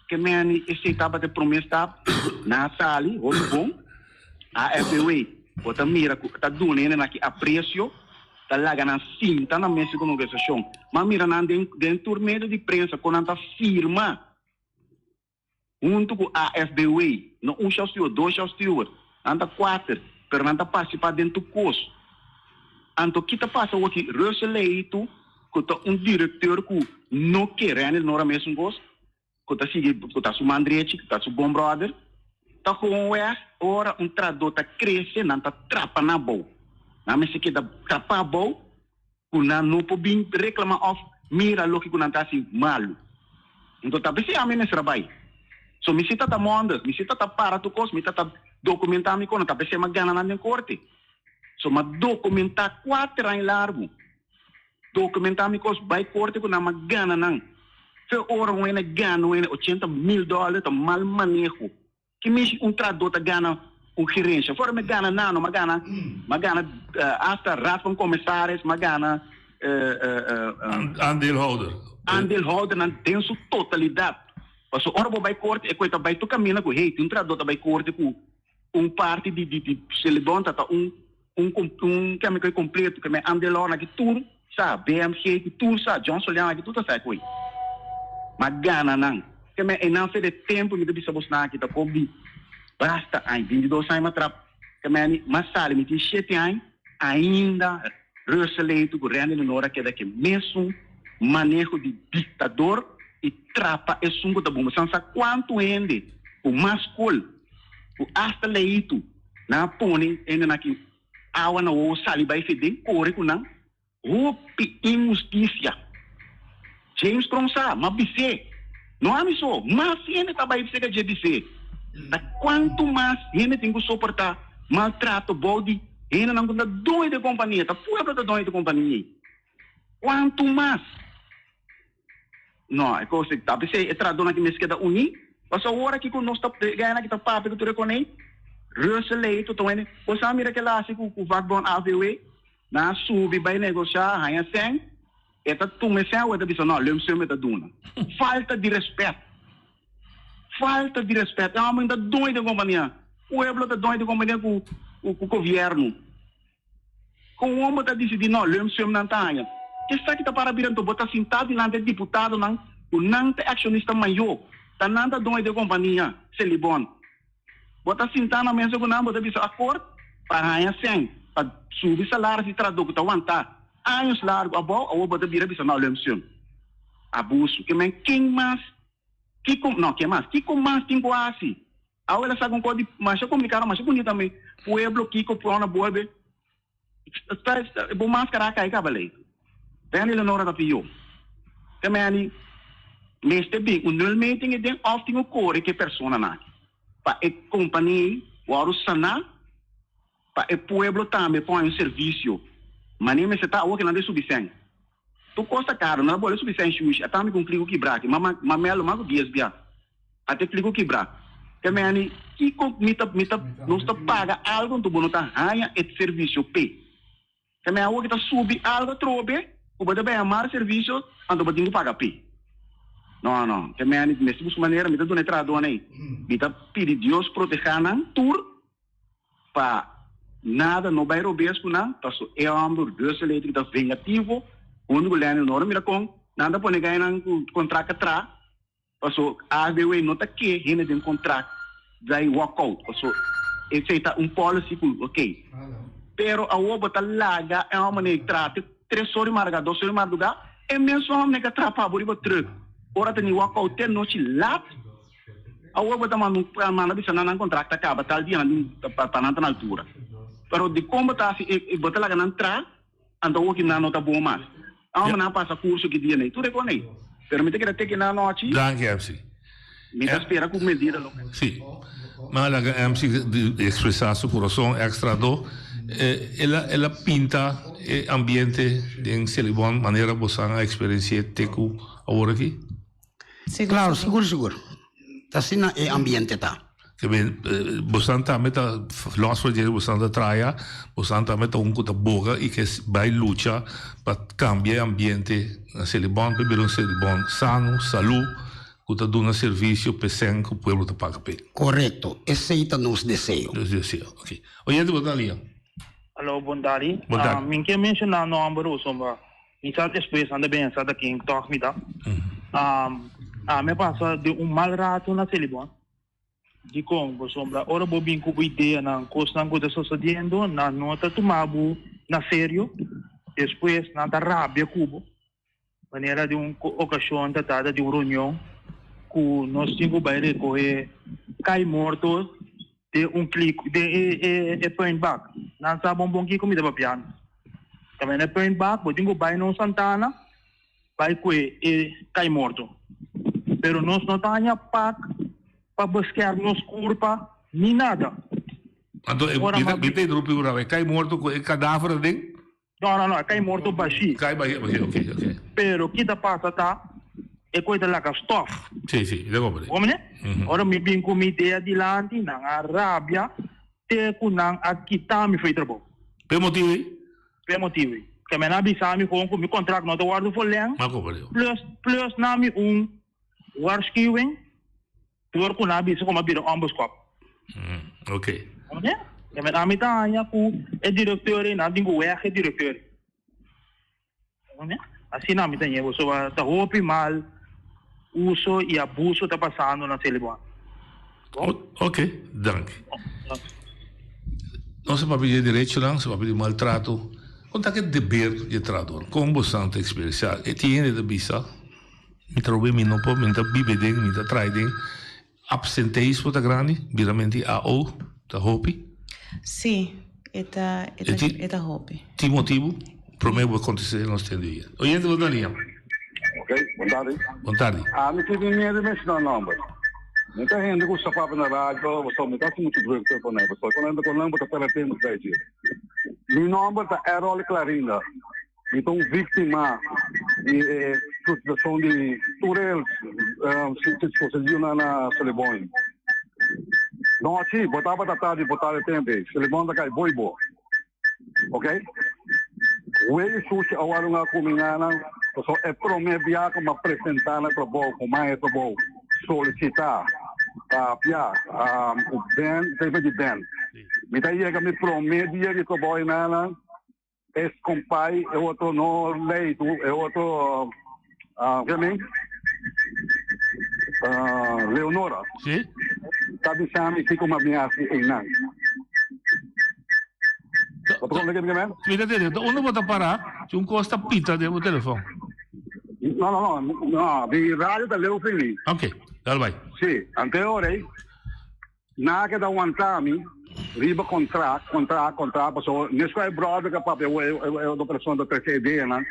ke men di esei tabata e promé stap, nan a sali hopi bon, AFBW bo ta mira ku ta duna hende nan ki apresio, ta laga nan sinta na mesa di kongresashon, m'a mira nan den den tur medio di prensa kon nan ta firma. Huntu ku AFBW, no un shòfsteward, dos shòfsteward, nan ta kuater, pero nan ta partisipá den tur kos. Anto ki ta pasa awor ki Russell Leito, ku ta un direkteur ku no ke Randy Nora mesun kos, ku ta sigui, ku ta su man drechi, ku ta su bon bròder, ta gewoonweg ora un trahadó ta krese nan ta trapa nan abou. Nan mester keda trapá abou ku nan no por bin reclama of mira loke ku nan ta hasi malu. Enton ta p'esei ami mester a bai. So mi si ta ta mondes, mi si ta ta para tur kos, mi ta ta documenta mi kono, ta p'esei mi a gana nan den korte. So mi a documenta kuater aña largu, documenta mi kos, bai korte ku nan, mi a gana nan. Fe ora un hende gana un hende 80.000 dollar ta mal maneho. Ki mishi un trahadó ta gana un gerensha? Fora mi gana nano, m'a gana, m'a gana hasta Raad van Commissaris, m'a gana Aandeelhouder. Aandeelhoudernan den su totalidat. Pasobra ora bo bai korte, e koe ta bai tur kaminda ku, hey, tin un trahadó ta bai korte ku un parti di di di Selibon ta ta un un un keme koe kompleto, keme aandeelhoudernan aki tur sa, BMG ki tur sa, John Soliano aki tur ta sa e koe. M'a gana nan. Ke men einan fe de tempu mi ta bisa bosnan aki ta kop di basta aña, 22 aña m'a trap. Ke men m'a sali mi tin shete aña, ainda Russell Leito ku Randy Lenora keda ke mesun maneho di diktador i trapa esun ku ta bon. Bosan sa kuantu hende ku mas skol ku asta Leito nan a pone hendenan aki awa na wowo sali bai fe den kore ku nan. Hopi inhustisia. James Kron sa, ma bis'é. No ami so, mas hende ta bai seka dje bis'é. Ta kuantu mas hende tin ku soportá maltrato bou di hendenan ku ta doño di e kompania? Ta pueblo ta doño di e kompania ei. Kuantu mas? No, e kos ei ta p'esei e trahadónan aki mester keda uní. Pasobra awor aki ku nos ta gana ki ta papia ku tur e konei. Russel Leito ta wende. Bo sa mira kila hasi ku ku vakbond AVW? Nan a subi bai negoshá, haña sèn, e ta tuma e sèn awe e ta bisa no, lump sum e ta duna. Falta di rèspèt. Falta di rèspèt. E hòmber ta doño di e kompania. Pueblo ta doño di e kompania ku ku gobièrnu. Kon un hòmber ta disidí no, lump sum nan ta haña. Esaki ta para bira anto bo ta sintá dilanti e diputadonan ku nan ta e akshonista mayó. Ta nan ta doño di e kompania, Selibon. Bo ta sintá na mesa ku nan, bo ta bisa akort pa haña sèn pa subi salaris di trahadó ku ta wantá años largu abou, awor bo ta bira bisa no lump sum. Abusu. Ke men ken mas, kiko, no ken mas, kiko mas tin ku hasi? Awor el a saka un kos di masha komplikado, masha bunita tambe, pueblo kiko por na bolbe sta bo maskara a kai kaba lei. Randy Leonora ta pió. Te meni mester bin un nulmeting e den of tin ku kore ku e personanan aki pa e kompania ei wòrdu saná pa e pueblo tambe por haña un servisio manera mester ta awor ku nan ta subi sèn. Tur kos ta karo, nan ta bole subi sèn shushi a tambe ku un kliko kibrá aki ma ma mèldo mas ku dies bia a te kliko kibrá. Te meni kiko mi ta mi ta nos ta paga algu anto bo no ta haña e servisio p'e. Ta mei awor ki ta subi algo atrobe ku bo ta bay amar servisio anto bo tin ku paga p'e. No no, ta mei mi mester buska manera, mi ta duna e trahadónan ei. Mi ta pidi Dios protehá nan tur pa nada no bay robes ku nan, paso e hòmber Russell ei ta vengativo huntu ku Lenny Leonor. Mira kon nan ta pone gainan ku kontrakt a traha. Paso ABW no ta ke hende den contract drai walk out paso esey ta un policy cu ok pero awor bo ta laga e homber ne traha te tres ora di marduga dos ora di marduga e mesun homber ne ka traha pa bo riba truck ora ta ni walk out te nochi laat awor bo ta manda un manda bisa nan nan contract ta caba tal dia nan tin pa nan ta na altura pero dicon bo ta haci bo ta laga nan traha. Anto awor ki nan no ta bon mas. Amo nan a pasa curso ki dia nei. Tur e con ei. Pero mi ta keda te ki nan anochi. Danki MC. Mi ta spera cu medida lo. Si. Ma laga MC expresa su corazon extra do. El a el a pinta e ambiente den Selibon manera bosan a experienci'e te cu awor aki? Claro, sigur sigur. Ta asina e ambiente ta. Ke men, bosan tambe ta los for dje, bosan ta traha, bosan tambe ta un ku ta boga i ke bai lucha pa kambia e ambiente na Selibon pa e bira un Selibon sano, salú, ku ta duna servisio p'e sèn ku pueblo ta paga p'e. Korekto, esei ta nos deseo. Nos deseo, ok. Oyente bo ta na liña. Alo, bon tardi. Bon tardi. Mi ke menshoná nòmber pasobra Mi sa despues nan ta pensa ta ken tòg mi ta. Ami a pasa den un mal rato na Selibon. Dikon? Pasobra ora bo bin ku bo ideanan, kosnan ku ta sosodiendo, nan no ta tuma bo na serio. Despues nan ta rabia ku bo. Manera den un okashon ta trata di un reunion ku nos tin ku bai rekohe kai morto den un klik den e e e puintbak. Nan sa bon bon kiko mi ta papiando. Tambe na e puintbak bo tin ku bai na un santana bai kue e kai morto. Pero nos no ta haña pak pa beskerm nos kurpa ni nada. Anto e Ora mi ta mas mi ta interumpi un rato. E kai morto ku e kadaver aden? No, no, no, e kai morto bashí. Kai bashí, bashí, ok, ok. Pero ki ta pasa ta, e koe ta laga stof. Sí, sí, mi ta komprendé. Bo komprendé? Ora mi bin ku mi idea dilanti, nan a rabia te ku nan a kita mi for e trabou. P'e motibu ei? P'e motibu ei. Ke men a bisa mi kon ku mi kontrakt no ta wòrdu verleng. Mi a komprendé. Plus, plus na mi un waarschuwing Dor ku nan a bisa ku mi a bira onbeskop. Ok. Oke? E men ami ta haña ku e direkteur ei nan tin ku wèg e direkteur ei. Oke? Asina ami ta ñe pasobra ta hopi mal uso i abuso ta pasando na Selibon. Ok, danki. Nos a papia di e derechonan, nos a papia di maltrato. Kon ta ke deber di e trahador? Kon bosan ta eksperensiá? E tin hende ta bisa. Mi ta robe mi no por, mi ta bibe den, mi ta trae den. Absenteismo ta grandi, biramente AO ta hopi. Sí, e ta, e ta, e ta hopi. Tin motibu? Prome bo kontest'é nos ten di oye. Oyente bo ta liña. Ok, bon tardi. Bon tardi. Ami tin mi miedu menshona nomber. Mi ta hende ku sa papia na radio, pasobra mi ta hasi muchu drukte pa nan, pasobra ku nan ta ku nan bo ta perde tempu ta dje. Mi nomber ta Errol Clarinda. Mi ta un víktima di e frustrashon di tur e sucediunan na Selibon. No, si, bo tabata ta di botá e tempu ei. Selibon ta kai boi bo. Ok? Wei sushi a wòrdu nga kuminá nan, pasobra e promé bia ku mi a presentá na trabou, ku mi a haña trabou, solisitá, papia ku Ben, jefe di Ben. Mi ta yega mi promé dia di trabou einan, Es compay e otro no leitu e otro ke men Leonora. Si. Ta bisa mi kiko mi a bin hasi einan. Bo ta komprende ke mi ke men? Mi ta tende. Unda bo ta para si un kos ta pita den bo telefon? No no no no mi radio ta leu fini. Ok, dal bai. Si, ante ora ei. Nan a keda wanta mi riba contract, contract, contract, pasobra mes cu e brother cu a papia awor, e otro persona ta trece ideanan,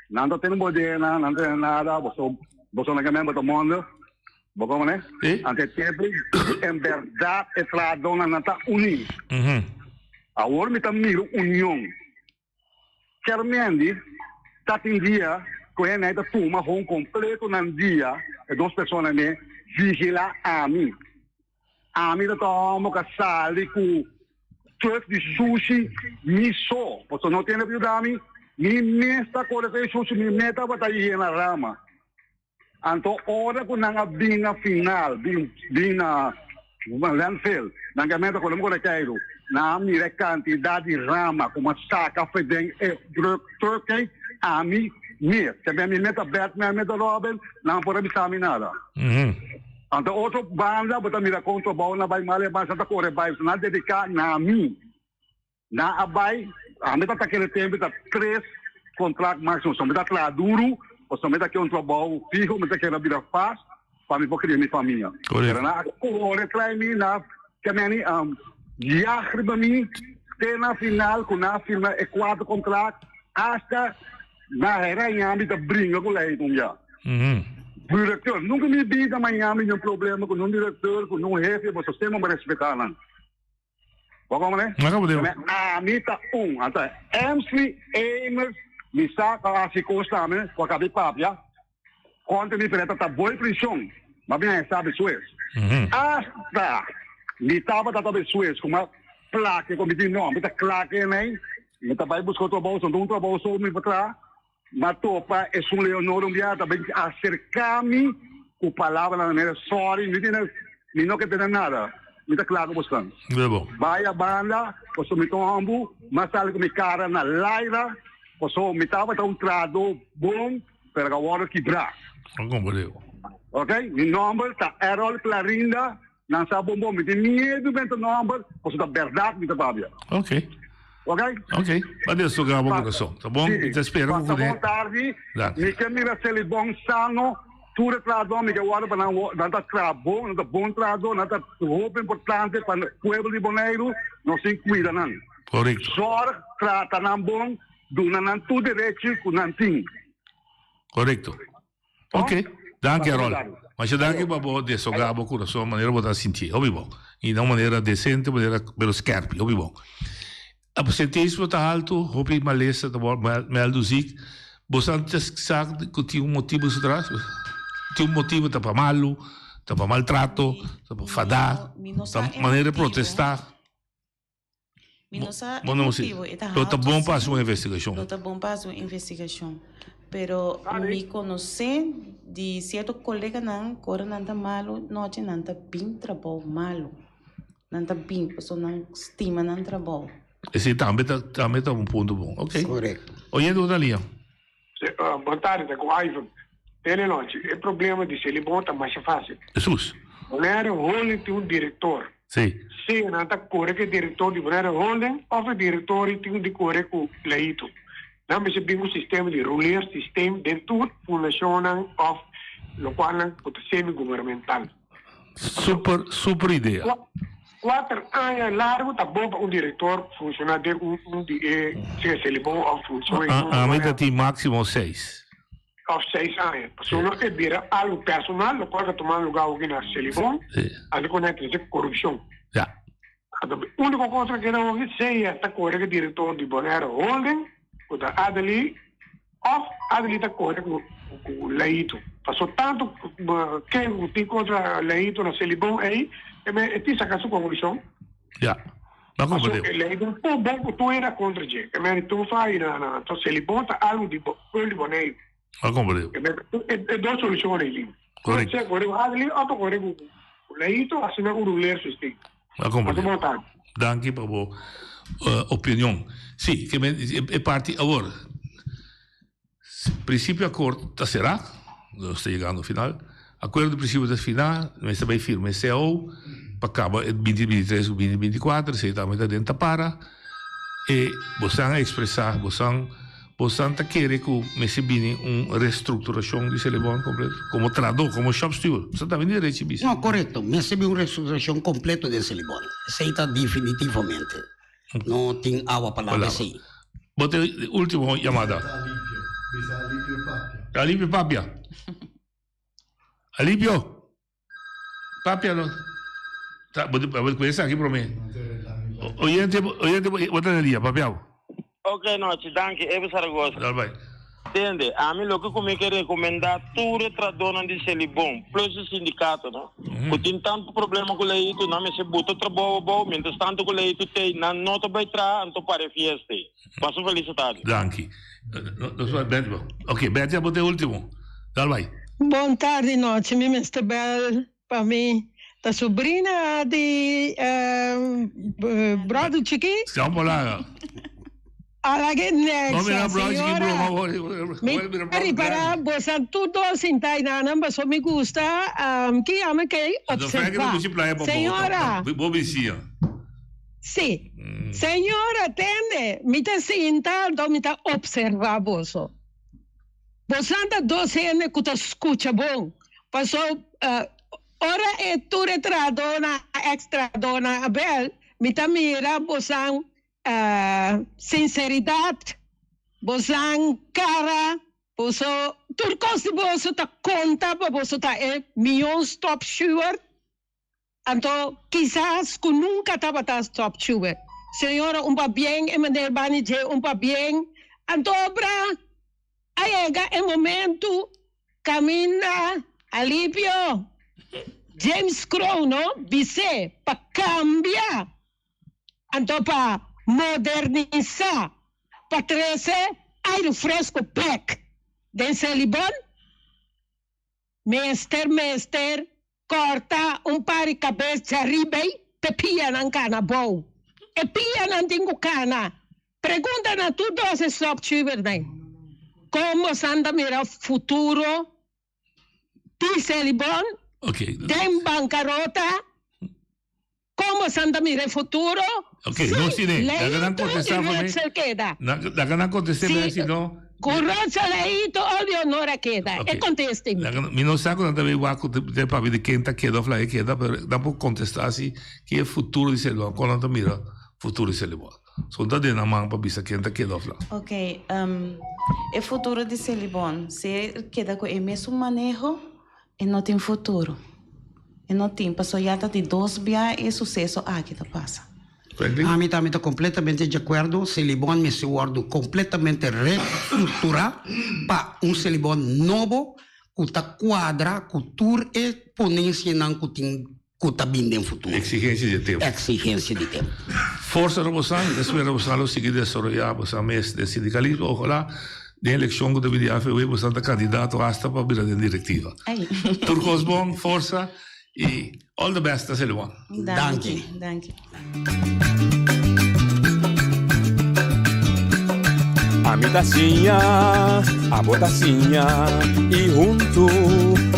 nan ta tene bo ideanan, nan ta tene nada, boso, boso na ke men bo ta monde, bo como ne? Anto e tempo en berdad e trahadornan nan ta uni. Awor mi ta mira union. Kermendi ta tin dia ku hende ta tuma hon kompleto nan dia e dos persona ne vigila ami. Ami ta ta homo ka sali ku truck di sushi mi so pasobra no tin hende pa yuda mi, mi mes ta kore ku e sushi mi mes tabata yena rama. Anto ora ku nan a bin na final, bin bin na landfill, nan ke meta ku nan kore keiru, nan a mira e kantidat di rama ku a saka for den e truck truck ei, ami mes, ke mi meta Batman, meta Robin, nan por a bisa mi nada. Anto otro banda bo ta mira kon trabou nan bai mal e banda ta kore bai, nan a dediká na mi. Nan a bai, ami ta ta kere tempu ta tres contract maximum, so mi ta traha duru, pasobra mi ta ke un trabou fiho, mi ta kere bira fast pa mi por cria mi famia. Pero nan a core trae mi, nan a ke meni yag riba mi te na final cu nan a firma e cuatro contract hasta na hera Miami ta bringa cu ley un bia. Directeur, nunca mi bida Miami tin un problema cu nun directeur, cu nun hefe, pasobra semper mi respeta nan. Bo komprende? Maka bo deu. Ami ta un. Anta Emsley Amos mi sa ka hasi kos tambe ku a kabi papia kontra mi pero e ta ta boi prishon. Ma bin a sa besues. Asta mi tabata ta besues ku ma plake ku mi tin no mi ta kla ke nei mi ta bai buska otro trabou so un trabou so mi por traha. Ma topa esun Leonor un bia ta bin acerca mi cu palabranan manera sorry mi tin mi no ke tene nada mi ta cla cu bosnan. Bay a banda pasobra mi ta un hombu ma sali cu mi cara na laira pasobra mi tabata un trahador bon pero a wordo kibra. Ok mi nomber ta Errol Clarinda Nan sa bon bon, mi tin miedu benta nomber, pasobra ta berdad mi ta papia. Ok. Ok? Ok. Ba destoga bo kurason. Ta bon? Mi ta spera ku Pasa kuné. bon tardi. Danki. Mi ke mira Selibon sano. Tur e trahadó mi ke wòrdu pa nan nan ta traha bon, nan ta bon trahadó, nan ta hopi importante pa pueblo di Boneiru, nos tin kuida nan. Korekto. Zòrg, trata nan bon, duna nan tur derechi ku nan tin. Korekto. Ok, danki Harold. Masha danki pa bo desoga bo kurason manera bo ta sinti. Hopi bon. I na un manera desente, manera pero skerpi. Hopi bon. Absenteismo ta haltu, hopi malesa ta wòrdu mèldu zik. Bo sa sa ku tin un motibu su tras? Tin un motibu ta pa malu, ta pa maltrato, ta pa fadá, ta manera di protestá. Mi no sa e Bo no si. motibo, e ta Lo ta haltu bon pa sí. hasi un investigashon. Lo ta bon pa hasi un investigashon. Pero mi konosé di sierto koleganan ku ora nan ta malu nochi nan ta bin trabou malu. Nan ta bin pasobra nan stima nan trabou. Esei tambe ta tambe ta un punto bon. Ok. Korekto. Oyente ku ta lia. Bon tardi, ta ku Ivan. Tene nochi. E problema di Selibon ta masha fácil. Jesús. Bonaire Holding tin un director. Sí. Sea nan ta kore ku e director di Bonaire Holding of e director tin di kore ku Leito. Nan mester bin ku sistema di ruleer systeem den tur fundacionnan of lokualnan ku ta semi-gubernamental. Super, super idea. Kuater aña largu ta bon pa un direktor funshoná den un di e sea Selibon òf funshon A ami ta tin máksimo seis. Òf seis aña. Pasobra no e bira algu personal lokual ta tuma lugá hopi na Selibon, anto ku nan trese korupshon. Ya. Anto e úniko kos ku a keda hopi sea ta kore ku e direktor di Bonaire Holding ku ta Adely Of Adely ta kore ku ku Leito. Paso tantu ken ku tin kontra Leito na Selibon ei, E men e tin saka su konklushon. Ja, m'a Paso komprendé. e lei den por bon ku tur hende kontra dje. E men tur fai na na to Selibon ta algu di pueblo di Boneiru. M'a komprendé. E men e e dos solushon ei tin. Correcto. Sea kore ku Adli òf pa kore ku ku Leito asina ku Ruler Sustin. M'a komprendé. Pasa bon tardi. Danki pa bo opinion. Si, ke men e parti awor. Principio akkoord ta será, nos ta yegando final. Akuerdo di principio ta finá, mester bai firma e cao pa kaba e binti binti tres ku binti binti kuater, esei tambe ta den tapara. E bosan a ekspresá, bosan bosan ta kere ku mester bini un restrukturashon di Selibon kompleto? Komo trahadó, komo shopsteward, bosan tambe tin derechi bisa. No, korekto. Mester bin un restrukturashon kompleto den Selibon. Esei ta definitivamente. No tin awa pa laba esei. Bo ta e ultimo yamada. Bisa Alipio papia. Alipio papia. Alipio. Papia no. Ta, bo bo ku esaki prome. Oyente, oyente, bo ta na lia, papia bo. Ok nochi, danki, Eve Zaragoza. Dal bai. Tende, ami loke ku mi ke rekomendá tur e tradónan di Selibon, plus e sindikatonan, ku tin tantu problema ku Leito, nan mester buta trabou abou, mientras tantu ku Leito t'ei, nan no ta bai traha, anto para e fiesta ei. Pasa un felis tardi. Danki. Nos bai Betty bo. Ok, Betty abo ta e ultimo. Dal bai. Bon tardi nochi mi mester bel pa mi ta sobrina di brother chiki. Stop palaga. Ala ke next señora. Mi ta ripara bosan tur dos sinta aynanan paso mi gusta ki yama ke observa. Señora. Bo bisia. Si. Señora tende mi ta sinta anto mi ta observa boso. Bosan ta dos hende ku ta skucha bon paso ora e tur e trahadónan ex trahadónan a bel mi ta mira bosan Sinseridat, bosan kara, boso tur kos di boso ta konta pa boso ta e mion stopschuwer, anto kisas ku nunka tabata stopschuwer. Señora un pabien e meneer bani dje un pabien, anto obra a yega e momentu kaminda alipio James Kroon no bis'é pa kambia. Anto pa modernisá, pa trese airu fresco bek den Selibon, mester mester kòrta un par di kabes djariba ei p'e pianan kana bou. E pianan tin ku kana. Pregunta na tur dos e slòpchubernan, kon bosan ta mira futuro di Selibon den bankarota? Como Santa mira e futuro? Ok, no Si sine. Laga nan Leito contesta y pa mi. Rutzel keda. Laga nan contesta Si mi si no. cu Rutzel, Leito o Leonora keda. Ok. E conteste mi. Laga mi no sa cu nan ta bay wak cu te papia di ken ta keda of laga keda, pero nan por contesta si ki e futuro di Selibon, con nan ta mira futuro di Selibon. So ta den nan man pa bisa ken ta keda of la. Ok, e futuro di Selibon, si e keda cu e mesun maneho, E no tin futuro. E no tin, paso ya ta di dos bia e suseso aki ta pasa. Ami tambe ta completamente di acuerdo, Selibon mester wordo completamente restructura pa un Selibon nobo cu ta cuadra cu tur e ponencianan cu tin cu ta bin den futuro. Exigencia di tempo. Exigencia di tempo. Forsa na bosan, ta spera bosan lo sigui desaroya bosan mes den sindicalismo, ojalá den eleccion cu ta bini AFW bosan ta candidato hasta pa bira den directiva. Tur cos bon, forsa y all the best na Selibon. Danki. Danki. Ami ta siña, abo ta siña y huntu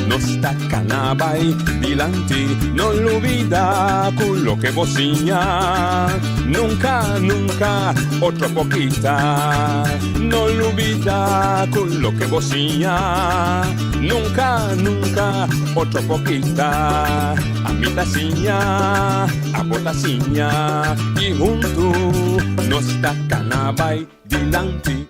nos ta cana bay dilanti. No lubida cu loke bo siña nunca, nunca otro por kita. No lubida cu loke bo siña nunca, nunca otro por kita. Ami ta siña, abo ta siña y huntu nos ta cana bay dilanti.